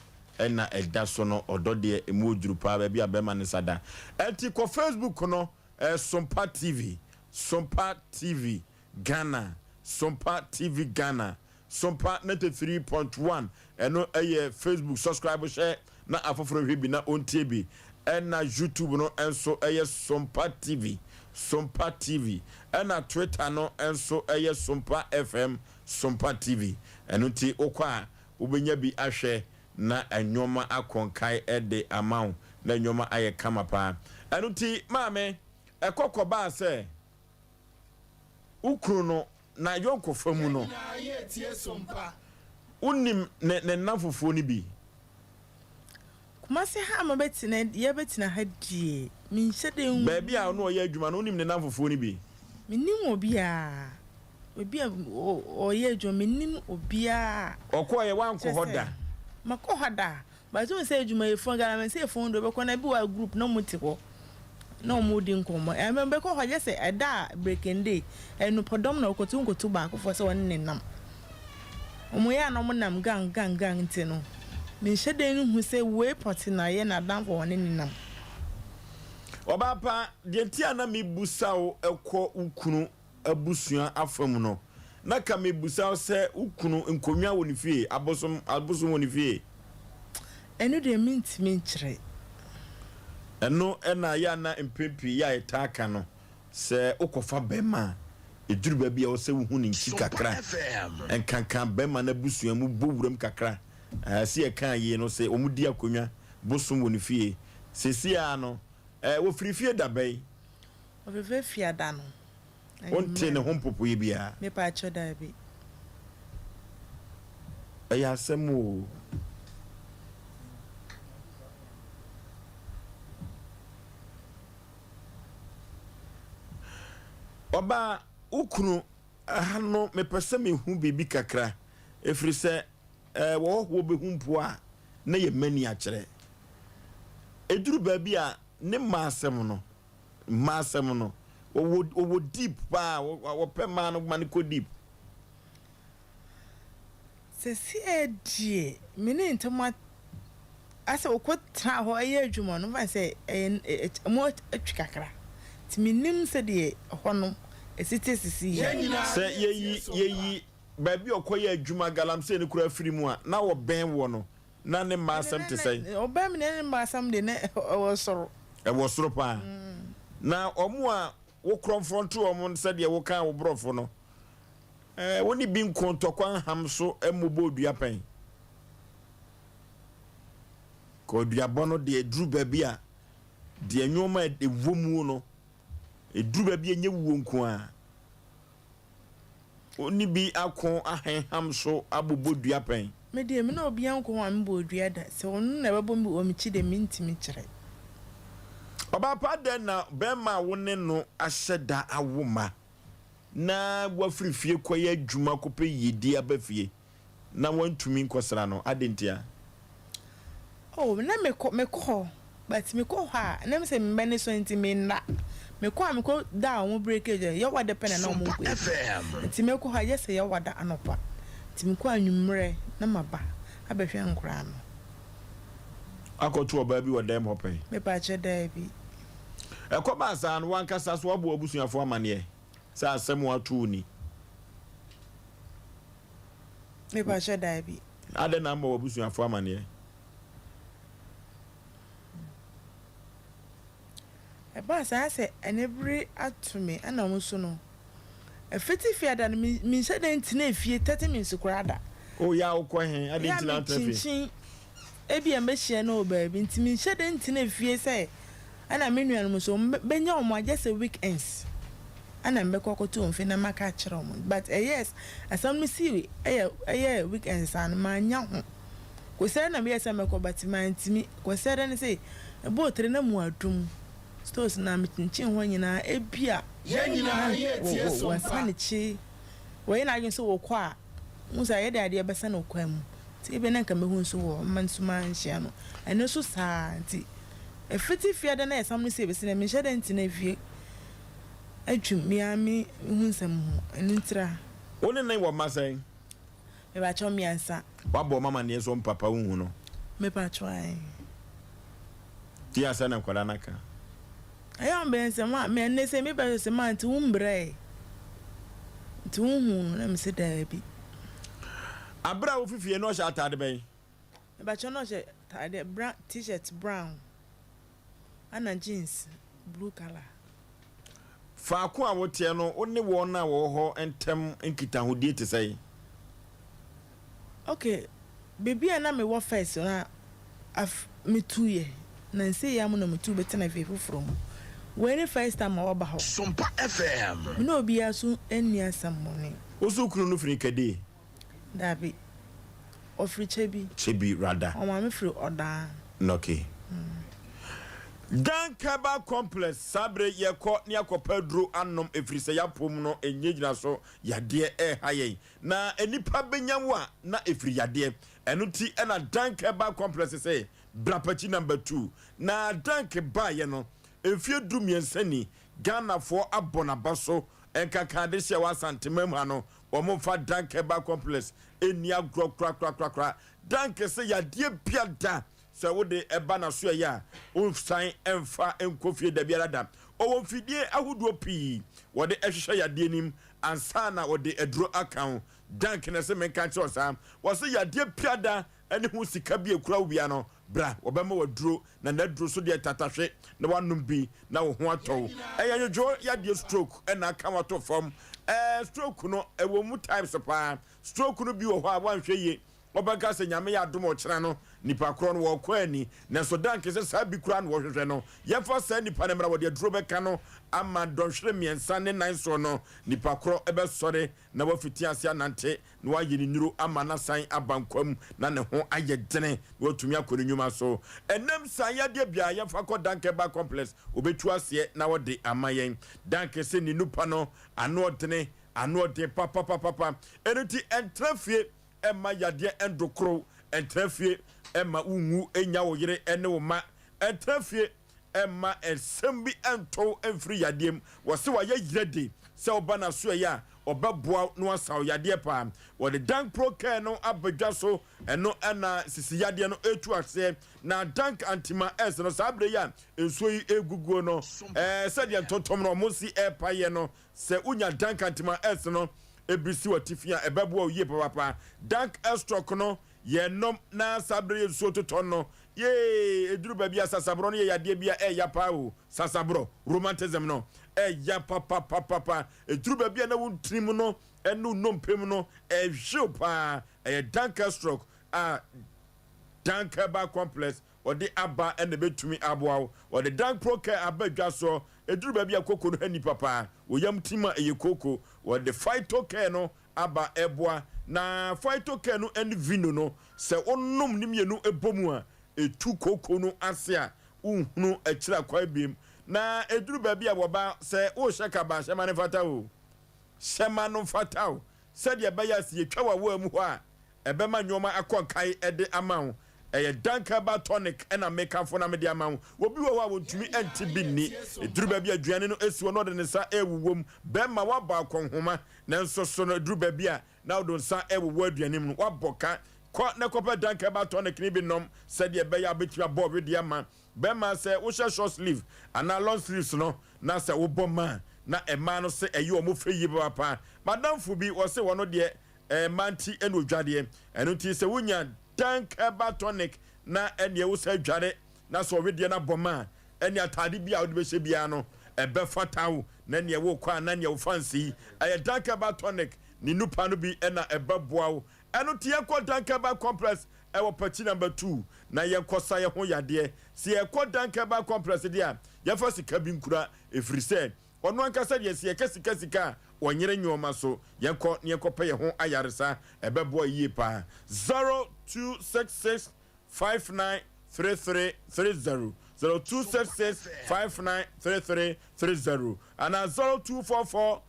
na ɛda so no ɔdɔ deɛ ɛmu ɔduru paa baabi a bɛrima no nsa da ɛnti kɔ Facebook no Sompa TV Sompa TV Ghana Sompa TV Ghana Sompa 93.1 ɛno ɛyɛ Facebook subscribe hyɛ na afoforɔ hwɛ bi na ɔntie bi ɛna YouTube no nso ɛyɛ Sompa TV Sompa TV ɛna Twitter no nso ɛyɛ Sompa FM Sompa TV ɛno nti wokɔ a Wobɛnya bi ahwɛ na nnoɔma akɔ nkae de ama wo na nnoɔma ayɛ kama paa. Ɛno nti maame, ɛkɔ kɔbaa sɛ wo kunu no n'ayɔnkofa mu no, wonim ne ne nnamfofoɔ no bi? Kumasi ha a mabɛtena yɛabɛtena ha deɛ, menhyɛ da nhu. Baabi a ɔne ɔyɛ adwuma no, wonim ne nnamfofoɔ no bi? Mennim obiara. Baabi a ɔyɛ adwuma, mennim obiara. Ɔkɔeɛ, woankɔ hɔ da? Makɔ hɔ da. But wohu sɛ adwumayɛfoɔ, galamseyfoɔ no deɛ, wobɛkɔ no, ebi wɔ a group na wɔte hɔ. na wɔn redi nkɔmmɔ. Ɛmɛ bɛkɔ hɔ gye sɛ ɛda a breaking day, ɛnopɔdɔm na wɔkɔtu nkoto baakofoɔ sɛ wɔne ne nam. Wɔn yɛ a na wɔn nam gang gang gang nti no, menhyɛ da nhu sɛ wei pɔte na yɛ n'adamfo a wɔne ne nam. Ɔbaa pa, deɛ nti a na mebusa wo kɔ wo kunu abusua afa mu no, na ka mebisa wo sɛ wo kunu nkonnwa wɔ ne fie, abosom, abosom wɔ ne fie? Ɛno deɛ mentumi nkyerɛ. Ɛno na yɛ a na mpɛn pii yɛ a yɛtaa ka no, sɛ wokɔfa bɛrima a, ɛduru baabi a ɛwɔ sɛ wohu ne nkyi kakra, nkanka bɛrima no abusua mu, bɔ wuram kakra. Ɛɛ, sɛ yɛkaa yei no, sɛ wɔdi akonnwa, bosom wɔ ne fie. Seesei ara no, ɛɛ, wɔfiri fie da bɛn? Ɔfefe fiada no. Wontee ne ho mpopoeɛ biara? Mepaakyɛw daabi. Ɛyɛ asɛm oo. Ɔbaa, wo kunu ha no mepɛ sɛ mehu biribi kakra, ɛfiri sɛ eh, wɔhɔhoɔ bɛhu mpo a na yɛ mani akyerɛ. Ɛduru baabi a ne mma asɛm no, mmaa asɛm no wɔwɔ wɔwɔ deep paa wɔpɛ mmaa no ma no kɔ deep. Sɛsiɛ deɛ me ne ntam a asɛ ɔkɔ tena hɔ ɛyɛ adwuma no mfa sɛ ɛyɛ ɛmu atwi kakra nti me nim sɛdeɛ ɛhɔ no ɛsi te sisi yɛ. Sɛ yɛyi yɛyi baabi a ɔkɔ yɛ adwuma galamsey no koraa firi mu a na wɔbɛn wɔ no Na ne mma asɛm te sɛn? Ɔbaa mu na ne mma asɛm de na ɛwɔ soro. Ɛwɔ soro paa. Na wɔn a wokorɔmfrɔnto wɔn sɛdeɛ wokaa wo borɔfo no, wo ne bi nko ntɔkwa nham so mmobɔɔ dua pɛn. Ka duabɔ no deɛ ɛduru baabi a, deɛ nneɛma a ɛwɔ mu no, ɛduru baabi a ɛnyɛ wuo nko ara. Wo ne bi ako ahenham so abobɔ dua pɛn. Me deɛ me ne obiara nkɔ ho a mebɔ dua da. Sɛ ɔno na ɛbɛbɔ me wɔ m'akyi deɛ mentumi nkyerɛ. Ɔbaa pa adɛn na bɛrima a wo ne no ahyɛ da awo mma na wafiri fie kɔyɛ adwuma kɔpɛ yiedie aba fie na wantumi nkɔsra no adɛn ntia? Oh na mekɔ mekɔ hɔ but mekɔ hɔ a na mesɛ me mma no sua nti menna. Mekɔ a mekɔ da a wɔn break agya Yawada pɛ na na wɔn nkɔ adwuma nti mekɔ hɔ a gye sɛ Yawada anɔpa nti mekɔ anwummerɛ na maba abɛhwɛ nkoraa no. Akɔto ɔbaa bi wɔ dɛm hɔ pɛn? Mepakyɛ daabi. Ɛkɔbaa saa no, w'ankasa so woabɔ w'abusuafo amanneɛ sɛ asɛm a ato wo ni? Mepakyɛ daabi. Adɛn na ammɔ w'abusuafo amanneɛ? Ɛbaa saa sɛ anibere ato me ɛna wɔn nso no, ɛfiti fiada no menhyɛ da ntenaa fie 30 minutes koraa da. Oh, yɛ a wokɔ he? Adɛn nti na Yɛ a wontena fie? mekyinkyin, ebia mɛhyia no wɔ baabi nti menhyɛ da ntena fie sɛ ɛna me nuanom nso mɛnya wɔn a gye sɛ weekends ɛna mɛkɔ akɔto wɔn fie na maka akyerɛ wɔn but ɛyɛɛ asɛm no sii ɛyɛ ɛyɛɛ weekends saa no mannya ho. Kwasiada na meyɛɛ sɛ mɛkɔ but mantumi. Kwasiada no sei, ɛbɔɔ tire na mu adum. Stores no a mekyinkyin hɔ nyinaa ebia na wɔasan akyi. Wɔyɛ n'adwene sɛ wɔkɔ a, wohu sɛ ayɛ dɛ adeɛ bɛsa no kwan mu. Nti ebia na nka mɛhu nso wɔ hɔ, me nso manhyia no. Ɛno nso saa ara nti, ɛfiti fiada na yɛsam no sei bɛsi nnɛ, menhyɛ da ntena fie atwam me ara me ho nsɛm ho. Ɛno ntira. Wo ne no wɔ mma sɛn? Mepakyɛw miansa. Wabɔ ɔmo amaneɛ sɛ ɔmo papa nhu no. Mepakyɛw ae. Ti asɛn na nkwadaa no aka. Ɛyɛ ɔmo bɛyɛ sɛ ma me ɛnɛ sɛ me ba sɛ ma nti wo mbrɛɛ nti wo hu no na me se daabi. Abere a wofi fie no ɔhyɛ ataade bɛn? Mepakyɛw na ɔhyɛ ataade brown t-shirt brown ɛna jeans blue colour. Faako a woteɛ no, wo ne wɔn a wɔwɔ hɔ ntam nkitahodie te sɛn? Ok, baabi a na mewɔ first no af metuiɛ, nansa yi ara mu na metu bɛtena fie foforɔ mu. Wei ne first time a waba hɔ. Sompa FM. Me ne obiara nso nni asɛm bɔne. Wo so kunu no firi Kadee? Dabi. Ɔfiri Kyebi. Kyebi rather. Ɔmaame firi Ɔdaa. Okay. Dan Kaba Complex, saa bere yi yɛkɔ ne akɔpɛ aduro anom ɛfiri sɛ yɛapom no ɛnyɛ gyina so yadeɛ ɛreha yɛn na nnipa bɛnya wo a na ɛfiri yadeɛ ɛno nti ɛna Dan Kaba Complex sɛ bra pakyi number 2 na Dank baeɛ no mfeɛ 13 ni Ghanafoɔ abɔ n'aba so nkanka adehyeɛ wɔ Asanteman mu ha no Wɔmfa Dank Herbal Complex nni agorɔ korakorakorakora. Dank sɛ yadeɛ bia da sɛ wode ba n'asoɛeɛ a, wonsan mfa nkɔ fie dabiara da. Ɔwɔ mfidie ahodoɔ pii wɔde hwehwɛ yadeɛ no mu ansa na wɔde aduro aka ho. Dank na ɛse menka nkyerɛ wo saa. Wɔse yadeɛ bia da ne ho sika bi a ɛkura wo bia no, bra wɔbɛma wo aduro na n'aduro so deɛ tatahwe na wanom bi na wo ho atɔ wo. Ɛyɛ nwodwo yadeɛ stroke na aka wo ato fam. Ɛɛ stroke no ɛwɔ mu types paa. Stroke no bi wɔ hɔ a woanhwɛ yie wɔbɛka sɛ Nyame yɛ adom ɔkyena no nipa korɔ no wɔkɔ ani. Nanso da nke sɛ saa bi koraa na wɔhwehwɛ no. Yɛmfa saa nipa no mmra wɔde aduro bɛka no ama dɔnhwere mmiɛnsa ne nan soɔ no nipa korɔ bɛsɔre na wafiti ase anante na wayɛ ne nnuru ama no asan aba nkwa mu na ne ho ayɛ dene na watumi akɔ ne nnwuma so. Ɛnam saa yadeɛ biara yɛmfa kɔ Dank Herbal Complex, wɔbɛtu aseɛ na wɔde ama yɛn. Dank se ne nnupa no ano ɔdene, ano ɔden papapapapa. Ɛno nti ɛntena fie mma yadeɛ ndokoro wo, ɛntena fie mma wonwu nnya wo yere ne wo mma, ɛntena fie mma nsɛm bi nto wo mfiri yadeɛ mu. Wɔse wayɛ yerɛ de, sɛ woba n'asoɛeɛ a, ɔbɛboa wo na wasa wo yadeɛ paa. Wɔde Dank Pro Care no aba dwa so, ɛno na sisi yadeɛ no retu aseɛ. Na Dank Antima S no, saa berɛ yi a nsuo yi reguguo no, sɛdeɛ ntontom no wɔn si repaeɛ no, sɛ wonya Dank Antima S no bi si w'atifi a, ɛbɛboa wo yie papaapa. Dank Estrock no, Yɛnom na saa berɛ yi nsuo totɔ no yee ɛduru baabi a sasaborɔ no yɛ yadeɛ bi a ɛya paa o sasaborɔ romantism no ɛya papapapapa ɛduru baabi a na wo ntirim no ɛne wo nnompe mu no ɛhyew paa ɛyɛ Danker stroke a Dank Herbal Complex wɔde aba ɛna ɛbɛtumi aboa wo wɔde Dank Pro Care aba dwa soɔ ɛduru baabi a koko no ha nnipa paa wo yam tim a ɛyɛ koko wɔde Phyto Care no. aba ɛboa. Na Phytocare no ne Vino no, sɛ wonom ne mmienu bɔ mu a, ɛtu kooko no ase a wonhunu akyiri akwan biem. Na ɛduru baabi a wɔba sɛ worehyɛ kaba a, hyɛ ma no mfata o. Hyɛ ma no mfata o, sɛdeɛ ɛbɛyɛ a sɛ yɛtwa w'awaa mu hɔ a, ɛbɛma nnoɔma akɔ nkae de ama wo. Ɛyɛ Dank Herbal Tonic na mekamfo na mede ama wo. Obi wɔ hɔ a ɔntumi nte bi nni. Ɛduru baabi a aduane no si hɔ na ɔde ne nsa rewowɔ mu. Bɛrima, woabɔ akɔnhoma, nanso so no ɛduru baabi a na wode wo nsa rewowɔ aduane mu no, woabɔ ka. Kɔ na kɔpɛ Dank Herbal Tonic no bi nom sɛdeɛ ɛbɛyɛ a wobɛtumi abɔ wedeɛ ama. Bɛrima, sɛ wohyɛ short sleeve anaa long sleeves no na sɛ wobɔ ma a, na mmaa no se ɛyɛ wɔn fɛ yie papaapa. M'adamfo bi, ɔse ɔno deɛ mmaa nti na ɔdwadeɛ. Ɛno nti sɛ wonya Dank Herbal Tonic na ɛneɛ wosan dware na sɛ ɔwedeɛ no abɔ ma a, ɛne ataade bi a wode bɛhyɛ biara no ɛbɛfata wo na neɛ wokɔ a na neɛ wo fancy yi. Ɛyɛ Dank Herbal Tonic ne nupa no bi na ɛbɛboa wo. Ɛno nti yɛnkɔ Dank Herbal Complex ɛwɔ Pakyi Number 2 na yɛnkɔ sa yɛn ho yadeɛ. Sɛ yɛkɔ Dank Herbal Complex deɛ a, yɛmfa sika bi nkura ɛfiri sɛ ɔno ankasa deɛ sɛ yɛka sika sika a ɔnyere nnoɔma so. Yɛnkɔ na yɛnkɔpɛ yɛn ho ayaresa, ɛbɛboa yie paa. 0266 593330, 0266 593330 anaa 0244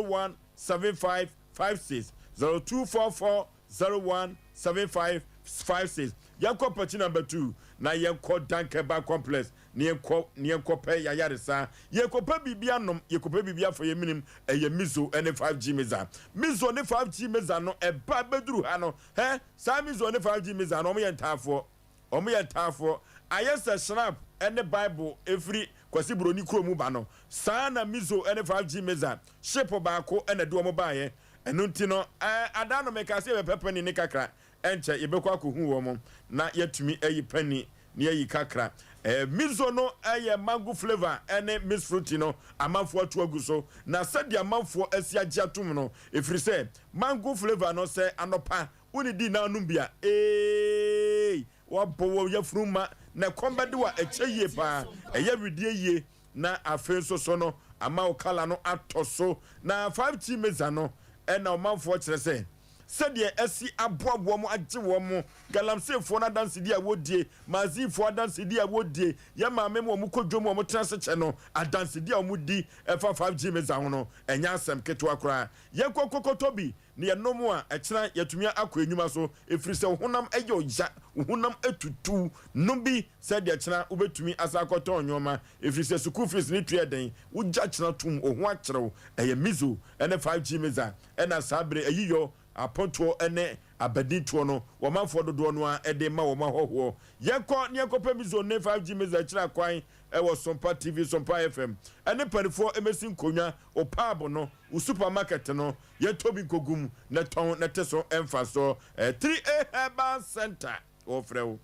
01 7556, 0244 01 7556. Yɛnkɔ Pakyi Number 2 na yɛnkɔ Dankeba Complex na yɛnkɔ na yɛnkɔpɛ yɛayaresa. Yɛkɔpɛ biribi anom, yɛkɔpɛ biribi afa yɛn menem, ɛyɛ Mizo ne 5G Meza. Mizo ne 5G Meza no ɛba bɛduru ha no, hɛ, saa Mizo ne 5G Meza no, wɔyɛ ntaafoɔ. Wɔyɛ ntaafoɔ. Ayɛ sɛ Schnapp ne Bible firi Kwasi Buroni kuro mu ba no, saa na Mizo ne 5G Meza, ship baako na ɛde wɔn baeɛ. Ɛno nti no, ɛɛ, ada no mekaa sɛ yɛbɛpɛ panni ne kakra. Ɛnkyɛ yɛbɛkɔ akɔhu wɔn na yɛatumi ayi panni na yɛayi kakra. Ɛɛ, miso no yɛ mango flavour ne mixed fruit no amanfoɔ atu agu so. Na sɛdeɛ amanfoɔ asi agye atom no, ɛfiri sɛ mango flavour no sɛ anɔpa wonidii na wonom bi a, eei, woabɔ wo yafunu ma na ɛkɔm bɛde wo a, ɛkyɛ yie paa. Ɛyɛ wedeɛ yie. Na afei nso so no ama wo kala no atɔ so. Na 5G meza no na ɔmanfoɔ kyerɛ sɛ sɛdeɛ asi aboa wɔn agye wɔn, galamseyfoɔ no adansedi a wɔdie, maazifoɔ adansedi a wɔdie, yɛn maame mu wɔn kɔ dwom wɔn tena ase kyɛ no adansedi a wɔdi ɛfa 5G meza ho no ɛnyɛ asɛm ketewa koraa. Yɛnkɔ nkɔkɔtɔ bi na yɛnom a, ɛkyena yɛatumi akɔ nnwuma so, ɛfiri sɛ wo honam yɛ ɔya, wo honam atutu. Nom bi sɛdeɛ kyena wobɛtumi asan akɔtɔn nnoɔma, ɛfiri sɛ sukuu fees no tua dɛn, wogya kyena tom, wo ho akyere wo. Ɛyɛ Mizo ne 5G Miza na saa berɛ ayiyɔ, apontoɔ ne abadintoɔ no wɔmanfoɔ dodoɔ no ara de ma wɔn ahɔhoɔ. Yɛnkɔ na yɛnkɔpɛ Mizo ne 5G Miza akyiri akwan wɔ Sompa TV, Sompa FM ne mpanifoɔ mmɛsi nkonnwa, wo pub no, wo supermarket no, Yɛtɔ bi nkogu mu na tɔn na te so mfasoɔ. 3A Herbal Center wɔfrɛ wo.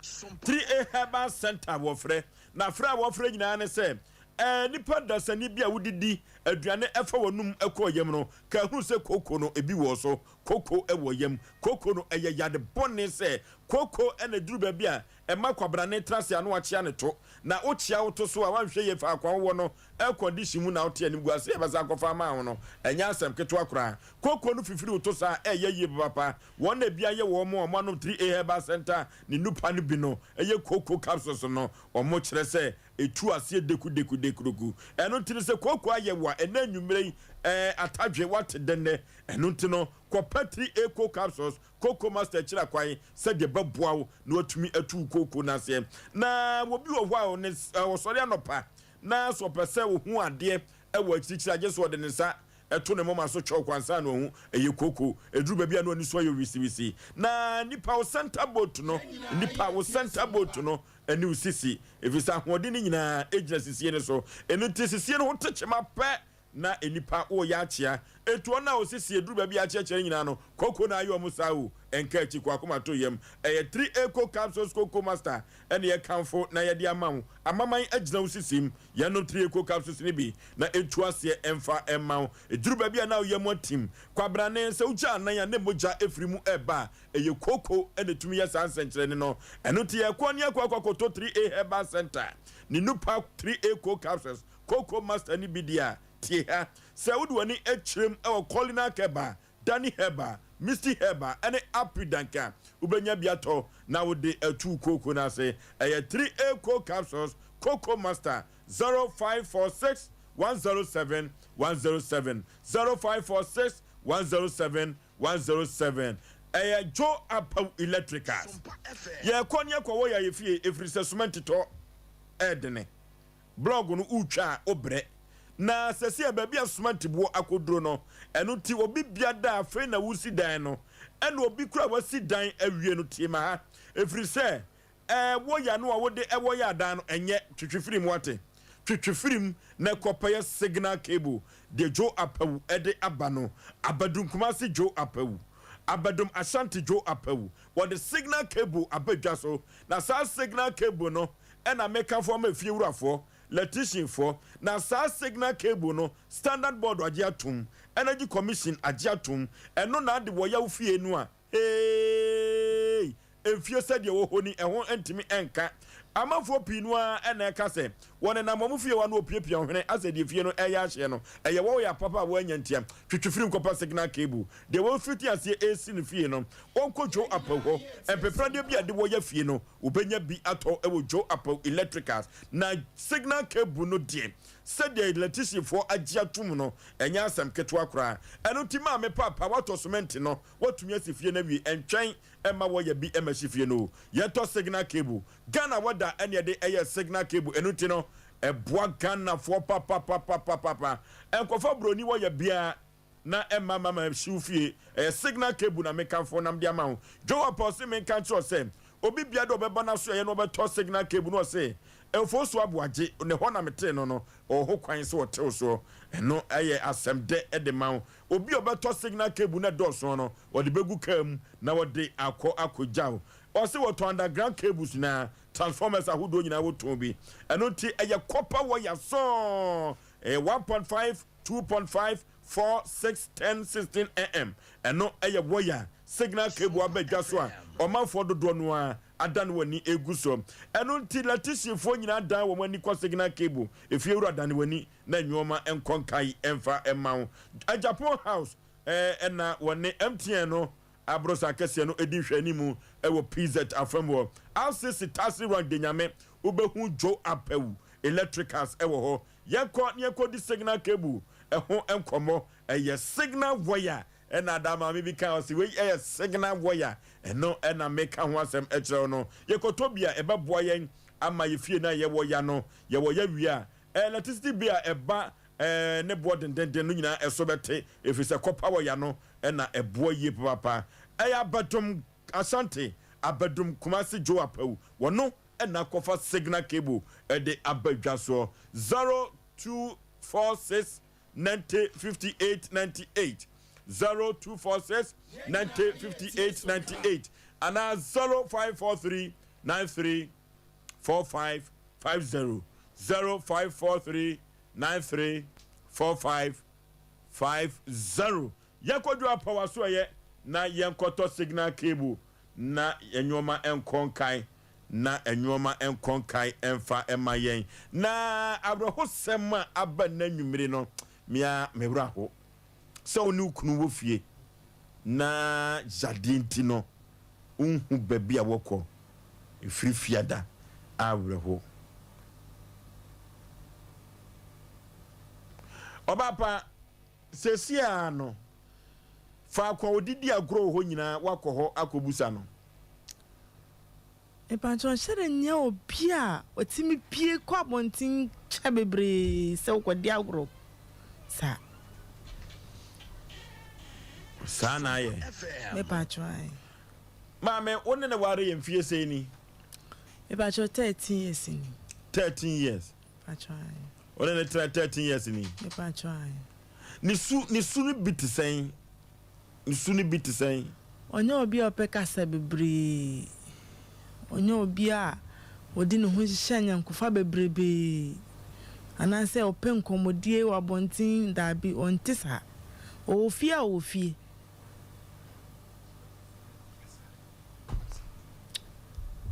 3A Herbal Center wɔfrɛ. Na frɛ a wɔfrɛ nyinaa ne sɛ ɛɛ nipa dasani bi a wodidi aduane ɛfa w'anum ɛkɔ yam no ka hunu sɛ koko no ebi wɔ so. Koko ɛwɔ yam. Koko no ɛyɛ yade bɔne sɛ koko ɛna duru baabi a Ɛma kwabrane tena ase a na wakyea ne to. Na wokyea wo to so a, woanhwɛ yie faako a wowɔ no air condition mu na wote animguase a ɛbɛsan akɔfa ama wo no, ɛnyɛ asɛm ketewa koraa. Kooko no fifiri wo to saa a, ɛyɛ yie papaapa. Wɔn na ebi ayɛ wɔn a wɔanom 3A Herbal Centre ne nnupa no bi no yɛ kooko capsules no. Wɔkyerɛ sɛ ɛtu aseɛ dekudekudekudeku. Ɛno nti no sɛ kooko ayɛ wo a, ɛnnɛ anwummerɛ yi, ɛɛ atadwe, woate dɛnnɛ. Ɛno nti no, kɔpɛ 3A Coco Capsules Kooko Master kyerɛ kwan sɛdeɛ ɛbɛboa wo na watumi atu wo kooko no aseɛ. Na obi wɔ hɔ a ne ɔsɔre anɔpa na sɛ ɔpɛ sɛ ɔhu adeɛ wɔ akyirikyiri a, gye sɛ ɔde ne nsa to ne moma so twɛw kwan ansa na wahu ɛyɛ kooko. Ɛduru baabi a na w'ani so ayɛ wisiwisi. Na nipa wo center boat no, nipa wo center boat no ne wo sisi, ɛfiri sɛ ahoɔden no nyinaa gyina sisie no so. Ɛno nti sisie no ho te kyema pɛ na nnipa woreyɛ akyea. Enti wɔn a wɔsisi aduru baabi a akyerɛkyerɛ no nyinaa no, koko na ayɛ wɔn saa o, ɛnka akyi, kɔ akoma to yam. Ɛyɛ Tri Eco Capsules Koko Master na yɛkamfo na yɛde ama wo. Amaman agyina wo sisim. Yɛnom Tri Eco Capsules no bi na ɛntu aseɛ mfa mma wo. Ɛduru baabi a na wo yam atim. Kwabrane, sɛ wogya anan a na mogya firi mu reba a, ɛyɛ koko na ɛtumi yɛ saa nsɛnkyerɛnne no. Ɛno nti yɛkɔ ne yɛkɔ akɔ akɔtɔ Tri A Herbal Center ne Nupa Tri Eco Capsules Koko Master no bi deɛ a, Tie ha, sɛ wode w'ani kyerɛm wɔ Culinary Herbal, Dani Herbal, Misty Herbal ne Apridank a, wobɛnya bi atɔ na wode atu wo kooko no ase. Ɛyɛ 3A Cold Capsules, Cocoa Master, 0546 107 107, 0546 107 107. Ɛyɛ Joe Apawu Electricals. Yɛrekɔ ne yɛkɔwɔ yɛn ayɛfie ɛfiri sɛ sumɛnti tɔ ɛredene. Blɔg no wotwa a wobrɛ. Na sɛsei baabi a sumɛnti boɔ akɔduro no, ɛno nti obi bia da a afei na wosi dan no, ɛna obi koraa a wasi dan awie no tie ma ha ɛfiri sɛ Ɛɛ wo ya no a wode ɛwɔ yɛ adan no ɛnyɛ, twetwe firi mu wate, twetwe firi mu na kɔ pɛyɛ signal cable deɛ Joe Apawu ɛde aba no, Abadum Kumasi Joe Apawu, Abadum Ashanti Joe Apawu, wɔde signal cable aba dwa so, na saa signal cable no ɛna mekamfo ama efie wurafoɔ, electrician foɔ, na saa signal cable no standard board agye atom, energy commission agye atom, ɛno na ade wɔ ya wo fie no a Eeii! Mfie sɛdeɛ ɛwɔ hɔ ni, ɛho ntumi nka. Amanfoɔ pii no ara na ɛka sɛ, wɔnenam wɔn fie hɔ a na wɔpiapia wɔn hwene asɛ deɛ fie no reyɛ ahyeɛ no. Ɛyɛ wɔn ya papa a wɔannya ntia. Twetwe firi nkɔpa signal cable. Deɛ wɔrefiti aseɛ resi no fie no, wɔnkɔ Joe Apawu hɔ. Mpepradeɛ bi a ɛde wɔyɛ fie no, wobɛnya bi atɔ wɔ Joe Apawu Electricals. Na signal cable no deɛ, sɛdeɛ electricianfoɔ agye atom no, ɛnyɛ asɛm ketewa koraa. Ɛno nti maame paapa, woatɔ sumɛnte no, Watumi asi fie no awie ɛntwɛn mma wɔyɛ bi mmɛhye fie no o. Yɛtɔ signal cable. Ghana weather ɛne ɛde ɛyɛ signal cable ɛno nti no ɛboa Ghanafoɔ papapapapapa. Ɛnkɔfa broni wɔyɛ biara na ɛmma mama hye wo fie. Ɛyɛ signal cable na mekamfo nam de ama wo. Joe Apah ɔse menka nkyerɛ wo sɛ obi biara de ɔbɛba n'asoɛeɛ na ɔbɛtɔ signal cable no ɔse Mfooso Aboagye ne hɔ na metee no no ɔwɔ ho kwan sɛ ɔtew soɔ. Ɛno ɛyɛ asɛm dɛ de ma wo. Obi a ɔbɛtɔ signal cable no ɛdɔɔso no, ɔde bɛgu kaa mu na wɔde akɔ akɔgyaw. Ɔse wɔtɔn underground cables nyinaa, transformers ahodoɔ nyinaa wɔtɔn bi. Ɛno nti ɛyɛ copper wire sɔɔ, ɛyɛ 1.5, 2.5, 4, 6, 10, 16 mm. Ɛno ɛyɛ wire, signal cable aba dwa so a ɔmanfoɔ dodoɔ no ara adane wɔn ani regu so. Ɛno nti lɛtihyifoɔ nyinaa dan wɔn ani kɔ signal cable. Efiewura dane w'ani na nnoɔma nkɔ nkae mfa mma wo. Agyapong House na wɔne MTN no aborosan kɛseɛ no di nhwɛanimu wɔ PZ afam wɔ RCC Taxi Rank Denyame wobɛhu Joe Apawu Electricals wɔ hɔ. Yɛnkɔ na yɛnkɔdi signal cable ho nkɔmmɔ. Ɛyɛ signal wire ɛna ada maame bi kaa ɔse wei ɛyɛ signal wire ɛno ɛna meka ho asɛm ɛkyerɛ wo no. Yɛkɔtɔ bi a ɛbɛboa yɛn ama yɛ fie no a yɛwɔ ya no yɛwɔ ya wie a Electricity bill a ɛba ne boɔ dendenden no nyinaa ɛso bɛte ɛfiri sɛ copper wire no na ɛboɔ yie papaapa. Ɛyɛ Abadom Ashanti, Abadom Kumasi Joe Apawu wɔno na akɔfa signal cable de aba dwa soɔ. 0246 90 58 98, 0246 90 58 98 anaa 0543 93 45 50 0543 93 45 50. Yɛnkɔdwo apawa so ɛyɛ na yɛnkɔtɔ signal cable na nnoɔma nkɔ nkan na nnoɔma nkɔ nkan mfa mma yɛn. Na awerɛhosɛm a aba nnɛ anwummere no, me ara me werɛ aho sɛ wo ne wo kunu wɔ fie na yadeɛ nti no wonhu baabi a wɔkɔ ɛfiri fiada awerɛho. Ɔbaapa, seesei ara no, faako a wɔde di agorɔ wɔ hɔ nyinaa woakɔ hɔ akɔbusa no. Mepakyɛw nhyɛ da nnya obi a ɔtumi pue kɔ abɔnten kyɛ bebree sɛ wokɔdi agorɔ saa. Saa na ayɛ. Mepakyɛw ae. Maame, wo ne no ware yɛ mfie sɛn ni? Mepakyɛw 13 years ni. 13 years. Mepakyɛw ae. Wo ne no tena 13 years ni? Mepakyɛw ae. Ne su, ne su no bi te sɛn? Ne su no bi te sɛn? Ɔnyɛ obi a ɔpɛ kasa bebree. Ɔnyɛ obi a ɔde ne ho hyehyɛ anyɔnkofa bebrebe anaasɛ ɔpɛ nkɔmmɔdie wɔ abɔnten, daabi, ɔnte saa. Ɔwɔ fie a, ɔwɔ fie.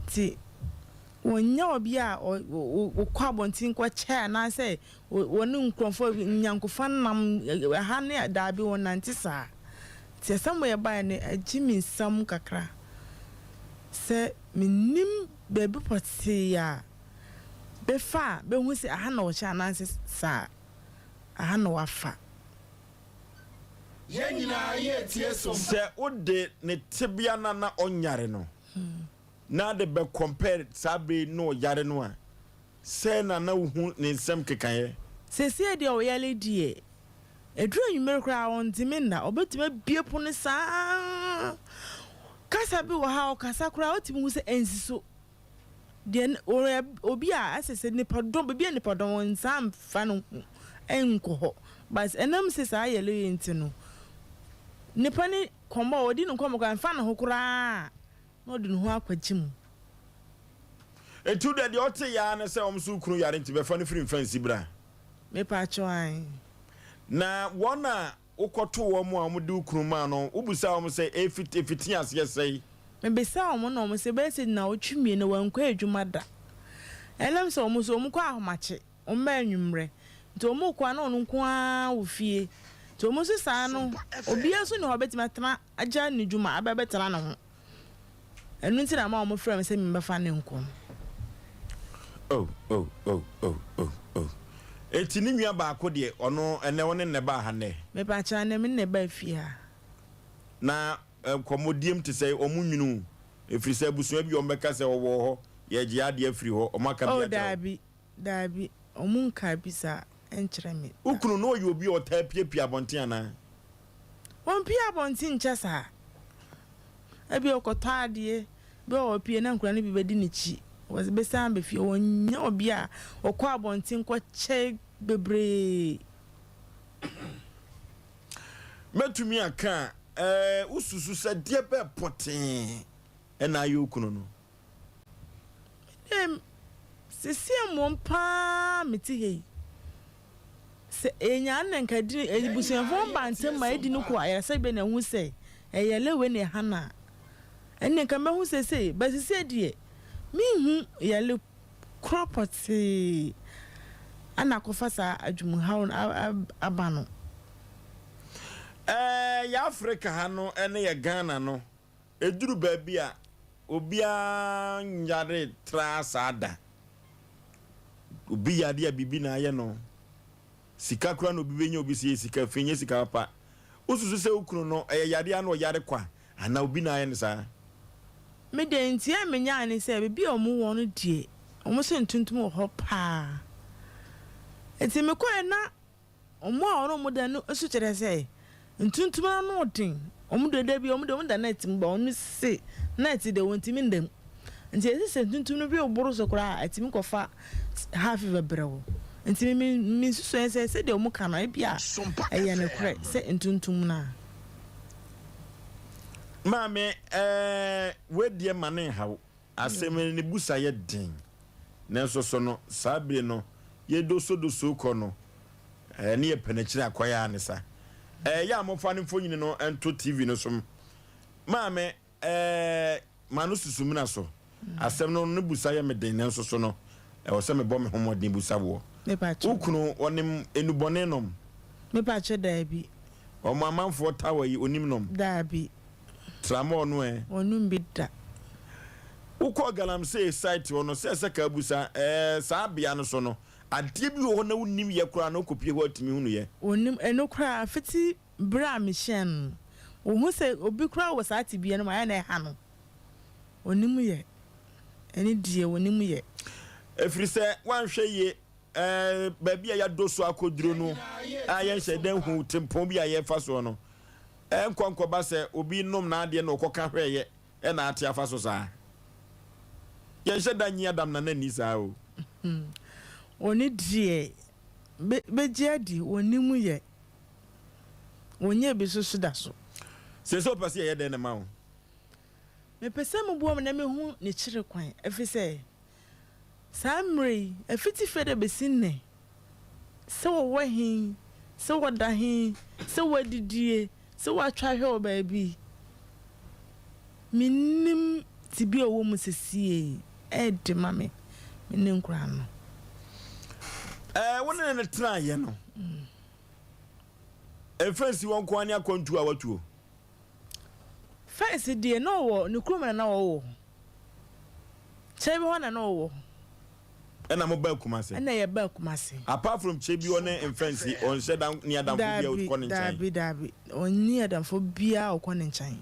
Nti. Wɔnyɛ obi a ɔkɔ abɔnten kɔkyɛ anaasɛ wɔne nkurɔfoɔ nyankofa nam ɛha ne daabi wɔnnante saa. Nti asɛm wei ɛbaeɛ no ɛgye me nsam kakra sɛ mennim baabi pɔtee a bɛfa a bɛhu sɛ aha na ɔhyɛ anaasɛ saa aha na wafa. Yɛn nyinaa yɛretie som. Sɛ wode ne tebea no a na ɔnyare no na de bɛ compare saa bere yi na ɔyare no a, sɛn na na wuhu ne nsɛm kekaeɛ? Seesei deɛ ɔyare deɛ, ɛduru anwummere koraa a ɔntumi nna. Ɔbɛtumi abue pono saa ara. Kasa bi wɔ ha a ɔkasa koraa a wotumi hu sɛ ɛnsi so. Deɛ ɔyɛ obi a asɛ sɛ nipadɔm, baabi a nipadɔm wɔ nsaa mfa ne ho nkɔ hɔ. But ɛnam sɛ saa yare yi nti no, nipa ne kɔmmɔ a ɔdi ne nkɔmmɔ koraa ɛmfa ne ho koraa. na ɔde ne ho akɔgye mu. Enti wo deɛ, deɛ ɔte yɛ ara ne sɛ wɔn nso wo kunu yare nti bɛfa no firi mfɛnsi bra. Mepaakyɛw ae. Na wɔn a wokɔtoo wɔn a wɔde wo kunu maa no, wobisaa wɔn sɛ, Efi efiti aseɛ sɛn? Mebisaa wɔn na wɔn se bɛyɛ sɛ nnawɔtwe mmienu wankɔ adwuma da. Ɛnam sɛ wɔn nso wɔkɔ ahomakye, wɔmma anwummerɛ, nti wɔkɔ a na ɔno nko ara wɔ fie. Nti wɔn nso saa no, obiara nso nni hɔ a ɔbɛtumi atena agya ne dwuma aba abɛtena ne ho. Ɛno nti na ama wɔfrɛɛ me sɛ memmɛfa no nkɔ no. Oh, oh, oh, oh, oh, oh. Enti ne nua baako deɛ, ɔno, ɛnnɛ wo ne no na ɛbaa ha nnɛ? Mepakyɛw, ɛnnɛ me ne no na ɛbaa fie ha. Na nkɔmmɔdiem te sɛ wɔn nwunu wo, ɛfiri sɛ abusua bi a wɔbɛka sɛ ɔwɔ hɔ, yɛregye adeɛ afiri hɔ, wɔaka bi Oh, akyerɛ wo? daabi, Daabi, wɔnkaa bi saa nkyerɛ me Wo da. kunu, na ɔyɛ obi a ɔtaa piapia abɔnten anaa? Ɔmpue abɔnten nkyɛ saa. Ebia ɔkɔtɔ adeɛ, bi a ɔpue na nkwadaa no bi bɛdi n'akyi, wɔbɛsan aba fie. Ɔnyɛ obi a ɔkɔ abɔnten kɔkyɛ bebree. Mɛtumi aka a, ɛɛ, wosusu sɛ deɛ bɛn pɔtee na ayɛ wo kunu no? Me deɛ, seesei mmom paa mete ha yi, sɛ yɛnya no na nka di abusuafoɔ mba ntɛm ma yɛdi no kɔ ayaresabea na ɛhu sɛ ɛyɛ lewe na ɛha no a, ɛnneɛ nka mɛhu seesei. But seesei deɛ, menhu yare korɔ pɔtee ana akɔfa saa adwemuhaw no aba no. Ɛɛ, yɛ Africa ha no ne yɛ Ghana no, Ɛduru baabi a, obiara nyare traa saa da. Obi yare a, biribi na ayɛ no. Sika koraa na obi bɛnya obi sɛ yɛ sika fi, nyɛ sika papa. Wosusu sɛ wo kunu no, ɛyɛ yareɛ a na ɔyare kwa anaa obi na ayɛ no saa? Me deɛ nti a menyae ne sɛ baabi a wɔn wɔ no deɛ wɔn se ntontom wɔ hɔ paa nti mekɔɛ na Wɔn a wɔne wɔn da no nso kyerɛ sɛ ntontom no ano den. Wɔn deɛ da bi wɔn deɛ wɔn da net mu ba wɔn se net deɛ wɔntumi nda mu. Nti ɛsɛ sɛ ntontom no bi boro so koraa a ɛtumi kɔfa high fever brɛ wo. Nti me me nsusuɛ sɛ sɛdeɛ wɔn ka no ebi a ɛyɛ nokorɛ sɛ ntontom no a. Maame ɛɛ wei deɛ ma ne nhaw. Asɛm no ne busa yɛ den, nanso so no saa bere no yɛdosodosoo kɔ no ne yɛpɛ n'akyiri akwan ara ne sa. Ɛyɛ a momfa ne mfonini no nto TV no so Maame, ɛɛ, ma no susu mena so. Asɛm no ne busa yɛ me den, nanso so no ɛwɔ sɛ mebɔ me ho mmɔden busa woɔ. Wo kunu, ɔnim nnubɔne nom? Mepakyɛ, daabi. Wɔn amanfoɔ tawa yi, ɔnim nom? Daabi. Tramɔɔ no ɛ? Wɔnnom bi da. Wokɔɔ Galamsey site hɔ no, sɛ sɛ Kabusa, ɛɛ, saa bea no so no, adeɛ bi wɔ hɔ na wonnim yɛ koraa na wokɔpie hɔ a tumi hunu yɛ? Wɔnnim, ɛno koraa, fiti berɛ a mehyɛɛ no no, wɔhu sɛ obi koraa wɔ saa tebea no mu a, ɛyɛ na ɛha no. Wɔnnim yɛ. Ɛno deɛ, wɔnnim yɛ. Ɛfiri sɛ woanhwɛ yie, ɛɛ, baabi a yɛadɔ so akɔduro no a yɛnhyɛ da nhu tempɔn bi a yɛrefa soɔ no, Ɛnkɔ nkɔba sɛ obi nom n'adeɛ na ɔkɔka hwɛeɛ na ate afa so saa. Yɛnhyɛ da nyi Adam Nana nni saa o. Ɔno deɛ bɛ bɛgye adi, ɔnim yɛ. Ɔnyɛɛ bi nso so da so. Seesei wopɛ sɛ yɛyɛ dɛn na ɛma wo? Mepɛ sɛ moboa me na mehu ne kyere kwan, ɛfiri sɛ saa mmerɛ yi, ɛfiti fɛ dɛ bɛsi nnɛ, sɛ wɔwɔ he, sɛ wɔda he, sɛ wɔadidie, sɛ wɔatwa ahwɛ wɔ baabi, mennim tebea a ɔwɔ mu sesiei. ɛɛde ma me, me ne nkoraa no. Ɛɛ, wo ne no tenaeɛ no, ɛmfa nsi hɔ nko ara ne akwantuo a watuo? First deɛ na ɔwɔ ne kurom na na ɔwɔ. Kyɛbi hɔ na na ɔwɔ. Ɛna mo baa Kumasi? Ɛna yɛ baa Kumasi. Apart from Kyebi ɔne Mfɛnsi, ɔnhyɛ da nni adamfo biara ɔkɔ ne nkyɛn? Daabi, daabi, ɔnni adamfo biara ɔkɔ ne nkyɛn.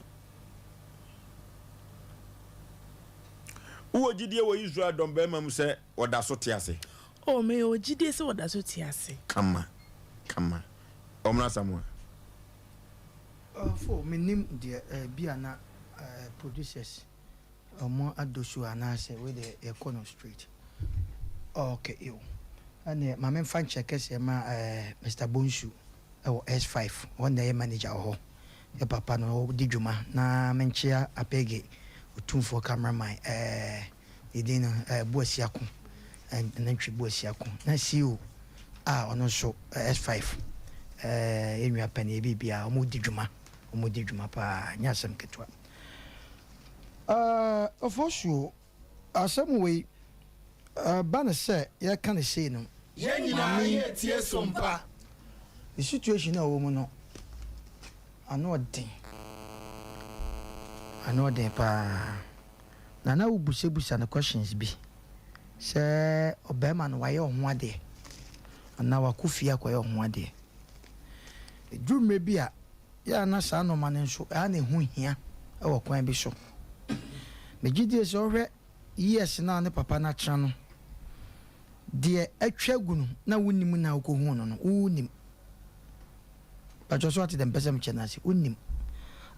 Wowɔ gyidie wɔ Israel dɔmbarima mu sɛ ɔda so te ase? Oh, mewɔ gyidie sɛ ɔda so te ase. Kama, kama. Ɔmmra Asamoah. Ɔfo, mennim deɛ ɛbi a na producers Ɔmo adɔ su anaasɛ wei deɛ yɛkɔ no straight? Ok yo ɛneɛ ma memfa nkyɛ kɛseɛ ma eh, Mister Bonsu ɛwɔ S5 ɔno na ɛyɛ manager wɔ hɔ yɛ papa no ɔdi dwuma na menkyea Apege Otumfoɔ cameraman eh, ne din no eh, Boasiako eh, Nantwi Boasiako na CEO a ɔno nso eh, S5 eh, yɛ nua panin yɛ biribiara ɔmo di dwuma ɔmo di dwuma paa nyɛ asɛm ketewa. Ɛɛ, Ofosuo, asɛm wei, ɛba no sɛ yɛreka no sei no, Yɛn nyinaa maame yi, yɛretie som pa. Ne situation a ɔwɔ mu no, ano ɔden. Ano ɔden paa. Na na wobusabusa no questions bi sɛ ɔbarima no wayɛ ɔho adeɛ anaa wakɔ fie akɔyɛ ɔho adeɛ. Ɛduru mmerɛ bi a, Yɛ a na saa nnoɔma no nso ɛa na ɛho hia wɔ kwan bi so. Megye die sɛ wohwɛ years no a ne papa no atena no, deɛ atwa agu no na wonnim na wokɔhuu no no, wonnim. Pakyɛ so ate deɛ mpɛ sɛ mekyɛ no ase, wonnim.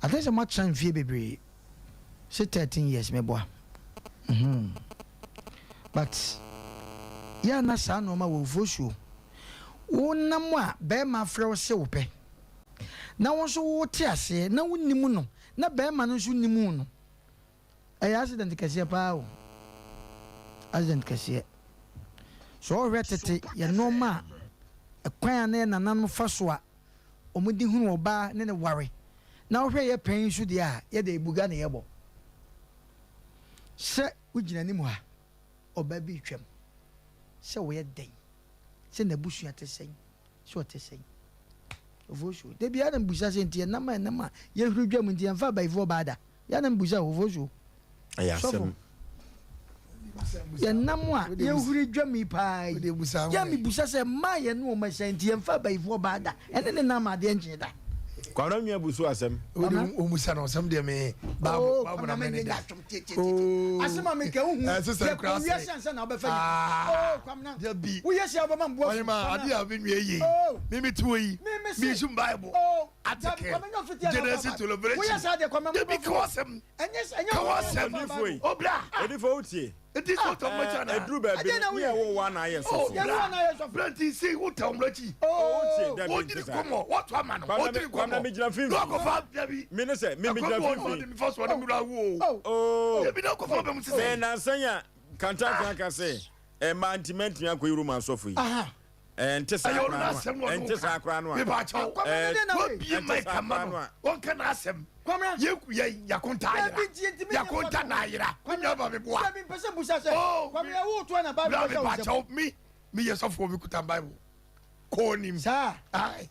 I think sɛ moatena mfie bebree, se 13 years meboa. Mm-hmm. But yɛ a na saa nnoɔma wɔ ofosuo. Wonam a bɛrima afrɛ wo se wopɛ. na wo nso wote aseɛ na wonim no na barima no nso nim wo no, ɛyɛ accident kɛseɛ paa o. Accident kɛseɛ. So wohwɛ tete yɛ nnoɔma a ɛkwan a na yɛ nananom fa so a wɔde hunu ɔbaa ne ne ware na wohwɛ yɛ pɛn yi so deɛ a yɛde ebuga na yɛbɔ. Sɛ wogyina anim ha, ɔbaa bi retwam, sɛ woyɛ dɛn, sɛ n'abusua te sɛn, So ɔte sɛn? Ofosuo. Da biara na mebisa sɛ nti ɛnam a ɛnam a yɛhuri dwam nti yɛmfa abayifoɔ baa da. Yɛ na mebisa o, Ofosuo. Ɛyɛ Sɔfo. asɛm. Yɛnam a yɛhuri dwam yi paa yi. Yɛ mebisa sɛ mmaa yɛne wɔn ahyia nti yɛmfa abayifoɔ baa da. Ɛne ne nam adeɛ nkyee da. Kwabena nua bu so asɛm. Wode ɔmusa no asɛm deɛ me Oh, Bible Bible na Kwabena mene menyɛ da. atwom tietietie. Asɛm a meka wohu. Ɛsɛ sɛ Yɛkɔ kura wiase sɛ. ansa na wobɛfa nyame. Ah. Oh, Kwabena. Dabi. Woyɛ sia wobɛma mboa fu. Ɔyɛ ma Kwabena. ade a me nua yie. Oh. Me me te hɔ yi. Me me se. Me sum Bible. Oh. Dabi, Article. Kwabena nyɛ ɔfiti anaa Genesis ɔfa to Bible. Revelation. Woyɛ saa deɛ Kwabena Dabi mboa ka fu. w'asɛm. Ɛnyɛ sɛ ɛnyɛ Ka ɔfa w'asɛm. Bible. Odifo yi. Obra. Odifo wotie. Nti sɛ wotɔ mmɔ akyi anaa? Ɛduru baabi Ɛdeɛn na no, ne woyɛ? ɛwo wo a na ayɛ Oh, sɔfo. Yɛwo bra. a na ayɛ sɔfo. Bra nti sei wotɔ mmɔ akyi. Oh, wotie, dabi, Wodiri nte saa. nkɔmmɔ, wɔto ama no, Kwamina, wodiri me, Kwamina, nkɔmmɔ. megyina Na mfimfini. wakɔfa dabi. Me ne sɛ, me Ɛkwan megyina bi wɔ hɔ mfimfini. ɔde me fa so ɔde me wura wo o. Oh. Oh. Dabi na akɔfa ɔbɛn mu Sɛ sisɛ. nnansa yi a, Kantanka ka sɛ, ɛmmaa nti mantumi akɔyi Roma asɔfo yi. Aha. Ɛnte saa Ɛyɛ ɔno koraa no a, n'asɛm na ɔde ɛnte wo saa ka. koraa no a, Mepa kyɛw. Kwamina, Ɛɛ, deɛn na woyɛ? Wabie ɛnte mic saa ama koraa no no. a. Ɔnka n'asɛm. Kwamina. Yɛku yɛ yakonta ayera. Dabi nti yɛntumi nyɛ Yakonta mfatoho. na ayera. Me nua ba me boa. Dabi mpɛ sɛ busa sɛ, Oh, Kwamina wo to ana Bible Bra bɛhyɛ wo mepa nsam? kyɛw. Me meyɛ sɔfoɔ me kuta Bible. Kɔɔ nim. Saa. Aye.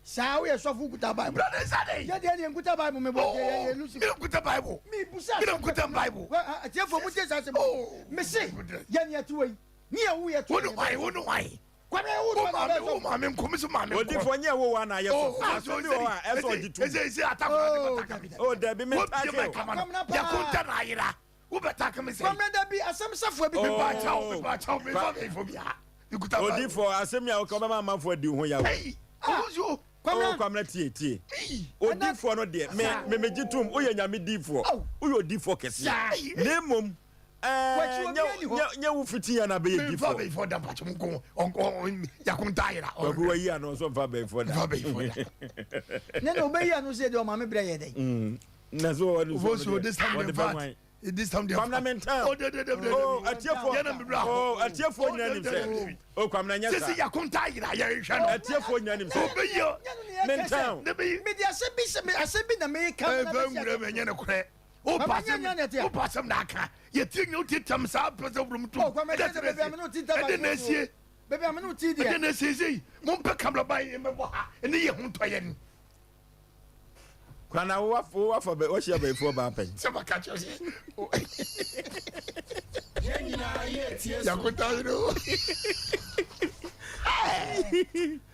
Saa woyɛ sɔfo kuta Bible. Bra ne nsa de. Yɛ deɛ deɛ nkuta Bible me bɔ Oh, yɛ yɛ Lucifer. me nkuta Bible. Me busa Me nkuta Bible. Atiefo mu tie saa asɛm. Oh. Me se yɛ nea ɛte wɔ yi. Ne yɛ wo yɛ to. Wo ne hwan? Wo ne hwan? Kwame wo Wo to maame, wo ana maame nko, me so maame nko. Odifoɔ nyɛ wo wa na ayɛ Oh, sɔfo. Asɛm bi wɔ hɔ a ɛsɛ ɔgye tom. Ese ese atakora de bɛtaka me. Oh, dabi me Wobie ntake mic o. ama no. Kwamina paa. Yakonta na ayera. Wobɛtaka me sɛn? Kwame dabi asɛm safoa bi. Oh. Mepa kyɛw, mepa kyɛw, mefa bɛyifo bia. Mekuta Bible. Odifoɔ asɛm yi a woka wobɛma amanfoɔ adi wo ho yaw. Hey, owusuo. Oh, Kwamina tie tie. Odifoɔ no deɛ me me megye tom woyɛ nyame difoɔ. Woyɛ odifoɔ kɛseɛ. Na mmom Wakyi ɛɛ obi ani hɔ. nyɛ nyɛ wo fiti yɛn na bɛyɛ Memfa difoɔ. bɛyifo da mpakyɛ mu nko. Ɔnko yakonta ayera. Kwaku wayi ano nso mfa bɛyifoɔ da. Mfa bɛyifo da. Ne na ɔbɛyi ano sɛ deɛ ɔmaame brɛ yɛ dɛn. Na so wɔde Ofosuo this time wɔde the bɛ fact. hwan. This time the Kwamina mentan. Oh, de de de de. Oh, atiefoɔ. Yɛn na mebra hɔ. Oh, atiefoɔ Oh, nyinaa de nim de de sɛ. de. Oh, Kwamina nyɛ Sisi saa. yakonta ayera yɛhwɛ no. Atiefoɔ nyinaa nim sɛ. Ɔbɛyi Mentan. Ne bɛyi. Mede asɛm bi sɛ asɛm bi na meka Ɛfɛ nwura mɛ nyɛ ne korɛ. O Papa, pa nyɛ nyɛ ne asɛm ɛteɛ. o pa asɛm na aka. Yɛtie nyina wotiatia me saa pɛ sɛ wobrom tom. Oh, Kwame, Ɛdɛ sɛ baabi a me ne wo ti ɛdɛ na asie. Baabi a me ne wo ti deɛ. Ɛdɛ na asie sei. Mompɛ kamera ban yɛmmɛbɔ ha ɛne yɛ ho ntɔ yɛn. Kwana wo wafa wo wafa bɛ wahyia bɛyifoɔ baa pɛn. Sɛ maka kyerɛ sɛ. Yakota yere o.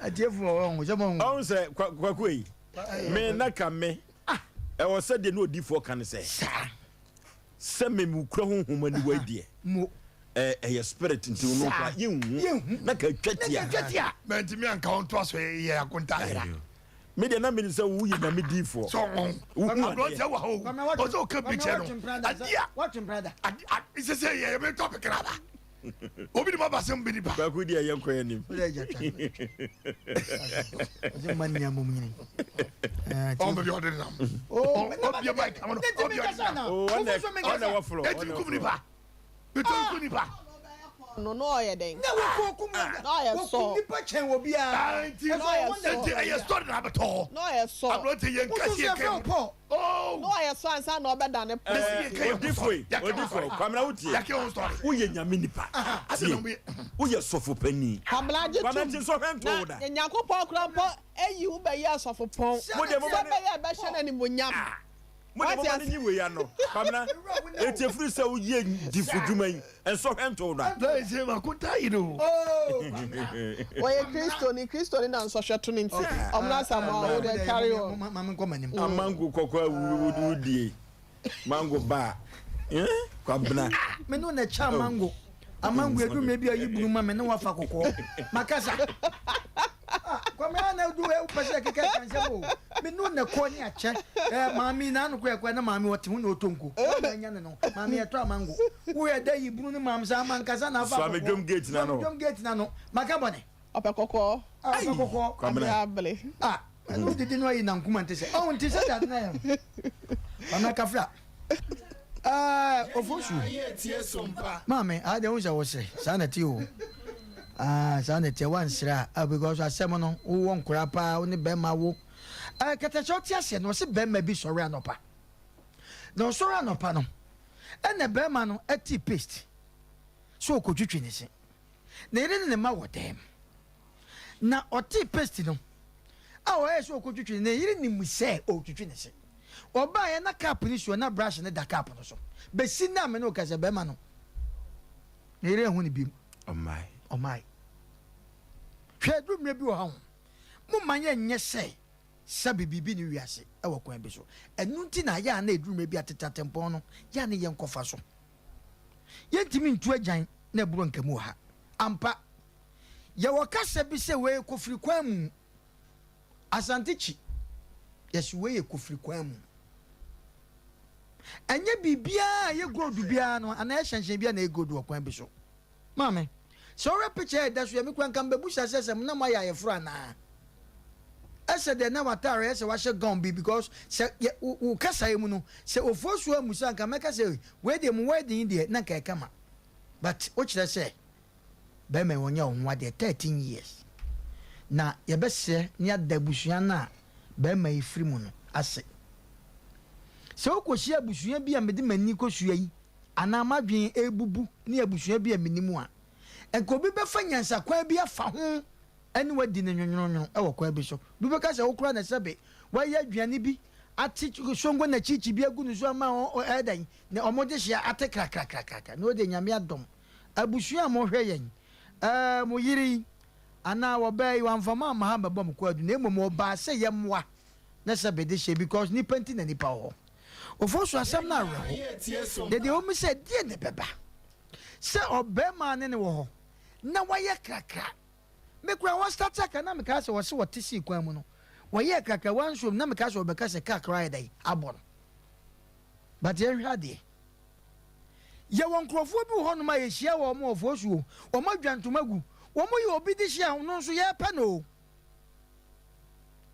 Atiefo wɔ hɔ sɛ mo. Ɔn sɛ kwaku yi me na ka me ɛwɔ sɛ deɛ ne odiifoɔ ka ne sɛ. Saa. Sɛ me mu kura honhom aniwa yi deɛ. Ɛyɛ spirit nti no kora yɛnhu na ka twa tia. Mɛntumi anka wo ntoa so yɛ akonta yera. Me deɛ na menim sɛ woyɛ nyame diifoɔ. Sɛ ɔho aberanteɛ wɔ ha o ɔsɛ ɔka bi kyerɛ no adeɛ a sɛ sɛ yɛ me topic na aba obi de ma ba sɛm bi nipa. Kwaku deɛ yɛnkɔ yɛn anim. Ɔn baabi a ɔde nam. Ɔbie mic ama no ɔbie ɔde nam. Ɔna ɛwɔ foro. Ɛtumi kum nipa. Bitɔ nku nipa. No na ɔyɛ dɛn? Na wɔkɔ kum na ɔyɛ sɔ. Wɔkum nipa kyɛn wɔ biara. Nti nti ɛyɛ story na abɛtɔ hɔ. Na ɔyɛ sɔ. Aberante yɛn kasi yɛn kɛn mu. Oh. Na ɔyɛ sɔ ansa na ɔbɛda ne pɔ. Odifo yi odifo yi Kwamina wotie. Woyɛ nyame nipa. Tie woyɛ sɔfo panyin. Kwamina gye tum. Kwamina ti nsɔhwɛ nto wo da. Na Nyankopɔn kura mpo eyi wo bɛyɛ sɔfo pɔn. Mo deɛ mo ma ne. Sɛ bɛyɛ ɛbɛhyɛ no animuonyam. Mo de moma no nyi wei ano. Kwabena, eti efiri sɛ woyɛ difo dwuma yi, nsɔhwɛ nto wo da. Wɔyɛ Kristoni, Kristoni na nsɔhwɛ to no nti, ɔmo Asamoah wo deɛ carry on. Amango kɔkɔɔ a wodie, mango ba a, Kwabena. Me ne wo na ɛkyɛ amango. Amango edu mmerɛ bi a ɔyi bunu ma me ne wo afa kɔkɔɔ. Makasa. Ah, Kwame a na du wopɛ sɛ keka ka nsɛm o. Me no na kɔ ne akyɛ. Eh, maame na ano kɔ ɛkɔ na maame ɔte ho na ɔtɔ nko. Na anya ne no. Maame ɛtɔ amango. Wo yɛ da yi bunu ne maame sa amankasa na afa kɔkɔɔ. Swami dwom gate na no. Dwom gate na no. Maka bɔne. Ɔpɛ kɔkɔɔ. Ah, ɔpɛ kɔkɔɔ. Kwame. Abele. Ah, ɛno didi no ayi na nkuma nte sɛ. Ɔn nte sɛ dade na yɛ. Kwame kafra. Ɛɛ ofosu. Maame, ade ho sɛ wosere. Saa na ti o. Ah, saa na ɛteɛ wansere a ah, because asɛm no wowɔ nkora paa wo ne bɛrima wo eh, kɛtɛkyɛ wote aseɛ no ɔse bɛrima bi sɔre anɔpa na ɔsɔre anɔpa no ɛna bɛrima no ɛte paste so ɔkɔtwitwi ne se na yere ne ne ma wɔ dɛm na ɔte paste no a ɔyɛ sɛ ɔkɔtwitwi ne yere nim sɛ ɔretwitwi ne se ɔbaeɛ na cup no si hɔ na brush no da cup no so bɛsi na me ne ɔka sɛ bɛrima no ne yere ahu no biom Ɔmmae. Ɔmmae. Hwɛ, ɛduru mmerɛ bi wɔ ha ho, momma yɛnyɛ sɛ sɛbe biribi nni wiase wɔ kwan bi so. Ɛno nti na yɛ a na ɛduru mmerɛ bi a tete atempɔn no, yɛ a ne yɛnkɔfa so. Yɛntumi ntu agyan na aburo nka mu wɔ ha. Ampa, yɛwɔ kasa bi sɛ wei kɔfiri kwan mu. Asante kyi, yɛse wei yɛ kofiri kwan mu. Ɛnyɛ biribiara a ɛyɛ gold biara no anaa ɛhyɛnhyɛn biara na ɛyɛ gold wɔ kwan bi so. Maame, sɛ wohwɛ picture a ɛda so yi a, me koraa nka mebɛbusa sɛ sɛ na moayɛ ayeforo anaa? Ɛsɛ deɛ na w'ataare ɛsɛ wahyɛ gown bi because sɛ yɛ wo wo kasaeɛ mu no sɛ Ofosuo ammusa a nka mɛka sɛ wei deɛ mo wedding yi deɛ na nka ɛkama but wokyerɛ sɛ Bɛrima yi ɔnyɛ wo ho adeɛ 13 years na yɛbɛsrɛ na yɛada abusua no a bɛrima yi firi mu no ase. Sɛ wokɔhyia abusua bi a mede m'ani kɔsua yi anaa m'adwene rebubu ne abusua bi a menim a, nka obi bɛfa nyansakwan bi afa ho ne wo adi no nwonwononwono wɔ kwan bi so. Obi bɛka sɛ wo koraa na sɛbe woayɛ aduane bi ate songo na kyiikyi bi agu no so ama ɛyɛ dɛn na wɔde hyɛ ate krakrakrakra na wode Nyame adom Abusua a mohwɛ yɛn, ɛɛ, mo yere yi, anaa ɔbaa yi, wamfa mo amma ha ammɛbɔ mo kwaadu, na mmom ɔbaa sɛ yɛmmoa na sɛ bede hyɛ, because nnipa nti na nnipa wɔ hɔ. Ofosu asɛm no awerɛho, na deɛ ɛwɔ mu sɛ, deɛn na ɛbɛba sɛ ɔbarima a ne ne wɔ hɔ na wayɛ krakra? Me koraa wɔ start aka na mekaa sɛ wɔse wɔte sii kwan mu no, wɔyɛɛ krakra, wansom, na mekaa sɛ wɔbɛka sɛ kaa koraa ayɛ dɛn abɔ no. But yɛnhwɛ adeɛ. Yɛwɔ nkurɔfoɔ bi wɔ hɔnom a yɛhyia wɔn wɔ Fosuo, wɔn adwa ntoma gu, wɔn yɛ obi de hyia no nso yɛrepɛ no o.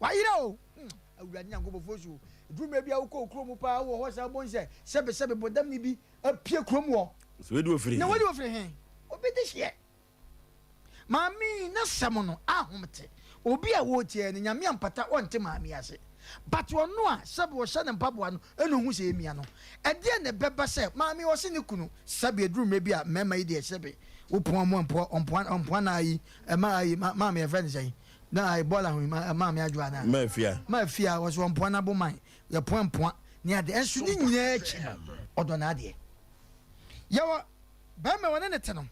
Wayera o. Hmm, Awurade Nyankopɔn Fosuo, ɛduru mmerɛ bi a wokɔ kurom mu paa wɔ hɔ saa wobɛhu sɛ sɛbesɛbe bɔdamni bi apue kurom hɔ. So wadi ofiri he? Na wadi ofiri he? Obi de hyeɛ. Maame yi n'asɛm no ahom te. Obi a ɔretie no, Nyame ampata ɔnte maame yi ase. But ɔno a sɛbe ɔhyɛ ne mpaboa no ɛna ɔhu sɛ ɛmia no. Ɛdeɛn na ɛbɛba sɛ maame ɔse ne kunu sɛbe ɛduru mmerɛ bi a mmarima yi deɛ sɛbe wo poa mu ɔmpoa ɔmpoa ɔmpoa na ayi ɛma ayi ma maame yɛfrɛ no sɛn na ayi bɔɔla ho yi ma maame adwo anaa Ma afia. ma afia ɔse ɔmpoa na bo man yɛpoa mpoa ne adeɛ ɛnso ne nyinaa akyi no ɔdɔ n'adeɛ. Yɛwɔ barima ɔne ne te no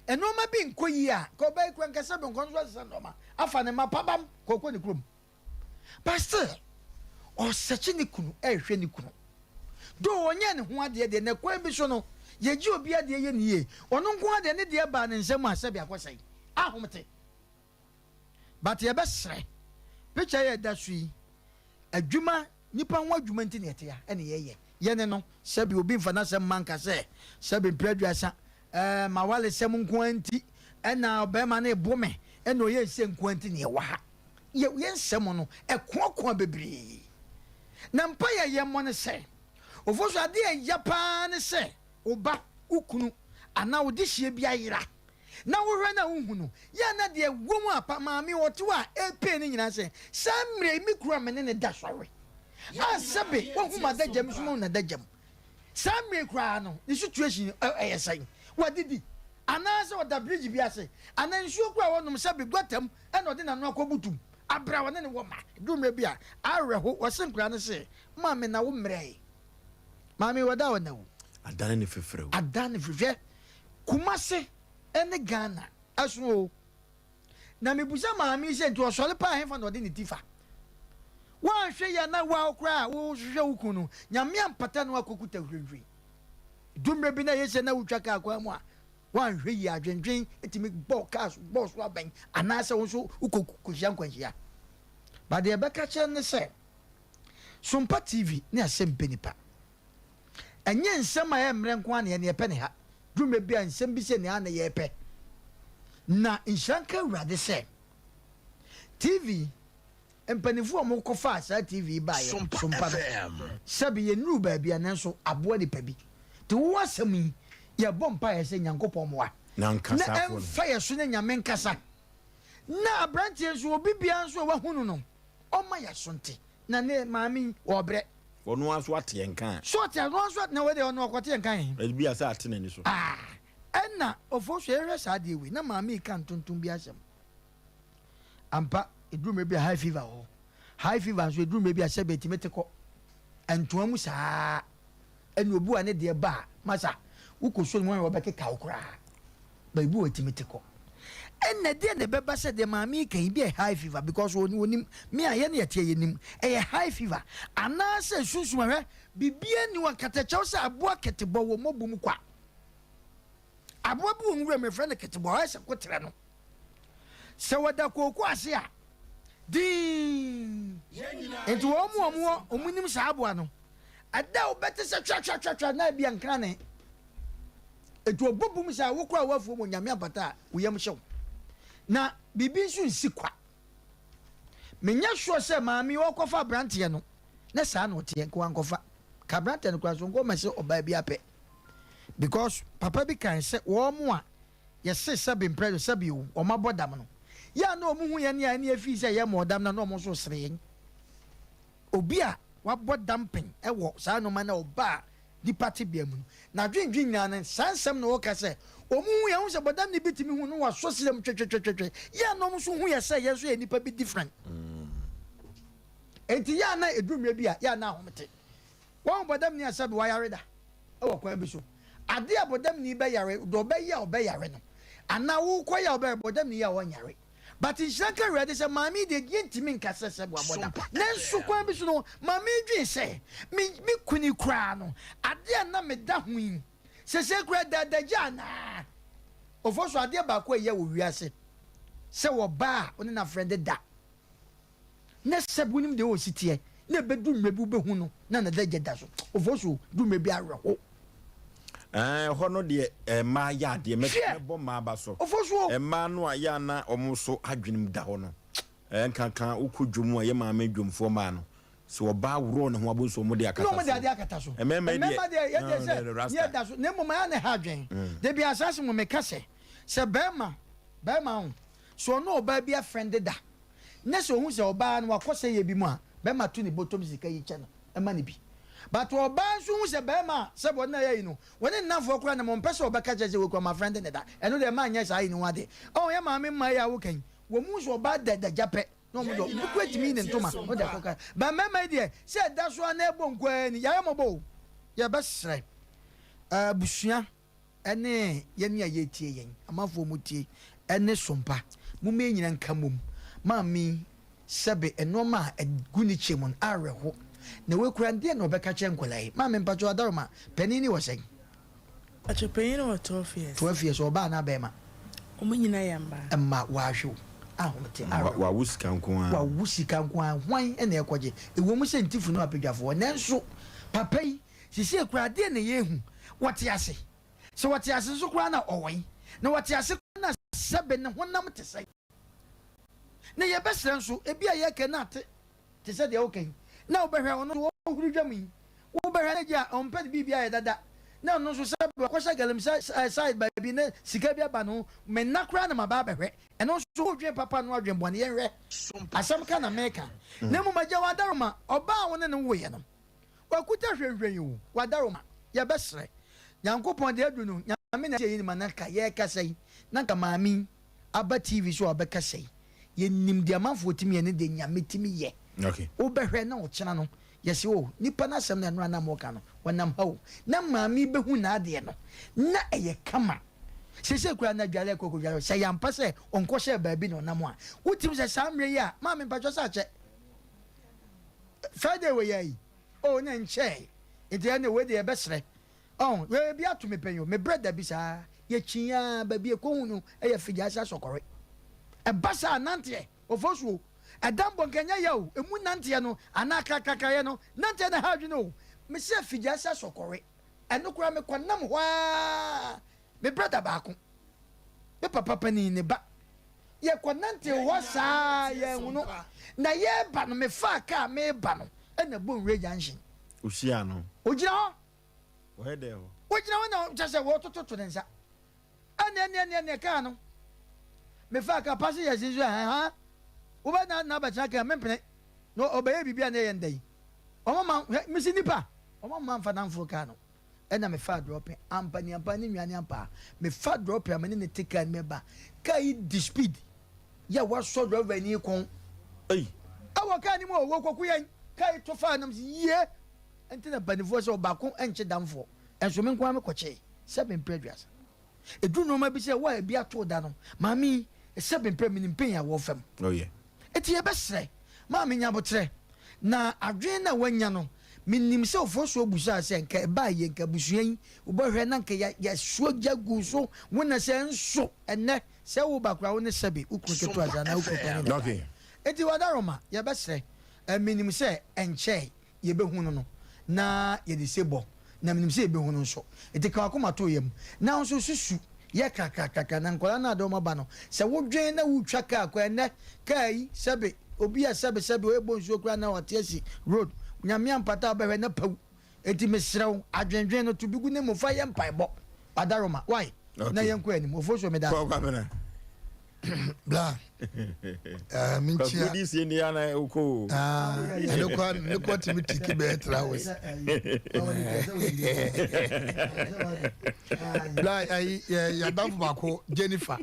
nnoɔma bi nkɔ yie a nka ɔbaa yi kura nka sɛbe nkɔ nso asesa nnoɔma afa ne mma pabam kɔkɔ ne kurom. But still, ɔsɛkye ne kunu, ɛrehwɛ ne kunu. Though ɔnyɛɛ ne ho adeɛ deɛ, na kwan bi so no, yɛgye obi adeɛ yɛ ne yie. Ɔno nko ara deɛ, ne deɛ baa ne nsam a, sɛbe akɔsɛe. Ahomete. But yɛbɛsrɛ, picture yi a ɛda so yi, adwuma, nipa ho adwuma nti na yɛte ha, ɛna yɛyɛ. Yɛne no, sɛbe obi mfa n'asɛm mma nka sɛ, sɛbe mprɛ aduasa, ɛɛ, m'awaresɛm nko ara nti, ɛna ɔbarima no rebo me, ɛna ɔyɛ sei nko ara nti na yɛwɔ ha. Yɛ yɛn nsɛm no ɛkoakoa bebree. Na mpaeɛ a yɛmmɔ ne sɛ, Ofosu adeɛ a ɛya pa ara ne sɛ wo ba, wo kunu anaa wo dehyeɛ bi ayera na wohwɛ no a wonhu no. Yɛ a na deɛ ɛwɔ mu a pa maame ɔte hɔ a ɛrepay no nyinaa sɛ, saa mmerɛ yi me kunu a me ne no da sɔre a sɛbe wahu m'adagyam nso mahu n'adagyam. Saa mmerɛ yi koraa no ne situation ɛyɛ sɛn? Wadidi anaasɛ ɔda bridge bi ase anaa nsuo koraa a ɔnom sɛbe gutter mu ɛna ɔde n'ano akɔbutu mu abrɛ a ɔne no wɔ mma. Ɛduru mmerɛ bi a, awerɛho, ɔse nkwadaa no se, Maame na wo mmerɛe. Maame wɔda hɔ na wu. Adane ne fefrɛ o. Adane ne fefrɛ. Hwɛ, Kumase ne Ghana ɛso o. Na mebusa maame yi sɛ nti ɔsɔre paa hefa na ɔde ne ti fa? Woanhwɛ yie a na wo a koraa a wohwehwɛ wo kunu no, Nyame ampata no akɔkuta hwirehwire. Ɛduru mmerɛ bi na ɛyɛ sɛ na wotwa kaa kwan mu a, Woanhwɛ yie a, adwendwen tumi bɔ kaa so, bɔ so abɛn anaasɛ wo nso wokɔ kɔhyia nkwanhyia. But deɛ ɛbɛka kyerɛ ne sɛ, Sompa TV ne asɛm pɛ nipa. Ɛnyɛ nsɛm a ɛyɛ mmerɛ nko ara na yɛn yɛpɛ ne ha. Duru mmerɛ bi a nsɛm bi sɛ nea na yɛpɛ. Na nhyira nka Awurade sɛ TV Mpaninfoɔ a wɔn kɔ faa saa TV yi baeɛ no, Sompa no, sɛbe yɛ nnuruu baabi a nanso aboa nipa bi. Nti wo asɛm yi, yɛ bɔ mpaeɛ sɛ Nyankopɔn mmoa na ɛmfa yɛ so ne Nyame nkasa. Na abranteɛ nso obi biara nso a wahunu no, ɔmma yɛ aso nte. Na ne maame yi, ɔɔbrɛ. Ɔno ara nso ate yɛn nka a. So ɔte ɔno ara nso ate, na wei deɛ ɔno ɔkɔte yɛn nka he? Ebi a sɛ ate n'ani so. Ah, ɛna Ofosu yɛhwɛ saa adeɛ wei, na maame yi ka ntontom bi asɛm. Ampa, ɛduru mmerɛ bi a high fever wɔ hɔ. High fever nso ɛduru mmerɛ bi a sɛbe ɛtumi te kɔ ntoa mu saa. Ɛna obi a ne deɛ ba a, masa, wokɔ suo no mu a wɔbɛkeka wo koraa. But ebi wɔ ɛtumi te kɔ. Ɛna ɛdeɛ na ɛbɛba sɛ deɛ maame yi ka yi bi yɛ high fever because wɔnim, me a yɛne yɛteɛ yɛnim, ɛyɛ high fever. Anaasɛ sunsum ahwɛ, biribiara nni hɔ nkatakyɛw sɛ aboa ketebɔ wɔ mmɔbu mu kwa. Aboa bi wɔ nwura mu yɛfrɛ no ketebɔ, ɔyɛ sɛ koterɛ no. Sɛ wɔda kooko ase a, dinn. Enti wɔn a wɔwɔ wɔn nim saa aboa no, ɛda a wobɛte sɛ twatwatwatwa na ebi nkrane. Enti ɔbɔ bum sɛ wo koraa w'afuo mu Onyame abata a, wo yam hyew. Na biribi nso nsi kwa. Menyɛ sure sɛ maame yi ɔrekɔfa aberanteɛ no, na saa na ɔteɛ, nka wankɔfa. Ka aberanteɛ no koraa so, nka ɔmmɛse ɔbaa bi apɛ. Because papa bi kae sɛ wɔn a yɛse sɛbe mprɛ do sɛbe o, wɔn abɔ dam no, yɛ a na wɔn hu yɛn a ɛne efii sɛ yɛmmɔɔ dam no a na wɔn nso resere yɛn. Obi a wabɔ dam pen wɔ saa nnoɔma no a ɔbaa nipa tebea mu no, n'adwendwen nyinaa no saa nsɛm na ɔka sɛ wɔn hu yɛn ho sɛ bɔdamni bi tumi hu no wasɔ srɛ mu twetwetwetwe, yɛ a na wɔn nso hu yɛ sɛ yɛn nso yɛ nipa bi different. Enti yɛ a na ɛduru mmerɛ bi a yɛ a na ahomete. Wahu bɔdamni a sɛbe wayare da wɔ kwan bi so? Ade a bɔdamni bɛyare, deɛ ɔbɛyɛ a ɔbɛyare no, anaa wokɔyɛ a ɔbɛyare, bɔdamni yɛ a ɔnyare. But nhyira nka Awurade sɛ maame yi deɛ yɛntumi nka sɛ sɛbe wabɔ dam. Nanso kwan bi so no, maame yi dwen sɛ, me, me kunu yi koraa no, ade a na meda ho yi, sesei koraa ɛda adagya anaa? Ofosu, adeɛ baako a ɛyɛ wɔ wiase, sɛ ɔbaa a wo ne n'afrɛnde da, Na sɛ wonim deɛ ɔsi teɛ, na ɛbɛdu mmerɛ bi wobɛhu no na n'adagya da so. Ofosu du mmerɛ bi awerɛho. Ɛɛ, ɛhɔ no deɛ mmaa yɛ adeɛ. Mɛ, mɛbɔ mmaa aba so. Ofosu o. Mmaa no a yɛ a na wɔn so adwenem da hɔ no, ɛɛ, nkanka wokɔ dwom a, yɛ maame dwomfoɔ mmaa no, sɛ ɔbaa worɔ ne ho abɔ nso wɔn de akata Na so. wɔn de adeɛ akata so. Mmarima yi deɛ, Mmarima deɛ, yɛ deɛ sɛ, no, rasta. yɛ da so. Na mmom ɛyɛ a na ɛha adwene. Da bi asaase mu meka sɛ, sɛ barima, barima ho, sɛ ɔne ɔbaa bi afrɛnde da, na sɛ ohu sɛ ɔbaa no wakɔ sɛyɛ bi mu a, Bɛrima to ne bɔtɔm sika yi kyɛ no ma no bi. But ɔbaa nso hu sɛ bɛrima a sɛbi ɔne no ayɛ ayi no, wɔne ne nnamfoɔ koraa nam ɔmpɛ sɛ ɔbɛka kyerɛ sɛ wei koraa m'afrɛnde ne da. Ɛno deɛ mmaa nyɛ saa ayi no ho adeɛ. Ɔho yɛ maame mmaa yi a woka yi, wɔn hu sɛ ɔbaa da adagya pɛ na wɔn deɛ obi koraa tumi yi ne ntoma na ɔde akɔka. But mmarima yi deɛ sɛ ɛda so ara na ɛbɔ nko ara ni, yɛayɛ mmɔbɔ o. Yɛbɛsrɛ abusua ne yɛn a yɛretie yɛn, amanfoɔ mu tie, ne sompa. Momma yɛn nyinaa nka mmom. Maame yi, sɛbe nnoɔma a ɛgu ne kyɛ mu no, awerɛho. Na wei koraa, deɛn na ɔbɛka akyerɛ nkwadaa yi? Maame, mpakyɛw Adaroma, panin no wɔ sɛn? Mpakyɛw, panin no wɔ 12 years. 12 years, ɔbaa anaa bɛɛma? Wɔn nyinaa yɛ mmaa. Mma, wahwe o, ahomete, awerɛho. Wawo sika nko ara. Wawo sika nko ara, hwan na ɛrekɔgye? Ɛwɔ mu sɛ Ntifo ne Apadwafoɔ, nanso papa yi, Seesei koraa, deɛn na yɛrehu? Wɔte ase. Sɛ wɔte ase nso koraa na ɔwɔ he? Na wɔte ase koraa na sɛbe ne honam te sɛn? Na yɛbɛsrɛ nso, ebia yɛreka na ate te sɛ deɛ woka yi, na wobɛhwɛ ɔno nso ɔhuri dwam yi, wobɛhwɛ na gya ɔmpɛ ne biribi ayɛ dada, na ɔno nso sɛbe wakɔhyɛ galamsey side baabi na sika bi aba ne ho, menna koraa na maba abɛhwɛ. Ɛno nso wodwen papa no adwen bɔne, yɛnhwɛ. Asɛm ka na meka. Na mmom agya w'adaroma, ɔbaa a wo ne no woeɛ no, Wakuta hwɛnhwɛn o, wadaroma, yɛbɛsrɛ Nyankopɔn deɛ adu no, Nyame na ɛyɛ yɛnim a na nka yɛrekasa yi, na nka maame yi aba TV so a ɔbɛkasa yi, yɛnim deɛ amanfoɔ tumi yɛ ne deɛ Nyame tumi yɛ. Okay. Wobɛhwɛ na ɔkyena no, yɛse o, nipa no asɛm no ɛno a na moka no, wɔnam ha o, na maame yi bɛhu n'adeɛ no, na ɛyɛ kama. Seesei koraa na adware akɔ akɔdware, sɛ ɛyɛ ampa sɛ ɔnkɔhyɛɛ baabi na ɔnam a, wotumi sɛ saa mmerɛ yi a, maame mpakyɛw sɛ akyɛ. Friday wei ayi oh na nkyɛe nti ɛne wei de yɛbɛsrɛ ɔn wei bi ato me pɛn o me brɛ da bi saa yɛkyi a baabi ɛkɔhu no ɛyɛ figya ase asɔkɔre ɛba saa nanteɛ ɔfɔsuo ɛda mbɔ nkɛnyɛ yɛ o ɛmu nanteɛ no anaa krakrakrayɛ no nanteɛ no ha adwene o mesɛ figya ase asɔkɔre ɛno koraa mekɔ nam hɔ a me brɛ da baako me papa panin ne ba Yɛkɔnantew hɔ saa ara, yɛanhu no. Na yɛreba no, mefaa kaa mereba no, ɛnna Bonwire Junction. Wohyiaa no? Ogyina hɔ. Ɔyɛ dɛn hɔ? Ogyina hɔ na kyerɛ sɛ wɔretototo ne nsa. Ɛnna ɛnna ɛnna ɛnna kaa no. Mefaa kaa passengers nso ɛ ha wobɛ na abɛtena kaa mempene. Na ɔbɛyɛ biribi a na ɛyɛ nda yi. Wɔn ma hwɛ mesi nipa. Wɔn ma mfa namforo kaa no. Ɛna mefaa drɔpin ampa ni ampa ne nua ne ampa mefa drɔpin a me ne ne te kaa no mu ɛba kaa yi di speed yɛ wasɔ driver ni kɔn ɛwɔ kaa no mu o wɔkɔku yɛn kaa yi to faa nam sɛ yie nti na mpanimfoɔ sɛ ɔbaako ɛnkye damfoɔ ɛnso me nko ara mekɔkyee sɛ mempɛ aduasa Ɛduru nnoɔma bi sɛ wo a ebi ato wo da no, maame yi, sɛ mempɛ menim pain a wɔfa mu. Oh yeah. Enti yɛbɛsrɛ, maame nya aboterɛ, na adwene no a wanya no, menim sɛ Ofosuo busaa sɛ nka ɛbaa yie nka abusua yi wobɛhwɛ na nka yɛasuo gya gu so, wo na sɛ nso ɛnnɛ sɛ wo ba koraa wo ne sɛbe wo kunu ketewa sɛ anaa wo kunu panin na ɛda. Enti Wadaroma, yɛbɛsrɛ, menim sɛ ɛnkyɛe yɛbɛhu no no, na yɛde se bɔ, na menim sɛ yɛbɛhu no nso. Enti ka w'akoma to yam, na wo nso susu yɛ kakrakakra, na nkwadaa no a de wɔn aba no, sɛ wodwen na woretwa kaa kwan, ɛnnɛ kaa yi, sɛbe, obi a sɛbe sɛbe ɔrebɔ nsuo koraa na wate asi road, Nyame ampata a wobɛhwɛ na pawu. Enti mesrɛ wo, adwendwen no, to bi gu ne mu, fa yɛ mpaebɔ. Adaroma, why? Na yɛnkɔ anim. Ofosuo, meda ase. Bla. Eh, minkyia. Kwakudi sie ni ana oko. Ah, ɛno kwa ne kwa tumi tiki bɛyɛ tra we. Bla ayi yɛadamfo baako Jennifer.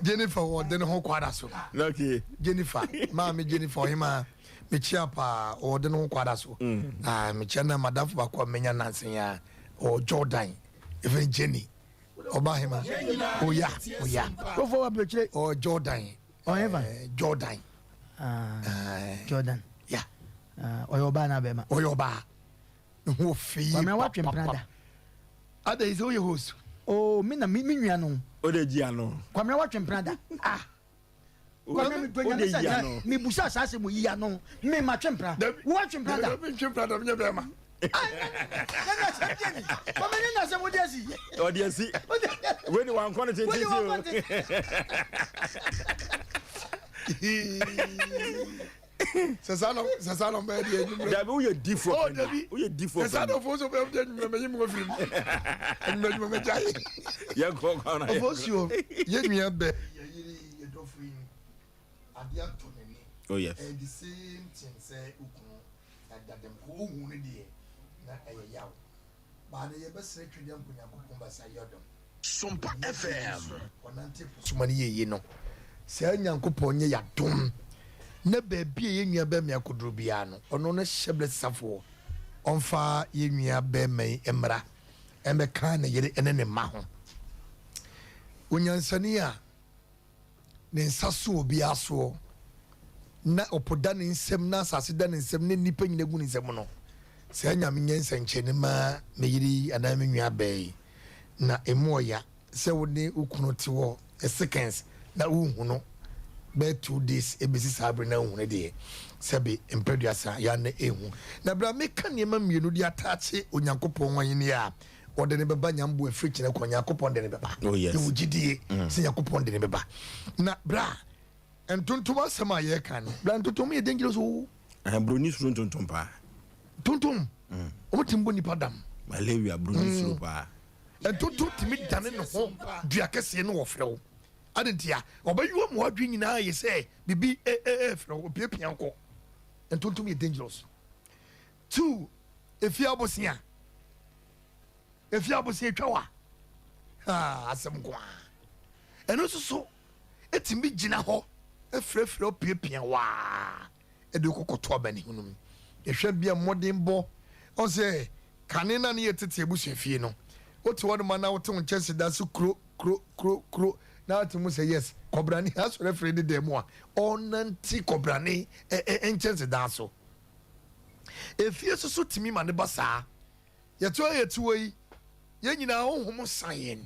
Jennifer wɔ de ne ho kwada so. Okay. Jennifer, maame Jennifer ɔhema mekyia paa ɔwɔ de ne ho kwada so. Ah, mekyia na madamfo baako a menya nansen ya ɔwɔ Jordan. Even Jenny. Ɔba hema. Oya, oya. Kofo wa aburokyire. Ɔ Jordan. Ɔhefa. Eh, Jordan. Ah, eh, Jordan. Ya. Ah, ɔyɛ ɔbaa na abɛɛma. Ɔyɛ ɔbaa. Ne ho ɔfɛ yie. Kwamina watwe mpena da. Ada yi sɛ woyɛ host. Oh, me na me nua no. O de gyi ano. Kwamina watwe mpena da. Ah. Kwame mi dɔ nyame sɛ sɛ mi busa saa sɛ mo yi ano mi ma twe mpena wo atwe mpena da. Mi ntwe mpena da mi nyɛ bɛrima. Kwame ne na sɛ mo de asi. Ɔde asi. Wei ni wankɔ ne tententen o. Sɛ saa na sɛ saa na ɔbɛyɛ deɛ enyimrɛ. Dabi woyɛ difoɔ oh, pɛni. Dabi woyɛ difoɔ pɛni. Sɛ saa na ɔfo so bɛyɛ deɛ enyimrɛ mɛ yi mu ofiri mu. Enyimrɛ enyimrɛ mɛ gya yi. Yɛn kɔ kwan na yɛn kɔ. Ɔfo suo yɛ nua bɛ. Yɛ yiri yɛ dɔfo yi adeɛ atɔ n'ani. Oh yes. Ɛyɛ the same thing sɛ wo kunu da dɛm kɔ wohu no deɛ na ɛyɛ yaw. Baa no yɛbɛsrɛ Twedeɛ mpo Nyankopɔn basa yɛ ɔdom. Sompa FM. Ɔnante po so ma no yɛ yie no, saa Nyankopɔn nyɛ yɛadom na baabi a yɛn nua bɛɛma yi akɔduru biara no, ɔno no hyɛ berɛ sesafoɔ ɔmfa yɛn nua bɛɛma yi mmra mmɛka ne yere ne ne mma ho. Onyansani a ne nsa so obiara soɔ na ɔpo da ne nsam na asase da ne nsam na nnipa nyina gu ne nsam no, saa Nyame nyɛ nsɛnkyerɛnne ma me yere yi anaa me nua baa yi, na emu ɔya sɛ wo ne wo kunu te hɔ seconds na wonhu no bɛyɛ 2 days ebesi saa bere na wonhu no deɛ, sɛbe mprɛduasa ya na ehu. Na bere a meka nneɛma mmienu de ataakye Onyankopɔn ahenni a ɔde no bɛba nyambo afiri kyerɛ kɔ Nyankopɔn de no bɛba. Oh, yes. Yɛwɔ gyidie sɛ Nyankopɔn de no bɛba. Na bra ntontom asɛm a yɛreka no, bra ntontom yɛ dangerous o. Eh, broni suro ntontom paa. Ntontom, wɔn tumi bɔ nipa dam. Malaria, broni suro paa. Ntontom tumi dane ne ho dua kɛseɛ no wɔfrɛ wo. Ade ntia, ɔbɛyi wɔn adwene nyinaa yɛ sɛ biribi ɛɛfrɛ wo, opiapia nkɔ. Ntontom yɛ dangerous. Two, efie abosea. Efie abosea twa wa. Ha, asɛm nko ara. Ɛno nso so, etumi gyina hɔ efirefire opiapia waa ɛde kɔkɔto amanehunu mu. Yɛhwɛ bia mmɔdenbɔ, ɔn sɛ kane na ne yɛ tete abusua fie no, wote hɔ noma na wote wo nkyɛnse da so kuro kuro kuro kuro na ate mu sɛ yes, kɔbrane asɔre afiri ne dan mu a ɔnante kɔbrane nkyɛnse dan so. Efie nso so tumi ma ne ba saa. Yɛte hɔ yɛte hɔ yi, yɛn nyinaa honhom sa yɛn,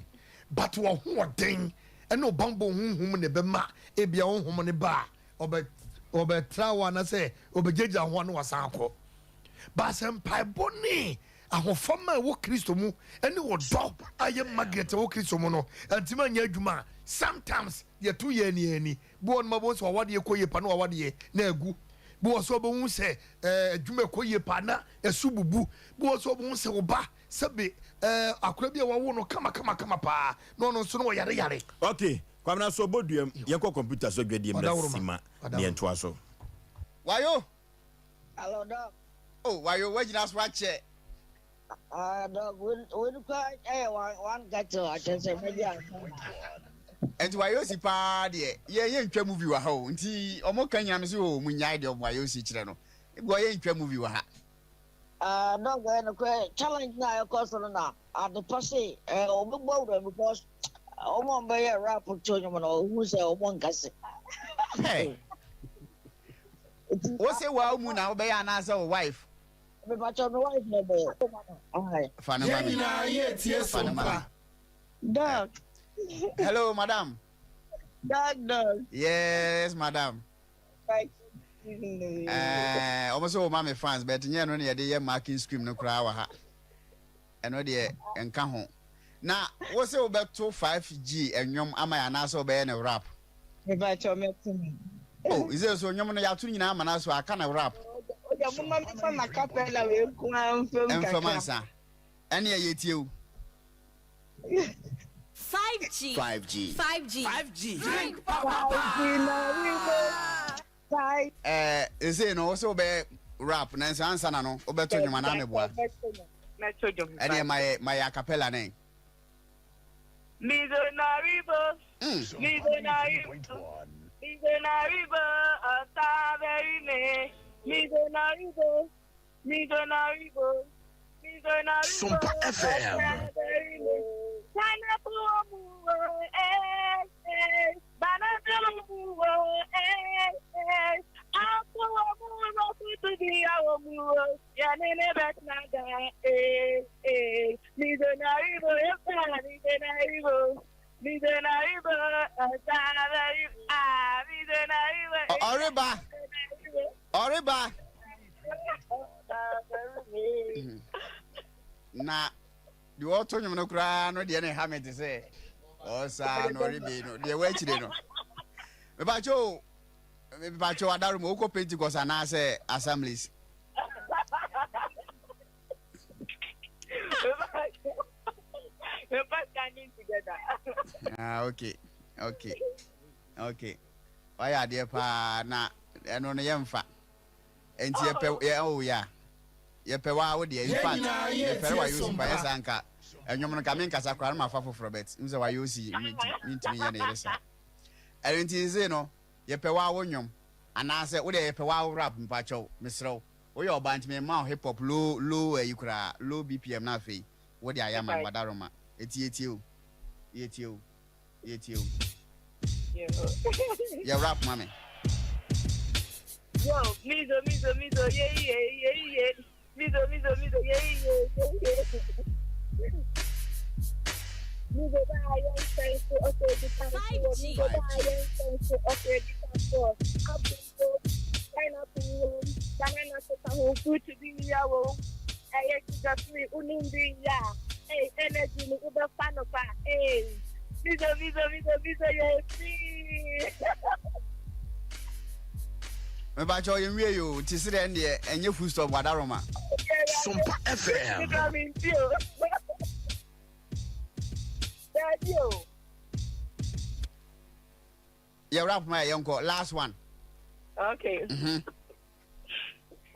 but w'ahoɔden ne wo bammɔ honhom na ɛbɛma ebia honhom no ba a ɔbɛ ɔbɛtra hɔ anaasɛ ɔbɛgyagya ho a na wasan akɔ. But sɛ mpaebɔ ne ahofama a ɛwɔ Kristo mu ne ɔdɔ a ɛyɛ magnet a ɛwɔ Kristo mu no antumi anyɛ adwuma a, sometimes yɛto yɛn ani ani. Bi wɔ hɔ nom a wobɛhu sɛ w'awadeɛ kɔ yie pa na w'awadeɛ na agu. Bi wɔ so a wobɛhu sɛ ɛɛ adwuma ɛkɔ yie pa na ɛso bubu. Bi wɔ so a wobɛhu sɛ wo ba sɛbe ɛɛ akora bi a wawo no kama kama kama paa na ɔno nso no ɔyare yare. Ok, Kwabena so ɔbɔ duam, yɛnkɔ kɔmputa so adwadie mmra sima na yɛntoa so. Wayo. Hello, Doc. Oh, wayo, wagyina so akyɛ. Ah, Doc, wei no koraa ɛyɛ one one kettle akyɛ sɛ mɛgye ansa. Nti wayo si paa deɛ, yɛ yɛ ntwa movie wɔ ha o. Nti ɔmo ka nyina me se o, mo nyae deɛ ɔmo wayo si kyerɛ no. Ebi wɔ yɛ ntwa movie wɔ ha. Ah, Doc, ɛyɛ nokorɛ challenge na ɛkɔ so no na adepa se ɛɛ ɔbɛbɔ awura because ɔmo a ɔmo bɛyɛ rap to nnwom no ɔhu sɛ ɔmo nkase. Hey. Wo se wa mu na wobɛyɛ anaasɛ wo wife? Mepakyɛ me wife na ɛbɛyɛ. Fa no ma me. Yɛn nyinaa yɛ tie Fa no ma me. sompa. Doc. Hello, madam. Doc, doc. Yes, madam. Eh, ɔmo sɛ wɔma me fans but nyɛ no na yɛde yɛ marking scheme no koraa wɔ ha. Ɛno deɛ nka ho. Na wo sɛ wobɛto 5G ɛnwom ama yɛ anaasɛ wobɛyɛ no rap? Mepakyɛ mɛto no. Oh, is so nnwom no yɛato no nyinaa ama no so aka no rap. Oja moma mefa ma capella wei nko ara mfam kakra. Mfam ansa. Ɛne ɛyɛ tie o. 5G. 5G. 5G. 5G. Drink 5G na we go. 5. Ɛɛ, ese no wo sɛ wobɛyɛ rap nanso ansa na no wobɛto nnwom anaa meboa? Mɛto dwom. Ɛneɛ ma yɛ ma yɛ acapella ne. Mizonaribo. Mizonaribo. Mizonaribo. Ọ̀tá Mizonaribo. Mizonaribo. Mizonaribo. Sompa FM. Pineapple omuwo, eh, eh. Banana omuwo, eh, eh. Apple omuwo, kutu biya omuwo. Yanene betnaga, eh, eh. Mizonaribo, eh, mizonaribo. Mizonaribo, ọ̀tá ah, mizonaribo. Ɔreba. Ɔreba. Na deɛ ɔto nnwom no koraa no deɛ ne ha me te sɛ ɔsaa no ɔrebe no deɛ wɔakyire no. Mepakyɛ o, mepakyɛ o adaro mu wokɔ Pentecost anaasɛ Assemblies? We're standing together. Ah, okay, okay, okay. Wayɛ adeɛ paa na Ɛno no yɛmfa. Nti yɛpɛ yɛ oh yeah. Yɛpɛ waa wo deɛ. In fact, mefɛre Wayosi pa nyɛ saa nka ɛnwom no nka menkasa koraa na mafa foforɔ but n sɛ Wayosi mentumi nyɛ ne yere saa. Ɛno nti sesei no yɛpɛ waa wo nnwom anaasɛ wo deɛ yɛpɛ waa wo rap mpakyɛw mesrɛ wo. Woyɛ ɔbaa nti memma wo hip hop low low ayi koraa low BPM na afei wode ayɛ ama me wadaroma. Eti yɛtie wo. Yɛtie wo. Yɛtie wo. Yɛ rap ma me. Yo, mizo, mizo, mizo, yeah, yeah, yeah, yeah. Mizo, mizo, mizo, yeah, yeah, yeah, yeah. Mizo ba yɛn fɛn so ɔsɛ di kan so mizo ba yɛn fɛn so ɔsɛ di kan so apple wo pineapple wo banana so ka ho fruit bi ya wo ɛyɛ sugar free unim bi ya ee energy ni wobɛfa no pa ee mizo mizo mizo mizo yɛ free. Mepakyɛw yɛn wie yoo nti serɛ ɛndeɛ ɛnyɛ full stop wadaroma. Sompa FM. Yɛ rap ma yɛ yɛnkɔ last one. Okay. Mm -hmm.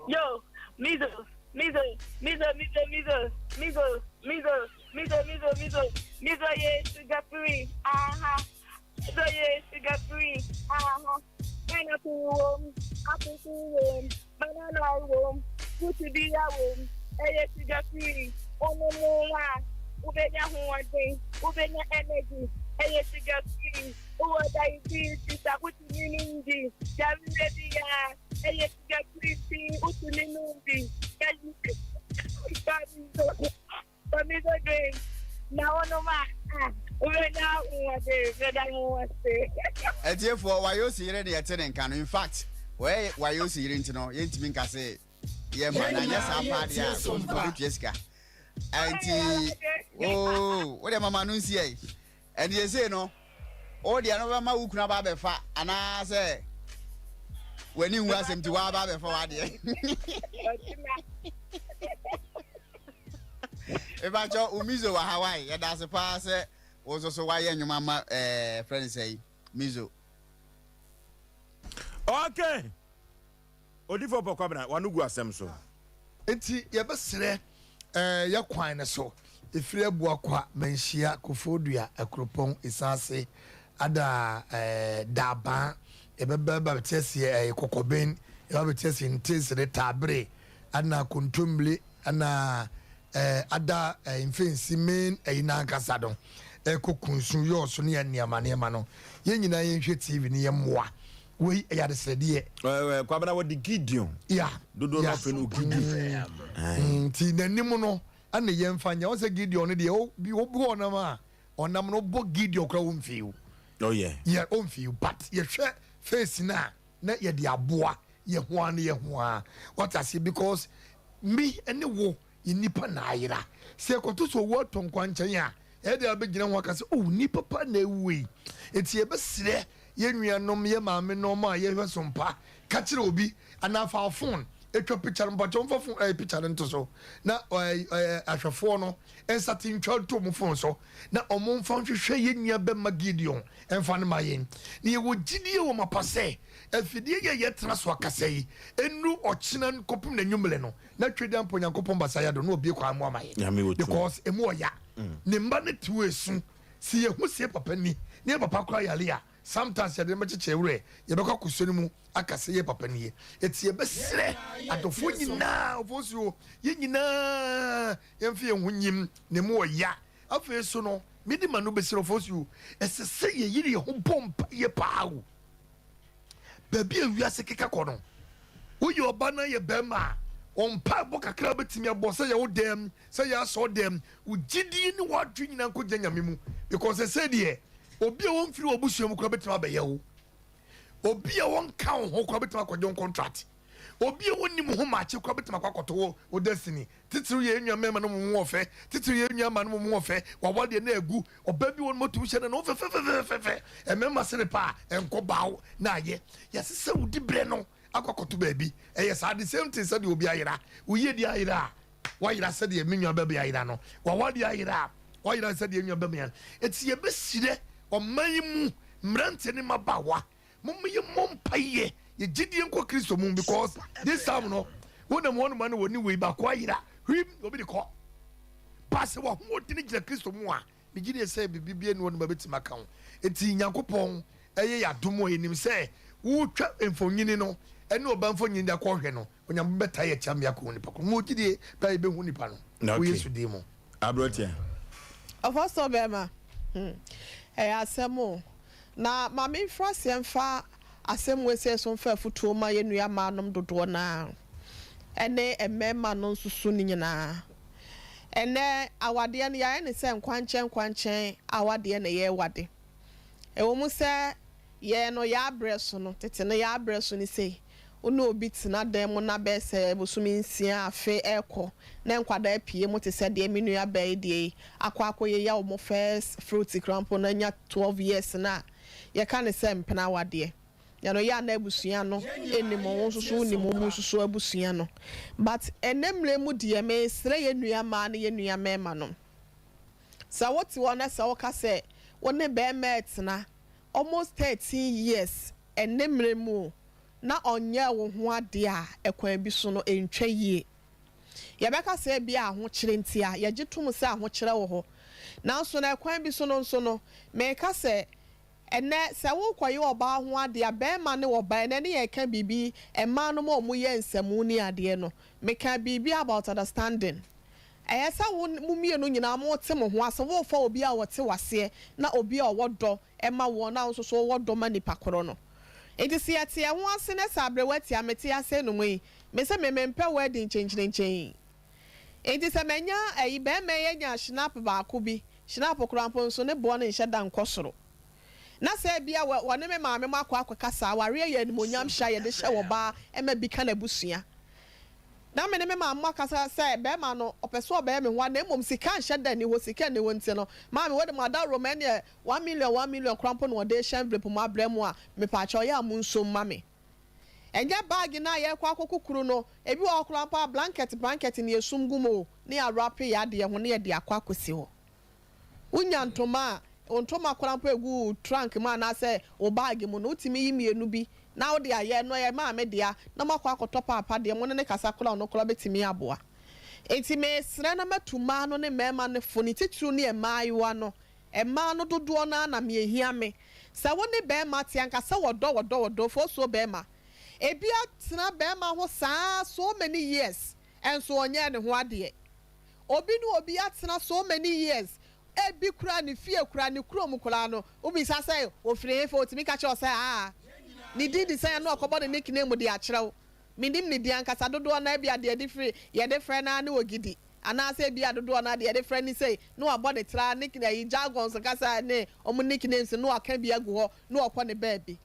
Yo, mizo, mizo, mizo, mizo, mizo, mizo, mizo, mizo, mizo, mizo, mizo, ye sugar free, aha. Mizo ye sugar free, aha. Pineapple wom, apple wom, banana wom, fruit bi wom, ɛyɛ sugar free. Ono mu wa, wobɛnya hoɔden, wobɛnya energy, ɛyɛ sugar free. Wowɔ diabetes a wotumi nom bi, yareɛ bi a ɛyɛ sugar free nti wotumi nom bi. Tomato drink na wonom a, ah, wobɛnya ahoɔden, meda mo ase. Atiefoɔ, Wayosi yere ne yɛte ne nka no. In fact, wɔyɛ Wayosi yere nti no, yɛntumi nka se yɛmma no. Anyɛ saa paa deɛ a, ɔbɛtua sika. Ɛnti, oo, wo deɛ mama no nsi ɛ. Ɛnti seesei no, wo deɛ no bɛma wo kunu aba abɛfa anaasɛ w'ani nwu asɛm nti woaba abɛfa w'adeɛ. Mepakyɛ wo Mizo wɔ Hawaii, yɛda ase paa sɛ wo nso so woayɛ nnwom ama ɛɛ frɛ no sɛ yi Mizo. Okay. Odifo Ɔpɔ Kwabena, w'ano gu asɛm so. Nti yɛbɛsrɛ eh, yɛ kwan no so, ɛfiri Abuakwa, Manhyia, Kofoɔdua, Akuropɔn, Esaase, ada eh, Daabaa, yɛbɛba ba bɛte aseɛ eh, Kɔkɔben, yɛba bɛte aseɛ Ntesere, Taabere, ana Kontombire, ana eh, ada eh, Mfensi, main ɛyi no ankasa no, ɛkɔ Kunsu, Yɔɔso ne nneɛma nneɛma no, yɛn nyinaa yɛnhwɛ TV no yɛmmoa. Wei ɛyɛ adesrɛdeɛ. Ɛɛ Kwabena wɔde Gideon. Yeah. Dodoɔ no afei no Gideon. Mm, nti n'anim no ɛna yɛn fa nyɛ ɔsɛ Gideon no deɛ obi obi ɔnam a ɔnam no bɔ Gideon kora wɔn fi o. Oh yeah. Yɛ wɔn fi but yɛhwɛ face na na yɛde aboa yɛ ho ano yɛ ho a wate aseɛ because me ɛne wo Yɛn nnipa na ayera. Sɛ yɛkɔto sɛ owu atɔ nkwankyɛn a, ɛyɛ dɛn a wobɛgyina ho aka sɛ, 'O, nnipa pa na awu yi? Enti yɛbɛsrɛ yɛn nuanom, yɛn maamenom a yɛhwɛ so mpa, ka kyerɛ obi, anaa fa wo fon twa pikya no. Mpakyɛw mfa fon ɛɛ pikya no nto so na ɛɛ ɛɛ ahwɛfoɔ no nsate ntwa nto wɔn fon so na wɔmfa nhwehwɛ yɛn nua bɛma Gideon mfa no ma yɛn. Na yɛwɔ gyidie wɔ mapa sɛ afidie yi a yɛtena so akasa yi, ɛnnuru ɔkyena kɔpem n'anwummerɛ no, na twɛ mpo Nyankopɔn basaya do na obie kwan mu ama yɛn because emu ɔya mm. Ne mba ne tew esu si yɛhu sie papa ni ne yɛ papa kora yare a sometimes yɛde bɛkyekyɛ werɛ yɛbɛkɔ akɔsuo no mu aka sɛ yɛ papa nie eti yɛbɛsrɛ adɔfoɔ nyinaa ɔfoɔ suo yɛn nyinaa yɛmfa yɛn ho nyim na emu ɔya afei so no mede ma no bɛsrɛ ɔfoɔ suo ɛsɛ sɛ yɛyere yɛn ho bɔ mpa yɛ paa o Baabi a wiase keka kɔ no, woyɛ ɔba na yɛ barima a, wo mpaebɔ kakra a wobɛtumi abɔ, sɛ yɛ wo dɛm, sɛ yɛ asɔre dɛm, wo gyidie ne w'adwene nyinaa nkɔgyina Nyame mu. Because sɛsɛ deɛ, obi a ɔmfiri w'abusua mu koraa bɛtumi abɛyɛ wo. Obi a ɔnka wo ho koraa bɛtumi akɔgye wo contract. Obi a ɔnnim wo ho maakye koraa bɛtumi akɔ akɔto wo wo destiny. Titiriw yɛn nua mmarima no mo ho ɔfɛ, titiriw yɛn nua mmaa no mo ho ɔfɛ, w'awadeɛ na agu, Ɔbaa bi wɔ no motum hyɛ no no fɛfɛfɛfɛfɛ mmarima sere pa a ɛnkɔ baaw na ayɛ yɛsesɛ wo dibrɛ no akɔ akɔto baabi ɛyɛ saa the same thing sɛdeɛ obi ayera wo yie deɛ ayera a wayera sɛdeɛ me nua bɛbi ayera no wawa deɛ ayera a wayera sɛdeɛ nua bɛbi ayera eti yɛbɛsirɛ ɔman yi mu mmeranteɛ ne mmabaawa Momma yɛmmɔ mpaeɛ. Yɛ gyidie nkɔ Kristo mu because this time no wonam hɔ noma no wɔ ne wei baako ayera hwim obi de kɔ. Ba sɛ wahoɔden gyina Kristo mu a, megye die sɛ biribi bia ni hɔ noma bɛtumi aka ho. Enti Nyankopɔn ɛyɛ yɛ adom a yɛnim sɛ wotwa mfonini no ɛne ɔba mfonini de akɔhwɛ no, Onyame bɛtaa yɛ akyi ama yɛakɔhu nipa ko no. Mewɔ gyidie paa yɛbɛhu nipa no wɔ Yesu din mu. Aberanteɛ. Ɔfɔsɔ bɛɛma hmm ɛyɛ asɛm o. Na ma me mfiri aseɛ mfa asɛm wei sei so mfa afutuo ma yɛn nua mmaa nom dodoɔ no ara ɛne mmarima no nso so no nyinaa. Ɛnnɛ awadeɛ no yɛayɛ no sɛ nkwankyɛn nkwankyɛn awadeɛ na yɛrewade. Ɛwɔ mu sɛ yɛn no yɛn abrɛ so no, tete no yɛn abrɛ so no sei, Wo ne obi tena dan mu na bɛyɛ sɛ bosome nsia, afe rekɔ, na nkwadaa apue mu te sɛ deɛ me nua baa yi deɛ yi akɔ akɔyɛ yi a wɔn first fruit koraa mpo no anya 12 years no a, yɛka no sɛ mpena awadeɛ. Ɛno yɛ a na abusua no nnim, wo nso so wonim wɔn nso so abusua no. But ɛnnɛ mmerɛ mu deɛ, mesrɛ yɛn nua mmaa ne yɛn nua mmarima nom, sɛ wote hɔ na sɛ woka sɛ wo ne barima retena almost 13 years ɛnnɛ mmerɛ mu o, na ɔnyɛɛ wo ho adeɛ a, ɛkwan bi so no, ɛntwa yie. Yɛbɛka sɛ ebia ahokyerɛ nti a, yɛgye tom sɛ ahokyerɛ wɔ hɔ. Nanso no, ɛkwan bi so no nso no, meka sɛ, ɛnnɛ, sɛ worekɔyɛ ɔbaa ho adeɛ a, barima ne ɔbaa, ɛnnɛ ne yɛreka biribi, mmaa nom a wɔyɛ nsamu ne adeɛ no, mekaa biribi about understanding. Ɛyɛ sɛ wo, mo mmienu nyinaa mote mo ho ase, worefa obi a ɔte w'aseɛ na obi a ɔwɔ dɔ ma woɔ na wo nso so wowɔ dɔ ma nipa korɔ no. Nti sɛ yɛte yɛn ho ase na sɛ aberewa tia mete ase nom yi, me se me mempɛ wedding kyenkyerenkyen. Nti sɛ manya ayi bɛɛma yi anya schnapp baako bi, schnapp koraa mpo nso ne boɔ no nhyɛ da nkɔ soro. Na sɛ ebia wɔ wɔne me maame mo akɔ akɔkasa, awareɛ yɛ animuonyam hyɛ a yɛde hyɛ ɔbaa ma bi ka n'abusua. Na me ne me maame akasa sɛ bɛɛma no ɔpɛ sɛ ɔbɛyɛ me ho a na mmom sika nhyɛ da nni hɔ, sika nni hɔ nti no maame wode mo adaworo ma ɛneɛ 1 million 1 million koraa mpo na wɔde rehyɛ envelope mu abrɛ mo a mepaakyɛw yɛ a monsom mma me. Ɛnyɛ bag no a yɛrekɔ akɔkukuru no, ebi wɔ hɔ koraa mpo a blanket blanket na yɛsum gu mu o, na yɛawrape yɛn adeɛ ho na yɛde akɔ akɔsi hɔ. Wonya ntoma a, wo ntoma koraa mpo a ɛgu wo trunk mu anaasɛ wo bag mu no, wotumi yi mmienu bi na wode ayɛ, ɛno ɛyɛ maame dea, na moakɔ akɔtɔ paapa deɛ, mo ne no kasa koraa a ɔno koraa bɛtumi aboa. Enti mesrɛ na matu mmaa no ne mmarima no fo, ne titiriw ne mmaayewa no, Mmaa no dodoɔ no ara na me ɛhia me. Sɛ wo ne barima te anka sɛ wɔdɔ wɔdɔ wɔdɔ fosuo barima. Ebi atena barima ho saa so many years nso ɔnyɛɛ ne ho adeɛ. Obi ne obi atena so many years ebi koraa ne fie koraa ne kurom koraa no wobisa sɛ ofiri hefa otumi ka kyerɛ wo sɛ aa ne din de sɛn na ɔkɔbɔ ne nickname de akyerɛ wo. Mennim ne din ankasa dodoɔ no ara ebia deɛ yɛde firi yɛde frɛ no ara ne Ogidi. Anaasɛ ebia dodoɔ no ara deɛ yɛde frɛ ne sei, na wabɔ ne tra, nick ayi jargons kasa ne wɔn nicknames no na waka bi agu hɔ na ɔkɔ ne baabi.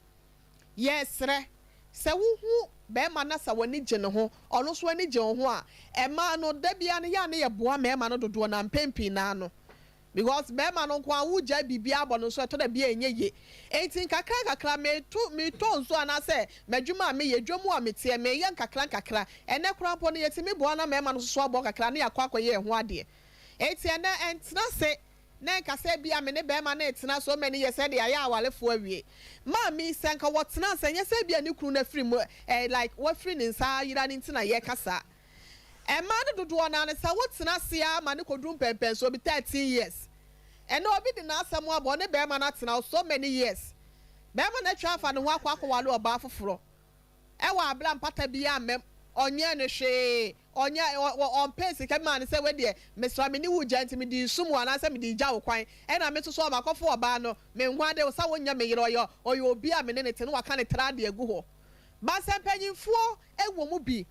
Yɛsrɛ, sɛ wohu barima na sɛ w'ani gye ne ho, ɔno nso ani gye wo ho a, mmaa no, da biara no yɛ a na yɛboa mmarima no dodoɔ no ara mpɛn pii no ara no. Because bɛɛma no nko ara wo gyae biribiara bɔ no nso ɛtɔ da bi a ɛnyɛ yie. Enti nkakra nkakra meto metɔ nsuo anaasɛ m'adwuma a meyɛ, dwa mu a meteɛ, meyɛ nkakra nkakra. Ɛnnɛ koraa mpo no yɛtumi boa na mmarima no nso so aboa kakra na yɛakɔ akɔyɛ yɛn ho adeɛ. Enti ɛnnɛ ɛntena ase na ɛnka sɛ ebia me ne bɛɛma no retena so many years ɛde yɛayɛ awarefoɔ awie. Maame yi sɛ anka wɔtena ase ɛnyɛ sɛ ebia ne kunu no afiri mu eh like wafiri ne nsa ayera no nti na yɛreka saa. Mmaa no dodoɔ no ara no, sɛ wotena ase ara ma no kɔduru mpɛnpɛnsoɔ bi, 13 years. Ɛnnɛ obi de n'asɛm aba, ɔne barima no atena hɔ so many years. Barima no atwa afa ne ho akɔ akɔware ɔbaa foforɔ wɔ aberɛ a mpata biara mma mu, ɔnyɛɛ no hwee, ɔnyɛ, ɔmpɛɛ sika bi maa no sɛ wei deɛ mesrɛ me ne wo gya nti mede resum wo anaasɛ mede regya wo kwan, ɛna me nso so makɔfa ɔbaa no, menware wo, sɛ wonyɛ me yere, ɔyɛ, ɔyɛ obi a me ne no te, na waka ne tra de agu hɔ. But sɛ mpanyinfoɔ wɔ mu bi,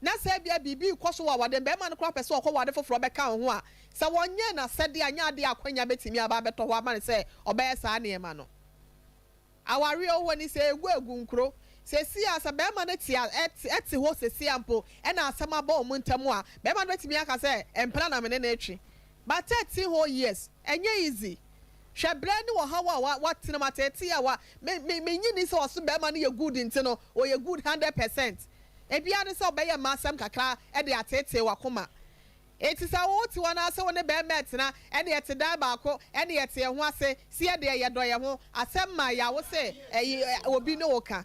na sɛ ebia biribi rekɔ so wɔ awadeɛ mu, barima no koraa pɛ sɛ ɔkɔware foforɔ bɛka wo ho a, sɛ wɔnyɛɛ n'asɛdeɛ a, nyɛ adeɛ a akwanya bɛtumi aba abɛtɔ hɔ ama no sɛ ɔbɛyɛ saa nneɛma no. Awareɛ wɔ hɔ ni, sɛ ɛgu a ɛgu nkuro. Seesei a sɛ barima no te a, ɛte hɔ seesei a mpo na asɛm aba wɔn ntam a, barima no bɛtumi aka sɛ, mpena na me ne no retwe. But 13 whole years, ɛnyɛ easy. Hwɛ brɛ ne ɔhaw a wa watena mu, ateetee a wa, me me mennye nni sɛ ɔso barima no yɛ good nti no, ɔyɛ good 100%. Ebia ne sɛ ɔbɛyɛ mma asɛm kakra de ateetee w'akoma. Enti sɛ wo te hɔ na sɛ wo ne barima retena, ɛne yɛte dan baako, ɛne yɛte yɛn ho ase, sɛ yɛdeɛ yɛdɔ yɛn ho, asɛm ma yɛ a wo se ɛyi obi ne wo ka.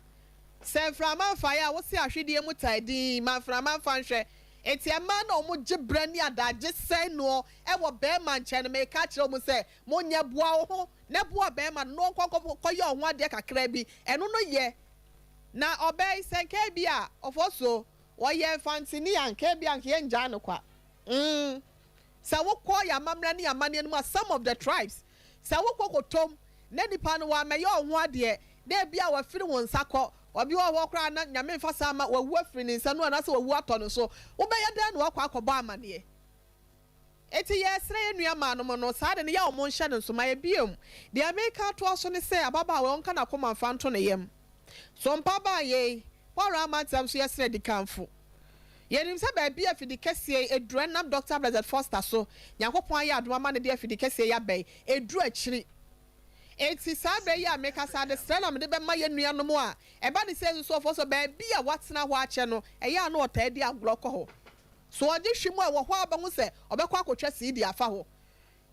Sɛ mframa mfaeɛ a, wose ahwedeɛ mu taa dinn, ma mframa mfa nhwɛ. Enti mmaa no a wɔgye berɛ ne adagye sɛe noɔ wɔ barima nkyɛn no, mereka akyerɛ wɔn sɛ, monyɛ, boa wo ho na boa barima no na ɔnkɔ nkɔyɛ wo ho adeɛ kakra bi, ɛno no yɛ. Na ɔbaa yi, sɛ nka ebia ɔfɔsuo, ɔyɛ mfantini a, nka ebia nka yɛngyaa no kwa. Mm. Sɛ wokɔ yɛn amammerɛ ne yɛn amanneɛ no mu a, some of the tribes, sɛ wokɔ kɔtɔm na nipa no wammɛyɛ wo ho adeɛ, na ebia wafiri wo nsa kɔ, obi wɔ hɔ koraa na Nyame mfa saa mma, wawu afiri ne nsa mu anaasɛ wawu atɔ ne so, wobɛyɛ dɛn na woakɔ akɔbɔ amanneɛ? Enti yɛresrɛ yɛn nua maanom no, saa ade no yɛ a wɔnhyɛ no nso ma yɛ bio. Deɛ mereka atoa so ne sɛ ababaawa yi ɔnka n'akoma mfa nto ne yam. So mpabaa yei, Paul amma ntɛm so yɛsrɛ adikanfo. Yɛnim sɛ baabi a afidi kɛseɛ yi aduru ɛnam Dɔkta Blessed Foster so, Nyankopɔn ayɛ adom ama no de afidi kɛseɛ yi aba yi, ɛduru akyiri. Enti saa berɛ yi a mekasa, adesrɛ na mede bɛma yɛn nuanom a ɛba ne sɛ nso ɔfoɔ sɛ baabi a watena hɔ akyɛ no, ɛyɛ a na ɔtaa di agorɔ kɔ hɔ. So ɔgye hwe mu a, ɛwɔ hɔ a wobɛhu sɛ ɔbɛkɔ akɔtwa CD afa hɔ.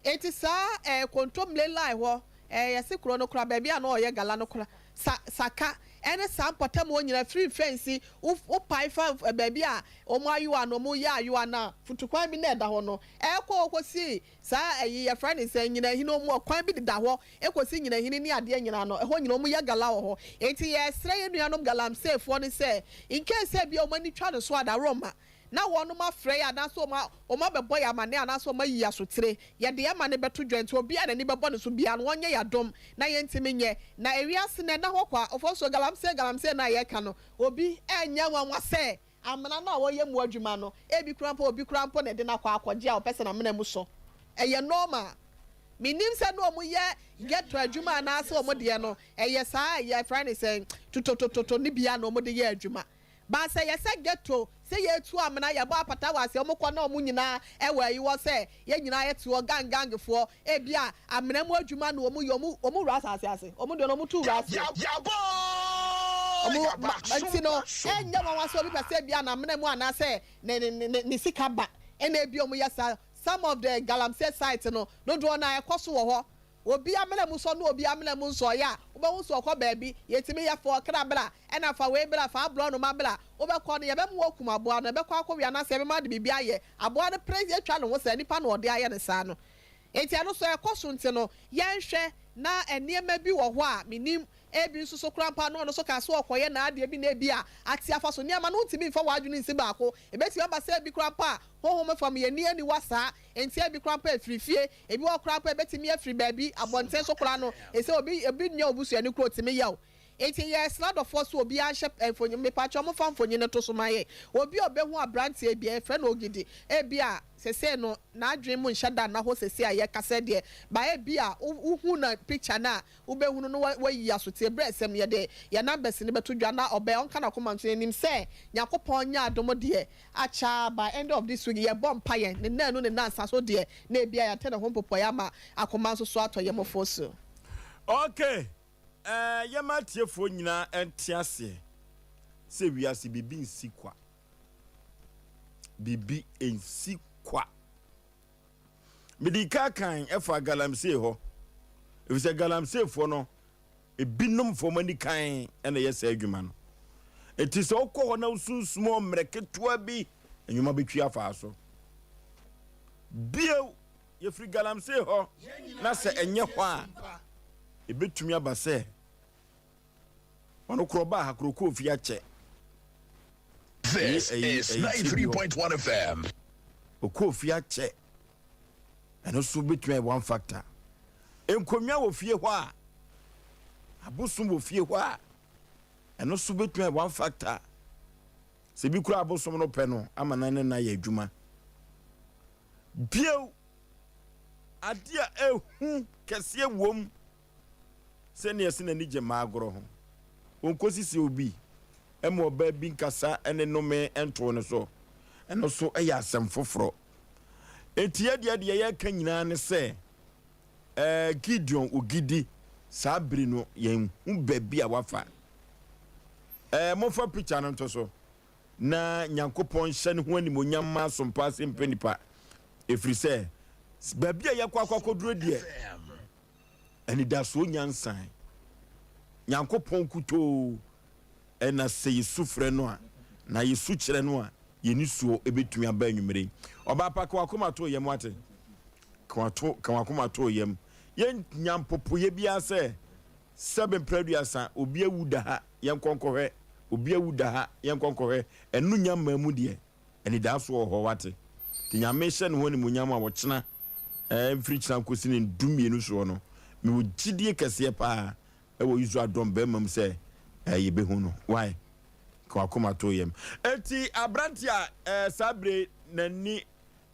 Enti saa ɛɛ kontomire line hɔ ɛɛ yɛse kuro no kora baabi a na ɔyɛ gala no kora sa saka ɛne saa mpɔtam hɔ nyinaa firi mfɛnsi wo wo pae fa baabi a wɔn ayowa no wɔn yɛ ayowa no a futukwan bi na ɛda hɔ no ɛkɔ hɔ kɔsi saa ɛyi yɛfrɛ ne sɛn nyinahini wɔn ɔkwan bi deda hɔ ɛkɔsi nyinahini ne adeɛ nyinaa no ɛhɔ nyinaa wɔn yɛ gala wɔ hɔ enti yɛsrɛ yɛn nuanom galamseyfoɔ no sɛ in case sɛ ebia wɔn ani twa no so a dawuroma na wɔnom afrɛ yɛn anaasɛ wɔn wɔn abɛbɔ yɛn amaneɛ anaasɛ wɔn ayi yɛn asotire, yɛde yɛn amane bɛto dwa, nti obiara a n'ani bɛbɔ ne so biara no wɔnyɛ yɛn adom na yɛntumi nyɛ, na ewiase no ɛnna hɔ kwa, ɔfɔnsoɔ galamsey galamsey no a yɛka no, obi ɛnyɛ nwanwa sɛ amena no a wɔyɛ mu adwuma no, ebi koraa mpo obi koraa mpo na ɛde no akɔ akɔgye a ɔpɛ sɛ n'amena mu sɔ, ɛyɛ normal, mennim sɛ na wɔn yɛ ghetto adwuma anaasɛ wɔn deɛ no ɛyɛ saa yɛfrɛ no sɛn tototototo no bi a na wɔn de yɛ adwuma. But sɛ yɛsɛ ghetto sɛ yɛtu amena yɛbɔ apata wɔ aseɛ ɔmo kɔ na ɔmo nyinaa ɛwɔ ayi hɔ sɛ yɛn nyinaa yɛte hɔ gang gang foɔ ebia amena mu adwuma na ɔmo yɛ ɔmo ɔmo wura asaase ase ɔmo deɛ no ɔmo tu wura aseɛ ɔmo ma nti no ɛnyɛ nwanwa sɛ obi pɛ sɛ ebia n'amena mu anaasɛ ne ne ne ne sika ba ɛna ebia ɔmo yɛ saa some of the galamsey site no dodoɔ no a ɛkɔ so wɔ hɔ. Obi amena mu sɔ ne obi amena mu nsɔeɛ a, wobɛhu sɛ ɔkɔ baabi, yɛtumi yɛ fa ɔkra bra, ɛna fa wei bra, fa aborɔnoma bra. Wobɛkɔ no, yɛbɛma woakum aboa no, ɛbɛkɔ akɔwe anaasɛ yɛbɛma ɔde biribi ayɛ aboa no pere atwa ne ho sɛ nipa na ɔde ayɛ no saa no. Enti ɛno nso ɛkɔ so nti no, yɛnhwɛ na nneɛma bi wɔ hɔ a mennim, ebi nso so koraa mpo a na ɔno nso kaa sɛ ɔrekɔyɛ n'adeɛ bi na ebi a ate afa so. Nneɛma no wontumi mfa w'adwene nsi baako. Ɛbɛtumi aba sɛ ebi koraa mpo a honhom fam yɛnni aniwa saa, enti ebi koraa mpo a ɛfiri fie, Ebi wɔ hɔ koraa mpo a ebetumi afiri baabi, abɔnten so koraa no, ɛsɛ obi obi nua obusuani koraa otumi yɛ wo. Enti yɛresrɛ adɔfoɔ sɛ obiara nhyɛ mfonyin, mepakyɛw momfa mfonyin no to so ma yɛn. Obi a obehu abranteɛ bi a yɛfrɛ no Ogidi, ebia sesei no n'adwene mu nhyɛ da nna hɔ sesei a yɛrekasa yi deɛ, but ebia wo wohu no picture no a, wobɛhunu no wayi asotie berɛ sɛm yɛde yɛn numbers no bɛto dwa na ɔbɛ ɔnka nakoma nto yɛnim sɛ Nyankopɔn nyɛ adom deɛ akyɛ ara by end of this week yɛbɔ mpaeɛ ne nnanu ne nnansa so deɛ na ebia yɛate ne ho mpopɔeɛ ama akoma nso so atɔ yɛn mofo so. Ok eh yɛma atiefoɔ nyinaa nte aseɛ sɛ wiase biribi nsi kwa biribi nsi kwa. Mede ka kan fa galamsey hɔ, efisɛ galamseyfoɔ no, ebinom fam ani kan na ɛyɛ saa adwuma no. Enti sɛ wokɔ hɔ na wosunsum hɔ mmerɛ ketewa bi, nnwuma bɛtwi afa so. Bio, yɛfiri galamsey hɔ na sɛ ɛnyɛ hɔ a, ɛbɛtumi aba sɛ ɔno korɔ ɔbaa ha korɔ ɔkɔɔ fie akyɛ. This is 93.1 FM. Ɔkɔɔ fie akyɛ. Ɛno nso bɛtumi ayɛ one factor. Nkonnwa wɔ fie hɔ a, abosom wɔ fie hɔ a, ɛno nso bɛtumi ayɛ one factor. Sɛ bi kura abosom no pɛ no ama na ne na yɛ adwuma. Bio, adeɛ a ɛhu kɛseɛ wom Sɛnea ɛsɛ n'ani gye mmaa agorɔ ho. Onkosisi obi ma ɔbaa bi nkasa ne nnome ntow no so. Ɛno nso yɛ asɛm foforɔ. Enti yɛn deɛ deɛ yɛreka nyinaa ne sɛ, ɛɛ Gideon Ogidi saa bere no yɛnhu baabi a wafa. Ɛɛ momfa picture no nto so na Nyankopɔn nhyɛ ne ho animuonyam mma asompa ase mpɛ nipa. Ɛfiri sɛ baabi a yɛkɔ akɔ akɔduro deɛ Anidasoɔ nyansa Nyankopɔn nkutoo. Ɛna sɛ yɛsu frɛ no a, na yɛsu kyerɛ no a, yɛn nisuo bɛtumi aba anwummerɛ yi. Ɔbaa pa, ka w'akoma to wo yam, wate? Ka w'ato, ka w'akoma to wo yam. Yɛnnya mpopoeɛ biara sɛ, sɛbe mprɛ aduasa, obi awu da ha, yɛnkɔ nkɔhwɛ, obi awu da ha, yɛnkɔ nkɔhwɛ. Ɛno nnya mmaa mu deɛ, anidaasoɔ wɔ hɔ, wate? Nti Nyame hyɛ ne ho animuonyam a ɔkyena, ɛɛ, mfiri kyena nkɔsi ne dummienu soɔ no, mewɔ gyidie kɛseɛ paa wɔ Israel dɔm barima mu sɛ eh, yɛbɛhu no. Why? Ka wakoma to yam. Enti aberante a eh, saa bere n'ani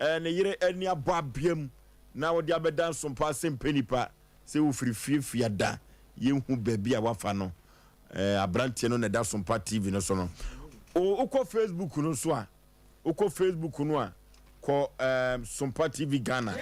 eh, ne yere ani abɔ abeam na wɔde abɛda nsompa ase mpɛ nipa sɛ wofiri fie fiada yɛnhu baabi a wafa no eh, aberanteɛ no na ɛda sompa TV no so no. Wokɔ Facebook no so a Wokɔ Facebook no a, kɔ um, Sompa TV Ghana.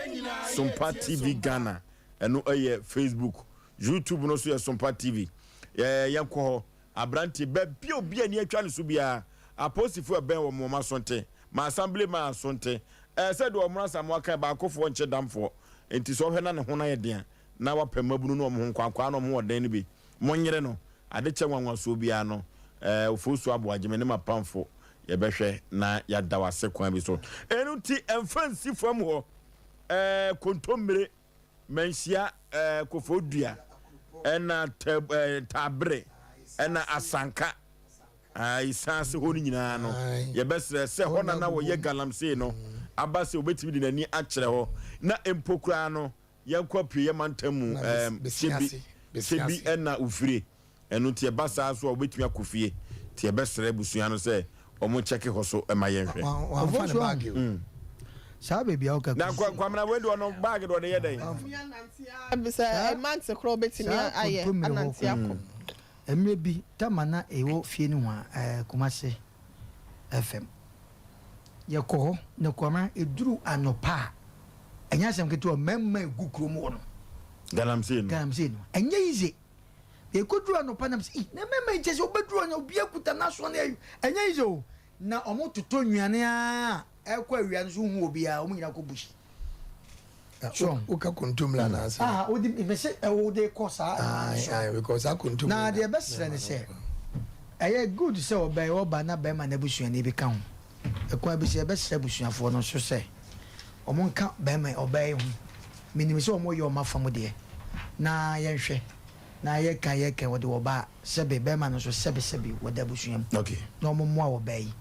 Sompa TV Ghana. Ɛno ɛyɛ Facebook. YouTube no nso yɛ Sompa TV. Yɛnkɔ hɔ. Aberanteɛ, baabi a obi ani atwa ne so biara, apolisifoɔ ɛbɛn wɔ wɔn asonte. Ma assembly man asonte. Ɛɛ sɛ deɛ wɔn asamoa kan baakofoɔ nkyɛ damfoɔ. Nti sɛ ɔhwɛ na ne ho no ayɛ den a, na wapɛ mmabunu ne wɔn ho nkwankwaa ne wɔn ho ɔden no bi. Monyere no. Ade kyɛ nwanwasoɔ biara no, ɛɛ Ofosu Aboagye, me ne m'apamfo, yɛbɛhwɛ na yɛada wo ase kwan bi so. Ɛno nti, ɛmfa nsi fam hɔ, ɛɛ kontommire, manhyia, ɛɛ kofodua, ɛna tɛ, ɛɛ taabere, ɛna asanka, ɛɛ esan ase hɔ no nyinaa no, yɛbɛsrɛ sɛ hɔ na na wɔyɛ galamsey no aba sɛ wɔbɛtumi de n'ani akyerɛ hɔ, na mpo koraa no, Yɛnkɔ apueɛ mantam mu ɛɛm Kyebi Kyebi ɛna ofire ɛno nti ɛba saa nso a wobɛtumi akɔ fie nti yɛbɛsrɛ abusua no sɛ wɔn nkyɛke hɔ so ma yɛnhwɛ. Wamfa ne bag o. Saa baabi a woka Na kɔsi. Kwamina wei deɛ ɔno bag deɛ ɔde yɛ dɛn? Sɛ mante koraa wobɛtumi ayɛ anante akɔ. Mmerɛ bi Tama na ɛwɔ fie no ho a Kumasi FM. Yɛkɔ hɔ na Kwame ɛduru anɔpa a, ɛnyɛ asɛm ketewa, mmarima ɛgu kurom hɔ no. Galamsey no. Galamsey no. Ɛnyɛ easy. Yɛkɔduru anɔpa nam sɛ, na mmarima yi kyɛ sɛ wobɛduru hɔ na obi akuta n'asoɔ no ɛnyɛ easy o. Na wɔtotɔ nnuane ara ɛkɔ awia no so wohu obiara, wɔn nyinaa kɔ bush. So woka kontomire anaasɛ? Ah, wode mese wode kɔ saa ɛmaa no so. Aye, because saa kontomire na deɛ ɛbɛsrɛ ne sɛ ɛyɛ good sɛ ɔbɛn ɔba na bɛrima n'abusuani bi ka ho. Ɛkwan bi sɛ yɛbɛsrɛ abusuafoɔ no nso sɛ wɔn nka bɛrima ɔbaa yi ho. Menim sɛ wɔn yɛ wɔn afa mu deɛ na yɛnhwɛ na yɛka yɛka wɔde ɔbaa sɛbe bɛrima no nso sɛbe sɛbe wɔda abusua mu na wɔn mmoa ɔbaa yi.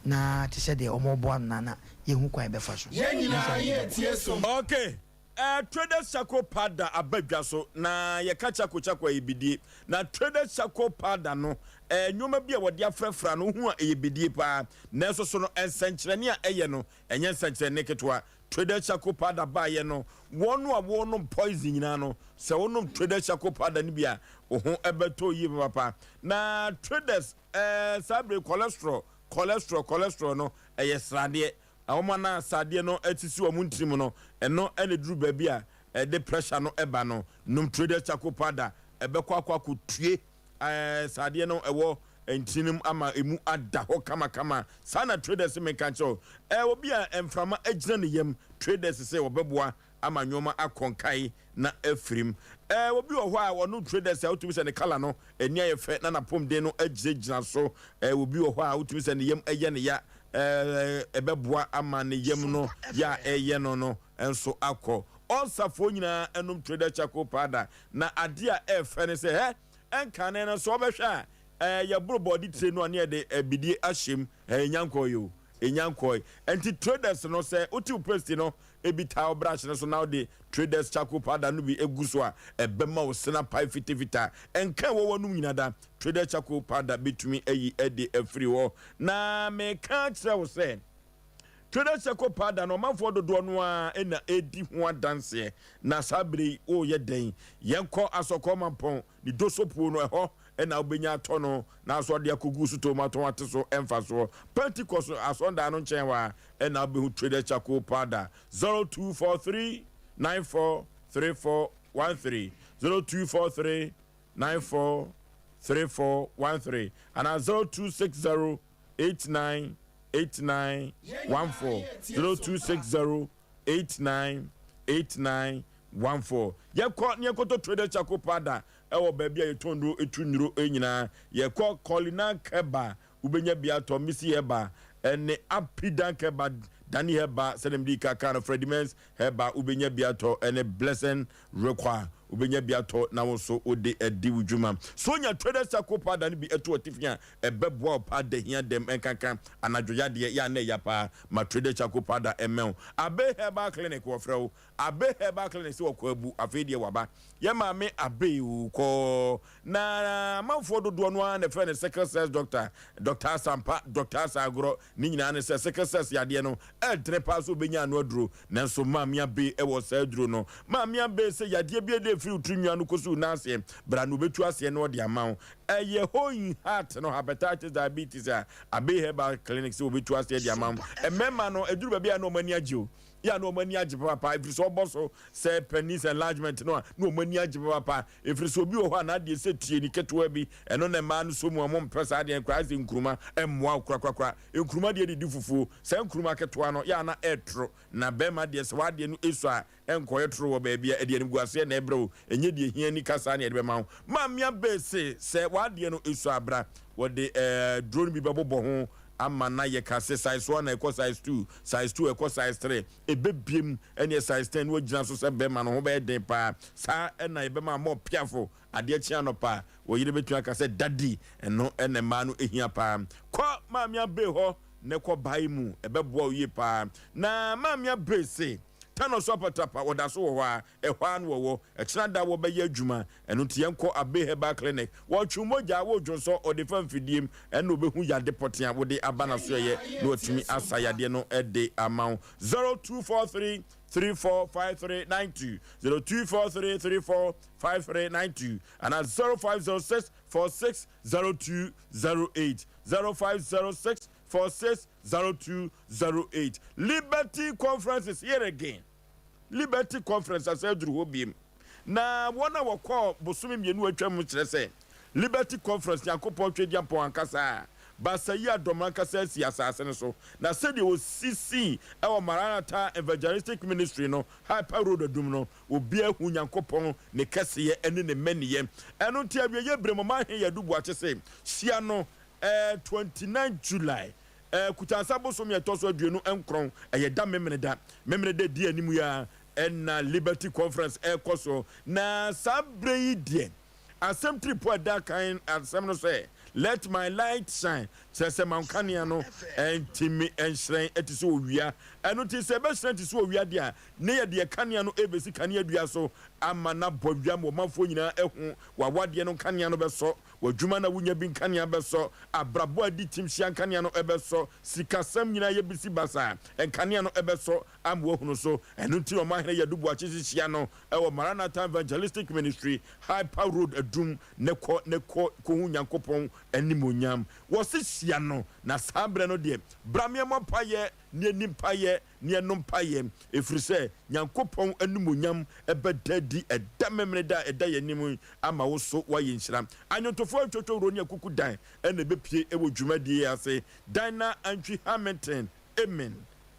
Na te sɛ deɛ wɔreboa no na na yɛhu kwan a yɛbɛfa so. Yɛn nyinaa yɛ tie som. Ok eh, Traders Charcoal Powder aba dwa so na yɛka charcoal charcoal a ɛyɛ bidie. Na Traders Charcoal Powder no eh, nnoɔma bi a wɔde afrafra no wohu a ɛyɛ bidie paa. Nanso so no nsɛnkyerɛnne a ɛyɛ no ɛnyɛ nsɛnkyerɛnne ketewa. Traders Charcoal Powder baeɛ no wɔn a wɔnom poison nyinaa no sɛ wonom Traders Charcoal Powder no bi a wo ho bɛtɔ yie papapa. Na Traders Ɛɛ, saa bere yi cholesterol, cholesterol, cholesterol no, ɛyɛ sradeɛ. Wɔn a na sradeɛ no asisi wɔn ntini mu no, ɛno na ɛduru baabi a ɛde pressure no ba no. Nom Traders Charcoal Powder, ɛbɛkɔ akɔ akɔtue ɛɛ sradeɛ no ɛwɔ ntini no mu ama emu ada hɔ kamakama. Saa na Traders se menka nkyerɛ wo. Ɛɛ, obi a mframa agyina ne yam, Traders se wɔbɛboa ama nnoɔma akɔ nkae na afirim. Ɛɛ obi wɔ hɔ a ɔno traders a wotumi sɛ ne kala no ani ayɛ fɛ na n'apɔmuden no agyinagyina so. Ɛɛ obi wɔ hɔ a wotumi sɛ ne yam yɛ ne ya. Ɛɛ ɛbɛboa ama ne yam no yɛ a ɛyɛ no no nso akɔ. Ɔnsafoɔ nyinaa nom traders charcoal powder na adeɛ a ɛyɛ fɛ ne sɛ hɛ ɛnkane no sɛ wɔbɛhwɛ a ɛɛ yɛboro bɔɔde tire no a ne yɛde bidie ahyɛ mu. Ɛɛ ɛnya nkɔɔe o. Ɛnya nkɔɔe. Ɛnti traders no sɛ wote wo paste no Ebi taa wo brush no so na wode Traders Charcoal Powder no bi gu so a, ɛbɛma wo sene apae fitafita. Nka a ɛwɔ w'anom nyinaa da, Traders Charcoal Powder bɛtumi ayi de afiri hɔ. Na meka akyerɛ wo sɛ, Traders Charcoal Powder no, ɔmanfoɔ dodoɔ no ara na ɛredi ho adanseɛ. Na saa berɛ yi, woreyɛ dɛn? Yɛnkɔ Asɔkɔɔ Mampɔn Ne dosopuo no, ɛhɔ na wobɛnya atɔ no, nanso ɔde akɔgu sotɔɔ mu atɔn ate so mfasoɔ. Pentecost asɔndan no nkyɛn hɔ ara na wobɛhu Traders Charcoal Powder. 0243 94 34 13, 0243 94 34 13 anaa 0260 89 89 14, 0260 89 89 14. Yɛnkɔ na yɛnkɔtɔ Traders Charcoal Powder. wɔ baabi a yɛtɔn nnuro tu nnuro nyinaa. Yɛkɔ Kɔlinak Herbal, wobɛnya bi atɔ, Misi Herbal ne Apidank Herbal, Dani Herbal, sɛdeɛ mede ka kaa no, Fredimens Herbal, wobɛnya bi atɔ ne Blessing Require, wobɛnya bi atɔ na wo nso wode adi wo dwuma. So wonya Traders Charcoal Powder no bi to atifi a, ɛbɛboa wo paa da hia dɛm nkanka anadwo yadeɛ yɛ a na ɛya paa ma Traders Charcoal Powder mmɛn wo. Abe Herbal Clinic wɔfrɛ wo Abe Herbal Clinic sɛ wɔkɔ abu afei deɛ waba. Yɛ maame Abe o kɔɔ na amanfoɔ dodoɔ no ara na ɛfrɛ no sickle cells doctor, Doctor Asampa, Doctor Asagorɔ, ne nyinaa ne sɛ sickle cells yadeɛ no ɛdene paa sɛ wobɛnya ano aduro nanso Maame Abe wɔ saa aduro no. Maame Abe sɛ yadeɛ bi ɛde ɛfiri wo tiri nwi ano kɔsi wo nan aseɛ bra na ɔbɛtu aseɛ na ɔde ama wo. Ɛyɛ whole heart no hepatitis diabetes a Abe Herbal Clinic sɛ wɔbɛtu aseɛ de ama wo. Mmarima no ɛduru baabi a na wɔn ani agye o. Yɛ a na wɔn ani agye papaapa ɛfiri sɛ ɔbɔ so sɛ penis enlargement no a na wɔn ani agye papaapa ɛfiri sɛ obi wɔ hɔ a n'adeɛ sɛ tie ni ketewa bi ɛno na mmaa no so mu a wɔn mpɛ saa adeɛ no koraa sɛ nkuruma ɛmmoa wo korakorakora nkuruma deɛ didi fufuo saa nkuruma ketewa no yɛ a na ɛtoro na bɛrima deɛ sɛ w'adeɛ no ɛsɔ a ɛnkɔyɛ toro wɔ baabi a ɛde animguaseɛ na ɛbrɛ wo ɛnyɛ deɛ hia ni kasa na ɛde bɛma wo maame abɛɛse sɛ w'adeɛ no ɛsɔ abra wɔde ɛɛ duro no bi bɛbobɔ ho ama no ayɛ kase, size one a ɛkɔ size two, size two a ɛkɔ size three, ɛbɛbiem ɛneɛ size ten na wagyina so sɛ bɛrima no ho bɛyɛ den paa. Saa ɛna yɛbɛma ama ɔpeafo adeɛ kye anɔpa a, wɔ yere bɛtumi aka sɛ daddy, ɛno ɛna mmaa no ɛhia paa. Kɔ Maame Abey hɔ na kɔ bae mu, ɛbɛboa wo yie paa. Na Maame Abey se, Tano so apatapa wɔda so wɔ hɔ a, Ɛhɔ ara na wɔwɔ. Ɛkyena da wɔbɛyɛ adwuma. Ɛno nti yɛnkɔ Abbey Herbal Clinic. Wɔtwe mogya, wodwonsɔ, ɔde fa mfidie mu, ɛna ɔbɛhu yade pɔtee a wode aba n'asoɛeɛ na watumi asa yadeɛ no de ama wo. 0243 345392, 0243 345392 anaa 0506 460208, 0506 460208. Liberty Conference is here again. Liberty Conference asan aduru hɔ biem. Na wɔn a wɔkɔɔ bosome mmienu a atwam kyerɛ sɛ Liberty Conference Nyankopɔn Tweaduampɔn ankasa a Baasa yi adɔm ankasa asi asase no so, na sɛdeɛ wɔsisii wɔ Maranatha Evangelistic Ministry no Hyper Road adum no, obiara hu Nyankopɔn ne kɛseyɛ ne ne mmaniyɛ. Ɛno nti awieɛ berɛ mu Ɔmanhene Yadu Boakye se hyia no 29 July Kutansa bosome a ɛtɔ so 29, ɛyɛ da Memeneda. Memeneda di anim yi ara na Liberty Conference rekɔ so, na saa berɛ yi deɛ asɛm tiripo a ɛda kan asɛm no sɛ, Let my light shine, kyerɛ sɛ ma nkanea no ntumi nhyerɛn te sɛ owia. Ɛno nti sɛ ɛbɛhyerɛn te sɛ owia deɛ a, ne yɛde yɛn kanea no rebɛsi kaneadua so ama no abɔ awia ma ɔmanfoɔ nyinaa ahu. W'awadeɛ no nkanea no bɛsɔ. W'adwuma na wunya bi nkanea bɛsɔ, abrabɔ a edi kyim hyia nkanea no bɛsɔ, sikasɛm nyinaa yɛ bisi basaa, nkanea no bɛsɔ ama woahunu so. Ɛno nti na Ɔmanhene Yadu Boakye hyehyia no wɔ Maranatha Evangelistic Ministry, Hyper Road, Adum, ne kɔ ne kɔ kohu Nyankopɔn animuonyam. Wɔse hyia no, na saa berɛ no deɛ, bra meɛmmɔ mpaeɛ ne yɛnni mpaeɛ ne yɛnnom mpaeɛ, ɛfiri sɛ Nyankopɔn animuonyam bɛda adi ɛda Memeneda a ɛda yɛn anim yi ama wo so woayɛ nhyira. Anwontofoɔ Antwotwo Wuro ne Akuku Dan na ɛbɛpue wɔ dwumadie yi ase. Dinah Antwi Hamilton, Amen,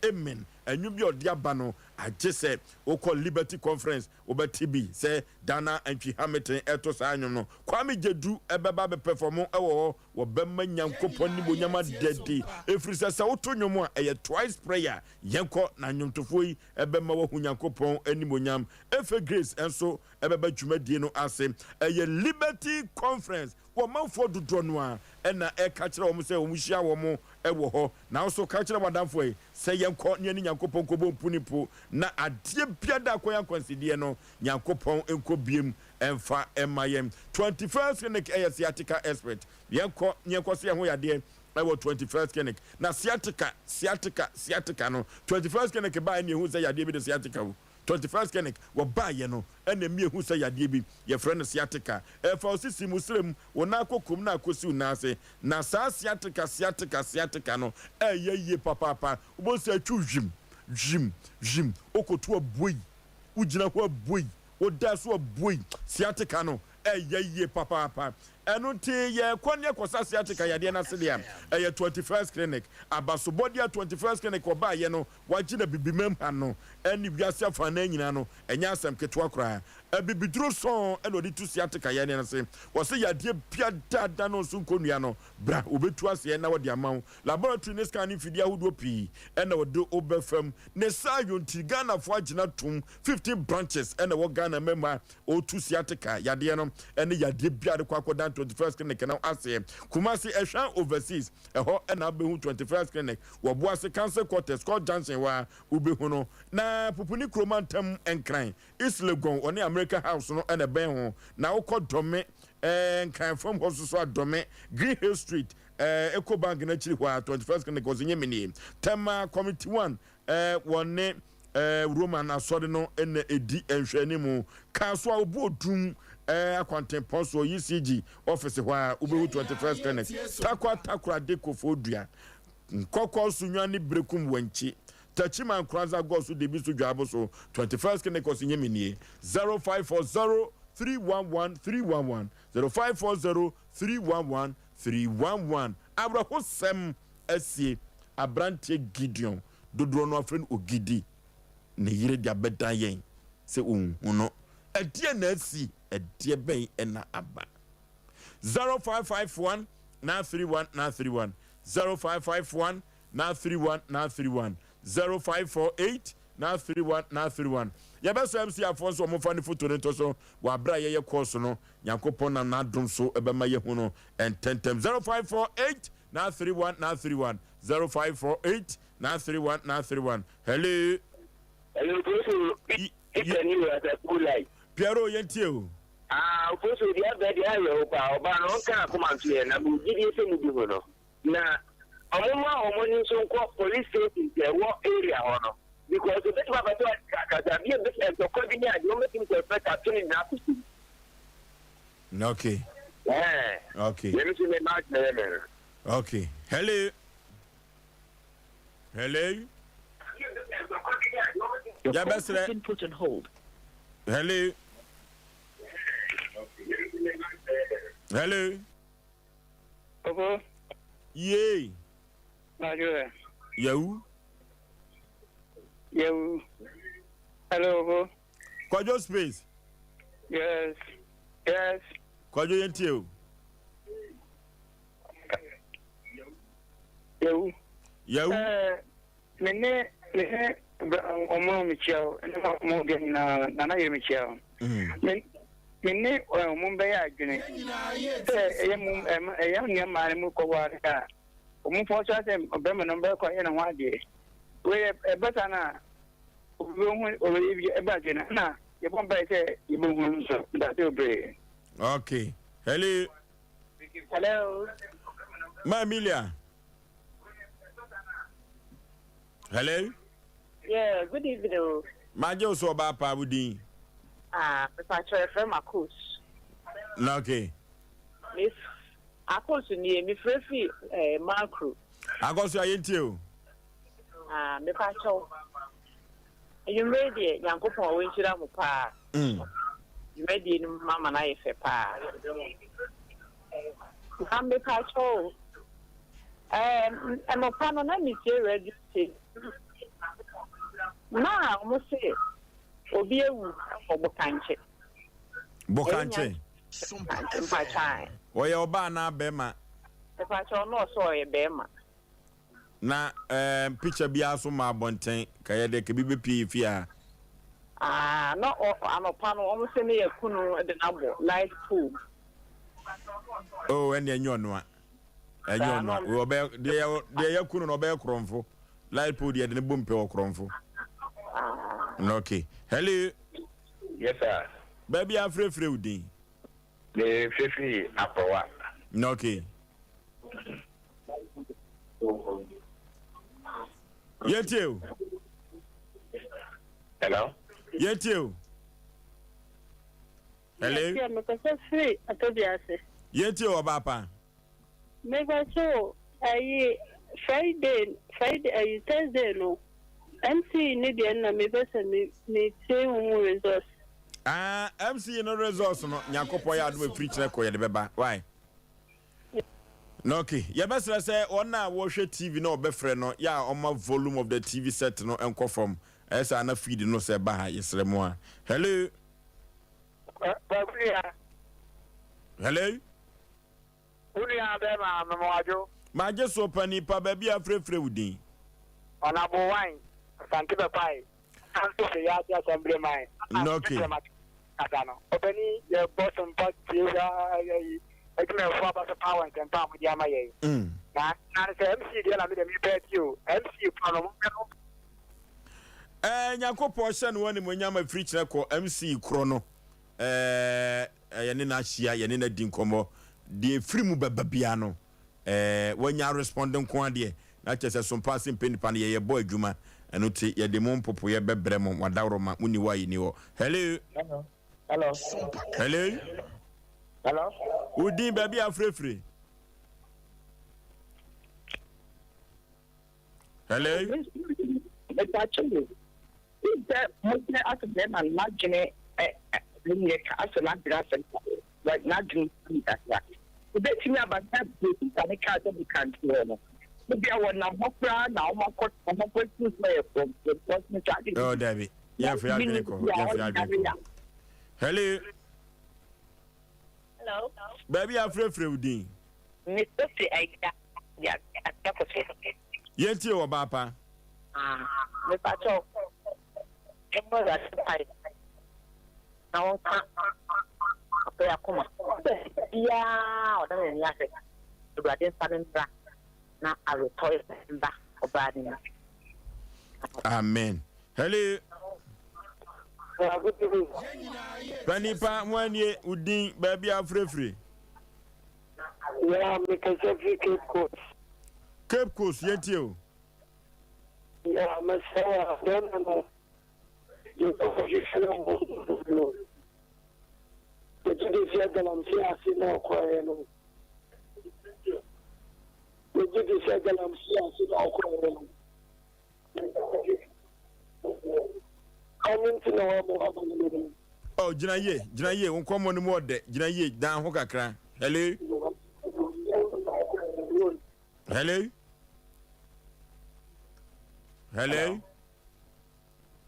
Amen, Nnwom bi a ɔde aba no, agye sɛ wokɔ Liberty Conference wobɛte bi sɛ Dinah Antwi Hamilton reto saa nnwom no. Kwame Gyadu bɛba abɛpɛfɔmo wɔ hɔ Wɔbɛma Nyankopɔn animuonyam ada adi, ɛfiri sɛ sɛ woto nnwom a, ɛyɛ twice prayer. Yɛnkɔ, na nnwomtofoɔ yi bɛma woahu Nyankopɔn animuonyam. Efe Grace nso bɛba dwumadie no ase. Ɛyɛ Liberty Conference. Wɔ manfoɔ dodoɔ no ara na ɛka kyerɛ wɔn sɛ wɔhyia wɔn wɔ hɔ. Nanso ka kyerɛ w'adamfoɔ yi sɛ yɛnkɔ na yɛne Nyankopɔn nkɔbɔ mpunimpu, na adeɛ biara a akɔyɛ akwansideɛ no, Nyankopɔn nkɔ biem Ɛmfa mma yɛn. 21st Clinic yɛ sciatica expert. Yɛnkɔ na yɛnkɔsa yɛn ho yadeɛ wɔ 21st Clinic. Na sciatica, sciatica, sciatica no, 21st Clinic baeɛ na yɛhuu sɛ yadeɛ bi de sciatica o. 21st Clinic, wɔbaeɛ no na ɛma yɛhuu sɛ yadeɛ bi, yɛfrɛ no sciatica. Ɛfa wo sisi mu, srɛ mu, wo nan kokom na akɔsi wo nan ase. Na saa sciatica, sciatica, sciatica no, ɛyɛ yie papaapa. Wobɛhu sɛ ɛtwe hwim, hwim, hwim, wokɔto abuei, wogyina hɔ abuei. Woda so abuei sciatica no ɛyɛ yie papaapa. Ɛno nti yɛkɔ ne yɛkɔsa sciatica yadeɛ no ase deɛ a, ɛyɛ 21st Clinic. Abasobɔdeɛ a 21st Clinic wɔbaeɛ no wɔagye no Abibimam ha no ne wiase afanan nyinaa no, ɛnyɛ asɛm ketewa koraa. Abibiduro sɔn na ɔde tu sciatica yareɛ no ase. Wɔse yadeɛ bia daadaa no nso nkɔnnua no, bra wɔbɛtu aseɛ na wɔde ama wo. Laboratory ne scan ne mfidie ahodoɔ pii na wɔde wo bɛfam. Ne saa yɔ nti Ghanafoɔ agyina atom 15 branches na ɛwɔ Ghana mma mu a ɔretu sciatica yadeɛ no ne yadeɛ biara de kɔ akɔdan 21st Clinic no aseɛ. Kumasi, Ɛhwan Overseas, ɛhɔ na wobɛhu 21st Clinic. Wɔ Boase Council Quarters, Court Junction hɔ ara wobɛhu no. Na Pupuni Kurom mantam Nkran, East Legon, wɔne America House no na ɛbɛn ho. Na wokɔ Dome, Nkran fam hɔ nso so a, Dome, Green Hill Street, Eco Bank no akyiri hɔ ara, 21st Clinic, wɔse nyɛ me nie. Tema Committee 1, wɔne Roman Asɔre no na ɛdi nhwɛanimu. Kaa so a wobu odum akwantempɔn soɔ, ECG office hɔ ara, wobɛhu 21st Clinic. Tarkwa Takoradi Kofoɔ Dua, Nkɔkɔɔ Sunyani ne Berekum Wankyi. Techiman Nkoranza Gosu Debi so Dwaabo so 21st Clinic ɔse nyɛ me nie 0540 311 311 0540 311 311 Awerɛhosɛm asie Abranteɛ Gideon dodoɔ no afrɛ no Ogidi ne yere de abɛdan yɛn sɛ ɔnhu no ɛdeɛn na asi ɛdeɛ bɛn na aba 0551 931 931 0551 931 931 0548 931 931 Yɛbɛsrɛ MC afoɔ nso wɔmfa ne foto no nto so wɔ aberɛ a yɛyɛ course no. Nyankopɔn nam n'adom so bɛma yɛahu no ntɛntɛm. 0548 931 931 0548 931 931 Hello. Hello, Ofosu, Peter ni o, Asafo Lai. Piero, yɛntie o. Ah, Ofosu, deɛ abɛ deɛ awerɛho paa, ɔbaa no ɔnka akoma nto yɛn, na mewɔ gyidie sɛ mudi ho no. Na ɔmo ma ɔmo ani nso nkɔ police stations a ɛwɔ area hɔ no because ebetumi aba sɛ kasabi ebi ntɔkwa bi ne adeɛ ɔmo betumi suspect ato ne nyinaa akɔsi mu. Okay. Ɛɛ. Okay. Yɛn nso ne maa kyerɛ me no. Okay. Hello. Hello. Yɛbɛsrɛ. Hello. Hello. Obo. Yee. Majo. Yawu. Yawu. Hello, Obo. Kwadwo space. Yes. Yes. Kwadwo yɛn tie o. Yawu. Yawu. Eh, me ne me ne ɔmo mekyia o ne mo deɛ nyinaa nana yɛ mekyia o. Mm. Me Me ne wɔn bɛyɛ adwene sɛ ɛyɛ mo ɛyɛ nua mmaa no mu kɔware a, wɔn mfa so asɛ ɔbarima no bɛkɔ ayɛ ne ho adeɛ. Wei ɛba saa no a, obi bɛhu ɔbɛyɛ bi ɛba adwene na yɛbɔ mpaeɛ sɛ yɛbɛhu nso. Medase bebree. Okay. Hello. Hello. Ma Emilia. Hello. Yeah, good evening o. Magye wo so ɔbaa paa wo din. Ah, mepakyɛ yɛfrɛ me Akos. Na okay. Me Akos nie, mefrɛ fi eh, Maakro. Akos a yɛntie o. Ah, mepakyɛ wo. Anwummerɛ deɛ Nyankopɔn ɔnhyira mo paa. Mm. Dwumadie no mama no ayɛ fɛ paa. Na mepakyɛ wo. Eh, anɔpa no na metie radio station. Na wɔn se obi awu wɔ Bokankye. Bokankye. Mpakyɛ. Ɔyɛ ɔbaa anaa bɛrima? Mpakyɛ ɔno ɔsɛ ɔyɛ bɛrima. Na ɛɛ eh, picture biara so ma abɔnten ka yɛ dɛ kebi bɛ pie fie ha. Ah, na anɔpa no wɔn se ne yɛ kunu de no abɔ light pole. Oh, ɛnna ɛnyɛ ɔno a. Ɛnyɛ ɔno a. Ɔbɛyɛ deɛ deɛ yɛ kunu no ɔbɛyɛ korɔmfo. Light pole deɛ de ne bom pɛ wɔ korɔmfo. Okay. Hello. Yes sir. Baabi afrɛfrɛ wo din. Me frɛfrɛ Aprɔwa. Okay. Yɛtie o. Hello. Yɛtie o. Hello. Yɛ mekasa firi Atɔbi ase. Yɛntie wɔ ɔbaa pa. Meba so ayi Friday Friday ayi Thursday no MC ne deɛ na mebɛ sɛ me me tie wo mu results. Ah MC no results no Nyankopɔn yɛ adom efiri kyerɛ kɔ yɛde bɛba why. Na okay yɛbɛsrɛ sɛ wɔn a wɔhwɛ TV na wɔbɛfrɛ no yɛ a wɔma volume of the TV set no nkɔ fam ɛyɛ saa na feed no sɛ ɛba ha yɛsrɛ mo a. Hello. Kwaku nua. Hello. Wo nua bɛɛma mema wo adwo. Magye so panin pa baabi a frɛfrɛ wo din. Ɔnabo wan Asante bɛpae Asante se yaase asɛmble man Nɔke. Kasa no ɔpanin yɛ bɔ so mpa tie ayi adwumayɛfoɔ aba so paa wɔ nsɛmpa a mode ama yɛn na na ne sɛ MC deɛ na me deɛ mepɛ atie o MC korɔ no mompɛ no. Ɛɛ Nyankopɔn hyɛ no animuonyam afiri kyerɛ kɔ MC korɔ no ɛɛ yɛne no ahyia, yɛne no adi nkɔmmɔ. Deɛ ɛfiri mu bɛba biara no, ɛɛ wanya respond nko ara deɛ, na kyerɛ sɛ sompa ase mpɛ nipa no, yɛyɛ bɔ adwuma. Ɛno nti, yɛde mo mpopoeɛ bɛbrɛ mo, mo adaworoma, monni hɔ a yɛnni hɔ. Hello. Hello. Hello. Hello. Wo din baabi a afirefire. Hello. Mepakyɛ Sɛ mokyerɛ asɛ bɛrima no n'adwene ɛ ɛ ne ka asɛ n'adwene asɛ like n'adwene mu kakra. Ebetumi aba sɛ deɛ sista no kaa sɛ meka nkyerɛ no, ebia wɔnam hɔ koraa na wɔakɔ wɔakɔ sukuu sɛ ɔyɛ frɔmfrɔm because me saa de. Oh, dabi. Yɛmfa yɛn adwene kɔ hɔ. Yɛmfa yɛn adwene kɔ hɔ. Hello. Hello. Baabi a afrɛfrɛ wo din. Me Sophie Aida Akoto. Yɛntie wɔ baa pa. Mepakyɛw, mommɔ Awurade mpae na ɔnka papa yi akoma. Sɛ biara a ɔda n'ani ase, Awurade mfa no mmra na awerɛtɔ mba ɔbaa no mu. Amen. Hello. Panipa ho anie wo din baabi a wofirefire. Yeah, mekasa firi Cape Coast. Cape Coast, yɛntie o. Yeah, mesrɛ wo a, bɛrima no, deɛ ɔhwehwɛ no ho no, megye di sɛ galamsey ase na ɔkɔeɛ no. Megye di sɛ galamsey ase na ɔkɔeɛ no. Ɛno nti na wabɔ aba no no. Oh, gyina yie, gyina yie, wo nkɔmmɔ no mu ɔdɛ, gyina yie, dan ho kakra. Hello? Hello? Hello?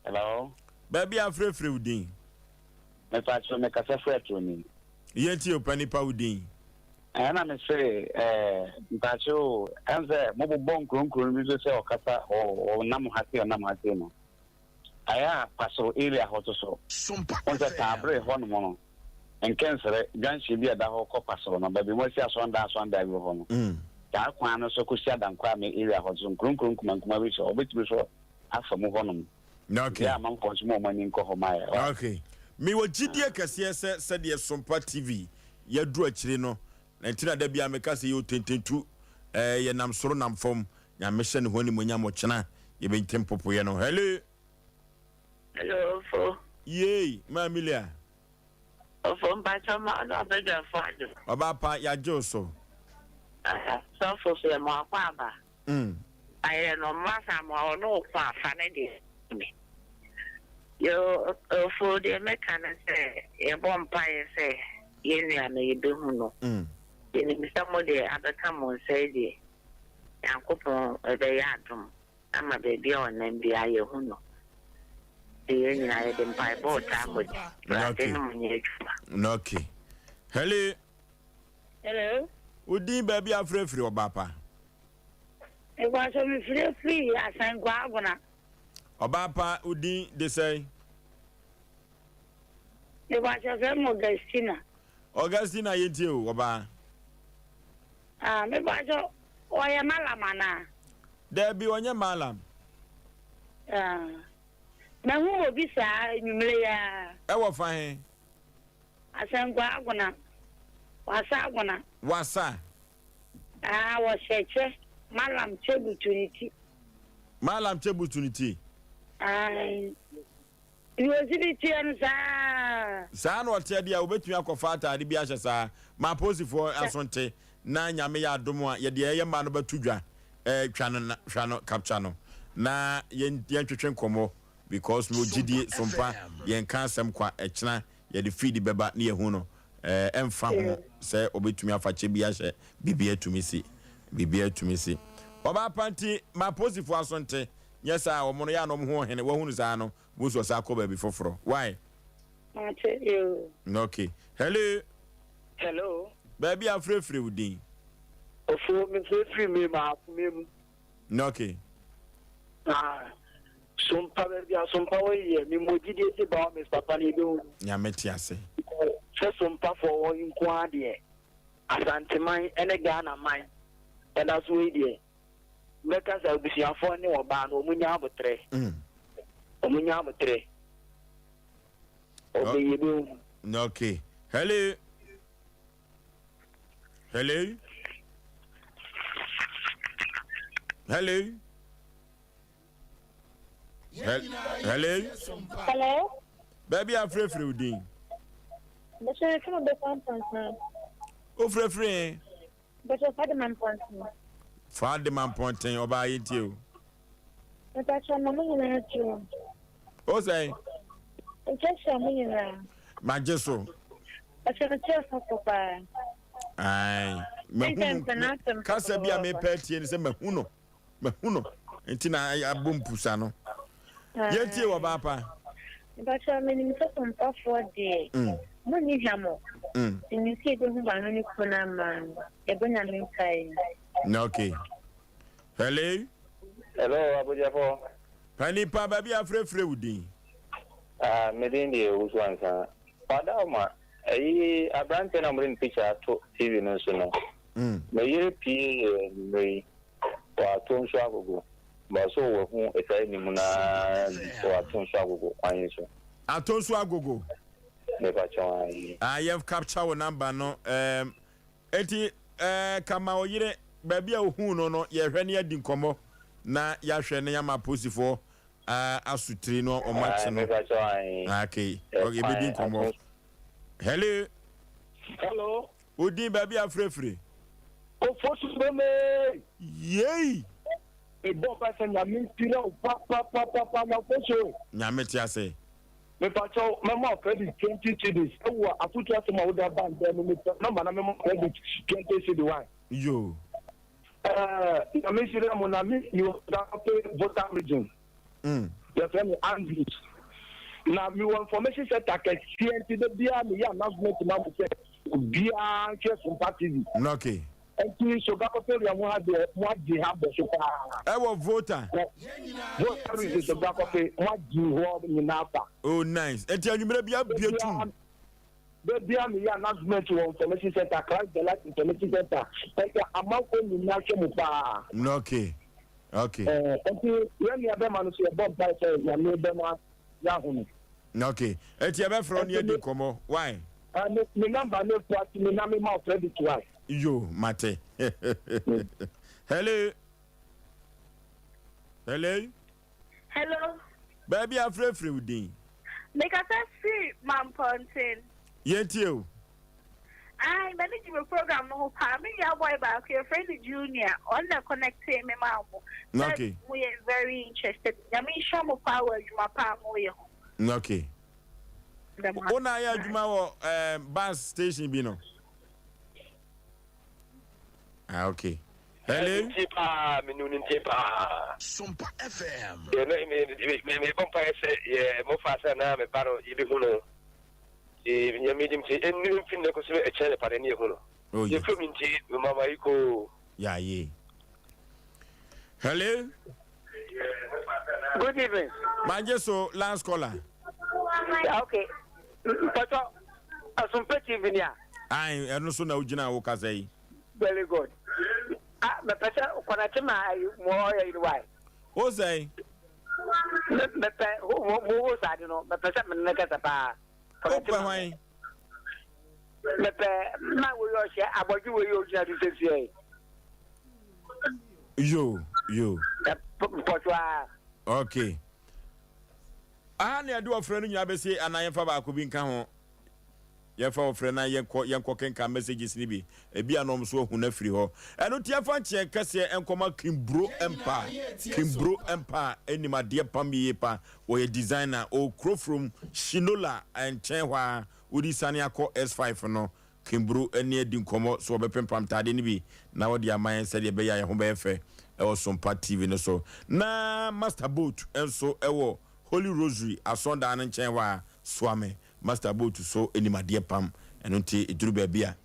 Hello? Baabi a afrɛfrɛ wo din. Mepa kyerɛ mekasa firi atoni. Yɛntie o, pa nipa wo din. Ɛna me se ɛɛ mpakyɛ o, ɛn sɛ mobobɔ nkuro nkuro no bi so sɛ ɔkasa ɔnam ha sei ɔnam ha sei no. Ayɛ a Pasoro area hɔ to so. Wohu sɛ Taabere hɔ nom no, Nkɛnsere, junction bi a ɛda hɔ kɔ Pasoro no, baabi wɔasi asɔndan asɔndan bi wɔ hɔ no, saa kwan no so kɔsi Adankwame area hɔ so, nkuro nkuro nkuma nkuma bi so, wɔbɛtumi so afa mu hɔ nom. Okay. Yɛ amanfoɔ nso ma wɔn ani nkɔ hɔ ma yɛ. Okay. Mewɔ gyidie kɛseɛ sɛ sɛdeɛ Sompa TV yɛaduru akyire no, na nti na da biara meka sɛ yɛwɔ tententu, eh, yɛnam soro nam fam, Nyame hyɛ ne ho animuonyam ɔkyena yɛbɛnte mpopoeɛ no. Hello. Hello, Ofo. Yei, Maa Milia. Ofo, mpakyɛ ma ɔne ɔbadwafo adwo. Ɔbaa pa, yɛagye wo so. Sɔfo so yɛ mo akɔ aba. Ayɛ no ɔmo asa mo a ɔne wo ko afa ne deɛ me. Yo, Ofo deɛ mɛka ne sɛ yɛbɔ mpaeɛ sɛ yɛn nua no yɛbɛhu no. Yɛnim sɛ mo deɛ abɛka mo nsa yi deɛ. Nyankopɔn bɛyɛ adom ama baabi a ɔnam biara yɛahu no. Nti yɛn nyinaa yɛde mpaebɔ retaa mo akyi. Awurade ne mo nyɛ adwuma. Okay. Hello. Hello. Wo din baabi a afrɛ firi ɔbaa pa. Mepatɔ me frɛ firi Asanko Agona. Ɔbaa pa wo din de sɛn? Mepatɔ fɛ mo Augustina. Augustina yɛntie o ɔbaa. Ah me pacho ɔyɛ malam anaa. Dabi ɔnyɛ malam. Ah mahu obi saa anwummere yi ara. Ɛwɔ fa he? Asɛnkwa Agona. Wasa Agona. Wasa? Ah wɔhyɛ kyɛ malam kyɛ butu ne ti. Malam kyɛ butu ne ti. Ae. Deɛ ɔsi bi teɛ no saa ara. Saa na ɔteɛ deɛ a wobɛtumi akɔfa ataade bi ahyɛ saa ma apolisifoɔ aso nte na Nyame yɛ adom a yɛde ɛyɛ mmaa no bɛto dwa eh, twa no na hwa no capture no na yɛn yɛntwetwe nkɔmmɔ because mewɔ gyidie sompa yɛnka asɛm kwa ɛkyena yɛde feed bɛba ne yɛhu no eh, ɛmfa ho sɛ ɔbɛtumi afa kyɛ bi ahyɛ biribi atumi si biribi atumi si ɔbaa pa nti ma apolisifoɔ aso nte Nyɛ saa a, wɔn no yɛ a na wɔn ho ɔhene, wahunu saa no, bohu sɛ ɔsan kɔ baabi foforɔ. Why? Mate yoo. Okay. Hello. Hello. Baabi a frɛfrɛ wo din. Ofuo me frɛfrɛ mi ma akoma mu. Okay. Ah, sompa baabi a sompa wɔ yɛ me mmɔ gyidie se ba miss papa no yɛbɛhu no. Nyame te ase. Sɛ sompafoɔ wɔ nko ara deɛ Asanteman ne Ghana man ɛda so yi deɛ mɛka sɛ abusuafoɔ ne ɔbaa no wɔn nya abotrɛ. Wɔn nya abotrɛ. Ɔbɛ yɛbɛhu. Okay. Hello. Hello. Hello. Hello. Hello. Baabi a frɛfrɛ wo din. Bɛsɛ fún bɛ fa mpɔnten. O frɛfrɛ yɛn. Bɛsɛ fa de ma mpɔnten. Fa de ma mpɔnten ɔbaa yɛ ntie o. Mpatsɔ ma mo nyinaa ti o. O sɛn. Nkyɛnkyɛn mo nyinaa. Magye so. Ɔhyɛ me kyerɛ sɔfo paa. Ae, mahu no. Kasa bi a mepɛ atie ne sɛ mahu no. Mahu no. Nti na abɔ mpusa no. Yɛntie wɔ baa pa. Mpakyɛ menim sɛ sompafoɔ deɛ mm. monni hwamɔ. Mm. Nti menim sɛ yɛbɛhu maame no kuro no ama no. Yɛbɔ Nyame mpaeɛ. Okay. Hello. Hello, abɔgyafo. Panipa baabi afrɛfrɛ wo din. Ah, me din deɛ Owusu Ansa. Ɔadaoma, ɛyi aberanteɛ na wɔde ne picture ato TV no so no. Me yere pie yɛ anwummerɛ yi, wato nso agogo. But so wahu saa anim no ara bi sɛ wato nso agogo kwan yi so. Ato nso agogo? Mepa kyɛw ayi. Ah, yɛn capture wo number no. Um, eti eh, kama wo yere baabi a ohuu no no yɛhwɛ ne adi nkɔmmɔ na yɛahwɛ na yɛama apolisifoɔ asotire no wɔn akye no. Okay, okay, yɛbɛdi nkɔmmɔ. Hello. Hello. Odin baabi afirafire. Ofosu beme. Yei. Mebɔ mpa sɛ Nyame nhyira wo papapapapa na Ofosu. Nyame te ase. Mepakyɛw mɛma wo credit 20 cedis ɛwɔ afotu asɛm a wode aba ndɛ no mepɛ number na mɛma wo credit 20 cedi why. Yoo. Ɛɛ Nyame nhyira mo na me mewɔ Dape Volta region. Mm. Yɛfrɛ me Andrews. Na mewɔ information center kɛseɛ nti da biara meyɛ announcement ma mo sɛ obiara nhwɛ Sompa TV. Okay. Nti Sogakope mo ha deɛ mo agye ha bɔ so paa. Ɛwɔ Volta. Volta region Sogakope mo agye hɔ nyinaa fa. Oh nice. Nti anwummerɛ bi abue tum. Da biara meyɛ announcement wɔ information center, Christ the Light information center. Nti amanfoɔ nyinaa hwɛ mu paa. Okay. Okay. Eh, nti yɛn nua bɛma no so yɛbɔ mpae sɛ Nyame bɛma yɛaho no. Okay. Nti yɛbɛfrɛ wo ne yɛadi nkɔmmɔ. Why? Eh, me, me number ne fo ase me na me ma wo credit why? Yo, mate. Hello. Hello. Hello. Baabi a frɛfrɛ wo din. Mekasa firi Mampɔnten. Yɛntie o. Ae, m'ani gye mo program no ho paa. Me nua boy baako, yɛfrɛ no Junior, ɔno na connectee me maa mo. Sɛ Okay. mo yɛ very interested. Nyame nhyira mo paa wɔ adwuma pa a moyɛ ho. Okay. Meda mo Wo na ayɛ ase. adwuma wɔ eh, bus station bi no? Ah, okay. Hello. Ntie paa, me nu ntie paa. Sompa FM. Yɛ me me me me bɔ mpaeɛ sɛ yɛ mo fa sɛ na me ba no yɛbɛhu no. Nti nyame dim nti ɛnni mfi nnɛ kɔsi ɛkyɛn ne pade ne yɛhu no. Oh, yes. Yɛfrɛ me nti mama yi koo. Yeah, yeah. Hello. Good evening. Manje so last caller. Okay. Mpɔtɔ Asompe TV ni a. Ayi ɛno so na wogyina wo kasa yi. Very good. Ah, mepɛ sɛ kɔnɛte ma ayi mo ɔyɛ yi wae. O sɛn? Mepɛ mo mo wo saade no mepɛ sɛ mene ne kasa paa. O pɛ hwan? Mepɛ ma wo yɛ ɔhyɛ abɔdwe wo yɛ ogyina do sɛsiɛ yi. Yo yo. Mpɔtɔ a. Okay. Aha na yɛde ɔfrɛ no nyinaa bɛsie anaa yɛmfa baako bi nka ho? Yɛmfa ɔfrɛ na yɛnkɔ yɛnkɔ kenkan messages no bi. Ebi a na wɔn nso ahu no afiri hɔ. Ɛno nti yɛmfa nkyeɛ kɛseɛ nkɔma Kimbro Empire. Kimbro Empire nim adeɛ pam yie pa. Wɔyɛ designer. Ɔwɔ Kurofrom, Shinola nkyɛn hɔ ara. Wode siane akɔ S5 no, Kimbro ne adi nkɔmmɔ sɛ wɔbɛpempam ntaadeɛ no bi na wɔde ama yɛn sɛdeɛ ɛbɛyɛ a yɛn ho bɛyɛ fɛ wɔ Sompa TV no so. Na Master Boat nso wɔ Holy Rosary asɔndan no nkyɛn hɔ ara. Soa me. Master Boat so nim adeɛ pam, ɛno nti ɛduru baabi a,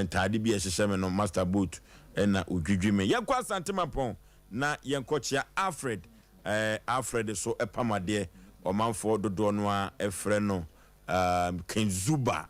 ntaade bi a ɛhyehyɛ me no, Master Boat na ɔdwidwi me. Yɛnkɔ Asante Mampɔn na yɛnkɔkyea Alfred. Ɛɛ, Alfred so pam adeɛ. Ɔmanfoɔ dodoɔ no ara frɛ no um, Kenzuba.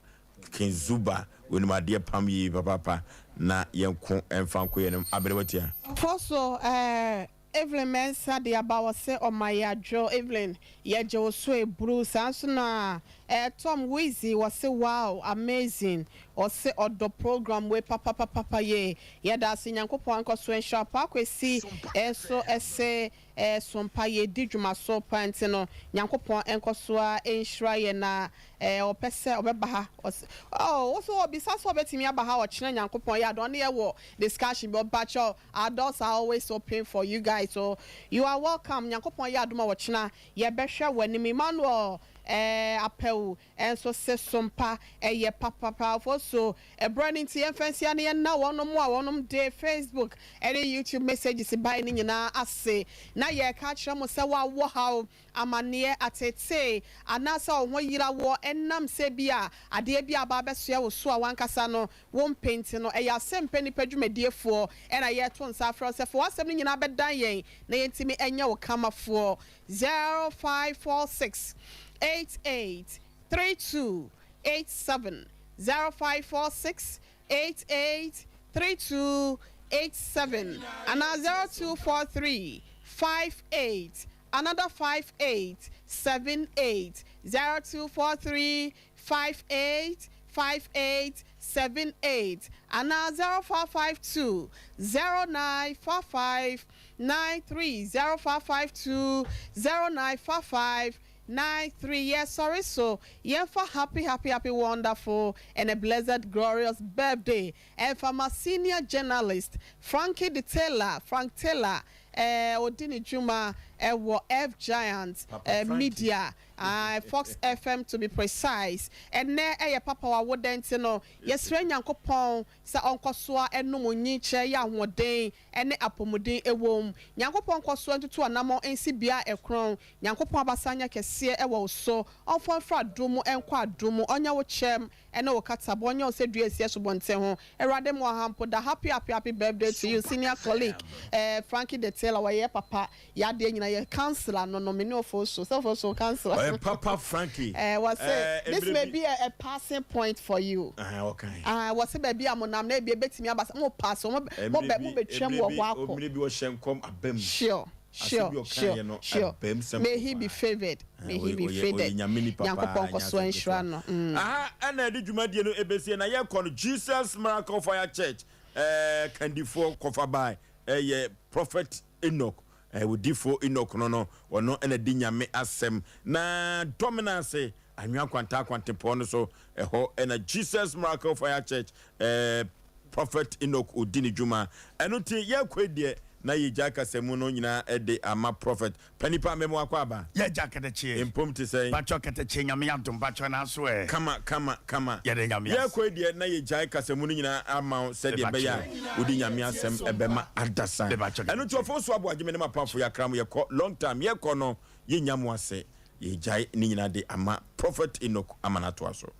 Kenzuba, ɔnim adeɛ pam yie papaapa. Na yɛnko mfa nkɔ yɛn anim. Aberewa tia. Fɔ so eh, Evelyn Mensah de aba ɔse ɔma yɛ adwo Evelyn yɛgye wo so eburu saa nso na eh Tom Wizzy wɔse wow amazing ɔse ɔdɔ program wei papapapapa yie yɛdaase Nyankopɔn ankɔso nhyira wo Paa Kwesi nso se eh sompa yɛdi dwuma so paa nti no Nyankopɔn nkɔso ara nhyira yɛn na eh ɔpɛ sɛ ɔbɛba ha ɔse oh wo so ɔbisa sɛ ɔbɛtumi aba ha ɔkyena Nyankopɔn yɛ adom ɔne yɛ wɔ discussion bi ɔbakyɛw Our doors are always open for you guys so you are welcome Nyankopɔn yɛ adom a ɔkyena yɛbɛhwɛ w'anim Emmanuel eh Apawu nso se sompa ɛyɛ papapa Ofosu ɛberɛ no nti yɛmfa nsia na yɛnna wɔnom a wɔnom de Facebook ne YouTube messages bae no nyinaa ase na yɛreka akyerɛ mo sɛ wɔawɔ haw amaneɛ, ateetee, anaasɛ wo ho yera woɔ ɛnam sɛ ebia adeɛ bi aba abɛsoɛ wo so a w'ankasa no wompɛ nti no, ɛyɛ asɛmpɛ nnipa dwumadiefoɔ na yɛreto nsa afrɛ wo sɛ fa w'asɛm no nyinaa bɛdan yɛn na yɛntumi nyɛ wo kamafoɔ. 0546 88 32 87 0546 88 32 87 anaa 0243 58 another 58 78 0243 58 58 78 anaa 0552 0945 93 0552 0945 93 yɛsɔre so yɛmfa happy happy happy wonderful and a blessed glorious birthday ɛmfa ma senior journalist Frankie de Taylor Frank Taylor ɛɛ ɔdi ne dwuma ɛwɔ F Giant Papa ɛɛ Frankie. Media ae Fox FM to be precise ɛnɛ ɛyɛ papa w'awoda nti no yɛsrɛ Nyankopɔn sɛ ɔnkɔsoa ɛnom onyikyɛ yɛ ahoɔden ɛne apɔmuden ɛwom Nyankopɔn nkɔsoa ntutu anamɔn nsi bea a ɛkorɔn Nyankopɔn abasa nyɛ kɛseɛ wɔ wo so, ɔmfa mfiri adom mu nkɔ adom mu, ɔnyɛ wo kyɛm ne wo katabɔ, ɔnyɛ wo sɛ dua a ɛsi asubɔnten ho. Awurade mmoa ha mpo da. Happy happy happy birthday to you senior colleague eh, Frankie the Tailor, wɔyɛ papa, yɛ adeɛ nyina, yɛ councillor no no, me ne Ofosu, sɛ Ofosu councillor. Ɔyɛ papa Frankie. Eh, wɔse Eh, this mmerɛ may bi. be a, a passing point for you. Ahan, ɔkae. Ah, wɔse baabi a monam no ebia ebetumi aba sɛ mo pass, mo bɛ, mo Mmerɛ bi, bɛtwam mmerɛ wɔ bi, hɔ akɔ. mmerɛ bi ɔhyɛ nkɔm aba mu. Sure. Asɛm Sure bi ɔkaeɛ sure no sure ɛbam simple may he be paa. favoured may he Ɔyɛ be ɔyɛ favoured Nyame nipa paa Nyankopɔn ɛnyɛ nkɔso asɛm nhyira ketewa. no mm. Aha ɛna ɛde dwumadie no ɛbɛsie na yɛkɔ no Jesus Miracle Fire Church ɛɛ kandifoɔ kɔfa bae ɛyɛ Prophet Enoch ɛɛ odifoɔ Enoch no no ɔno ɛna di Nyame asɛm na dɔmena ase Anwea Kwanta Kwantepɔn no so ɛhɔ ɛna Jesus Miracle Fire Church ɛɛ Prophet Enoch odi ne dwuma. Ɛno nti yɛkɔ yi deɛ na yɛgyae kasamu no nyinaa de ama Prophet. Panipa mema wakɔ aba. Yɛgya kɛtɛkyeɛ. Mpom te sɛn? Pakyɛ kɛtɛkyeɛ Nyame adom pakyɛ nanso ɛ. Kama kama kama. Yɛda Nyame ase. Yɛkɔ yi deɛ na yɛgyae kasamu no nyinaa ama wo sɛdeɛ ɛbɛyɛ a wode Nyame asɛm ɛbɛma adasa. Ɛno nti Ɔfɔnso Aboagye me ne m'apamfo yɛakra mo yɛkɔ long time yɛkɔ no yɛnnya mo ase yɛgyae ne nyinaa de ama Prophet Enoch ama no atoa so.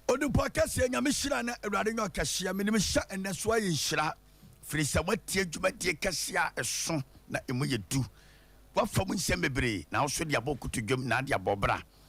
Onipa kɛseɛ Nyame hyira na Awurade nyɛ ɔkɛseɛ menim sɛ ɛnɛ so ayɛ nhyira firi sɛ woatie dwumadie kɛseɛ a ɛso na ɛmu yɛ du woafa mu nsɛm bebree na wo so de abɔ kotodwam na ade abɔ bra.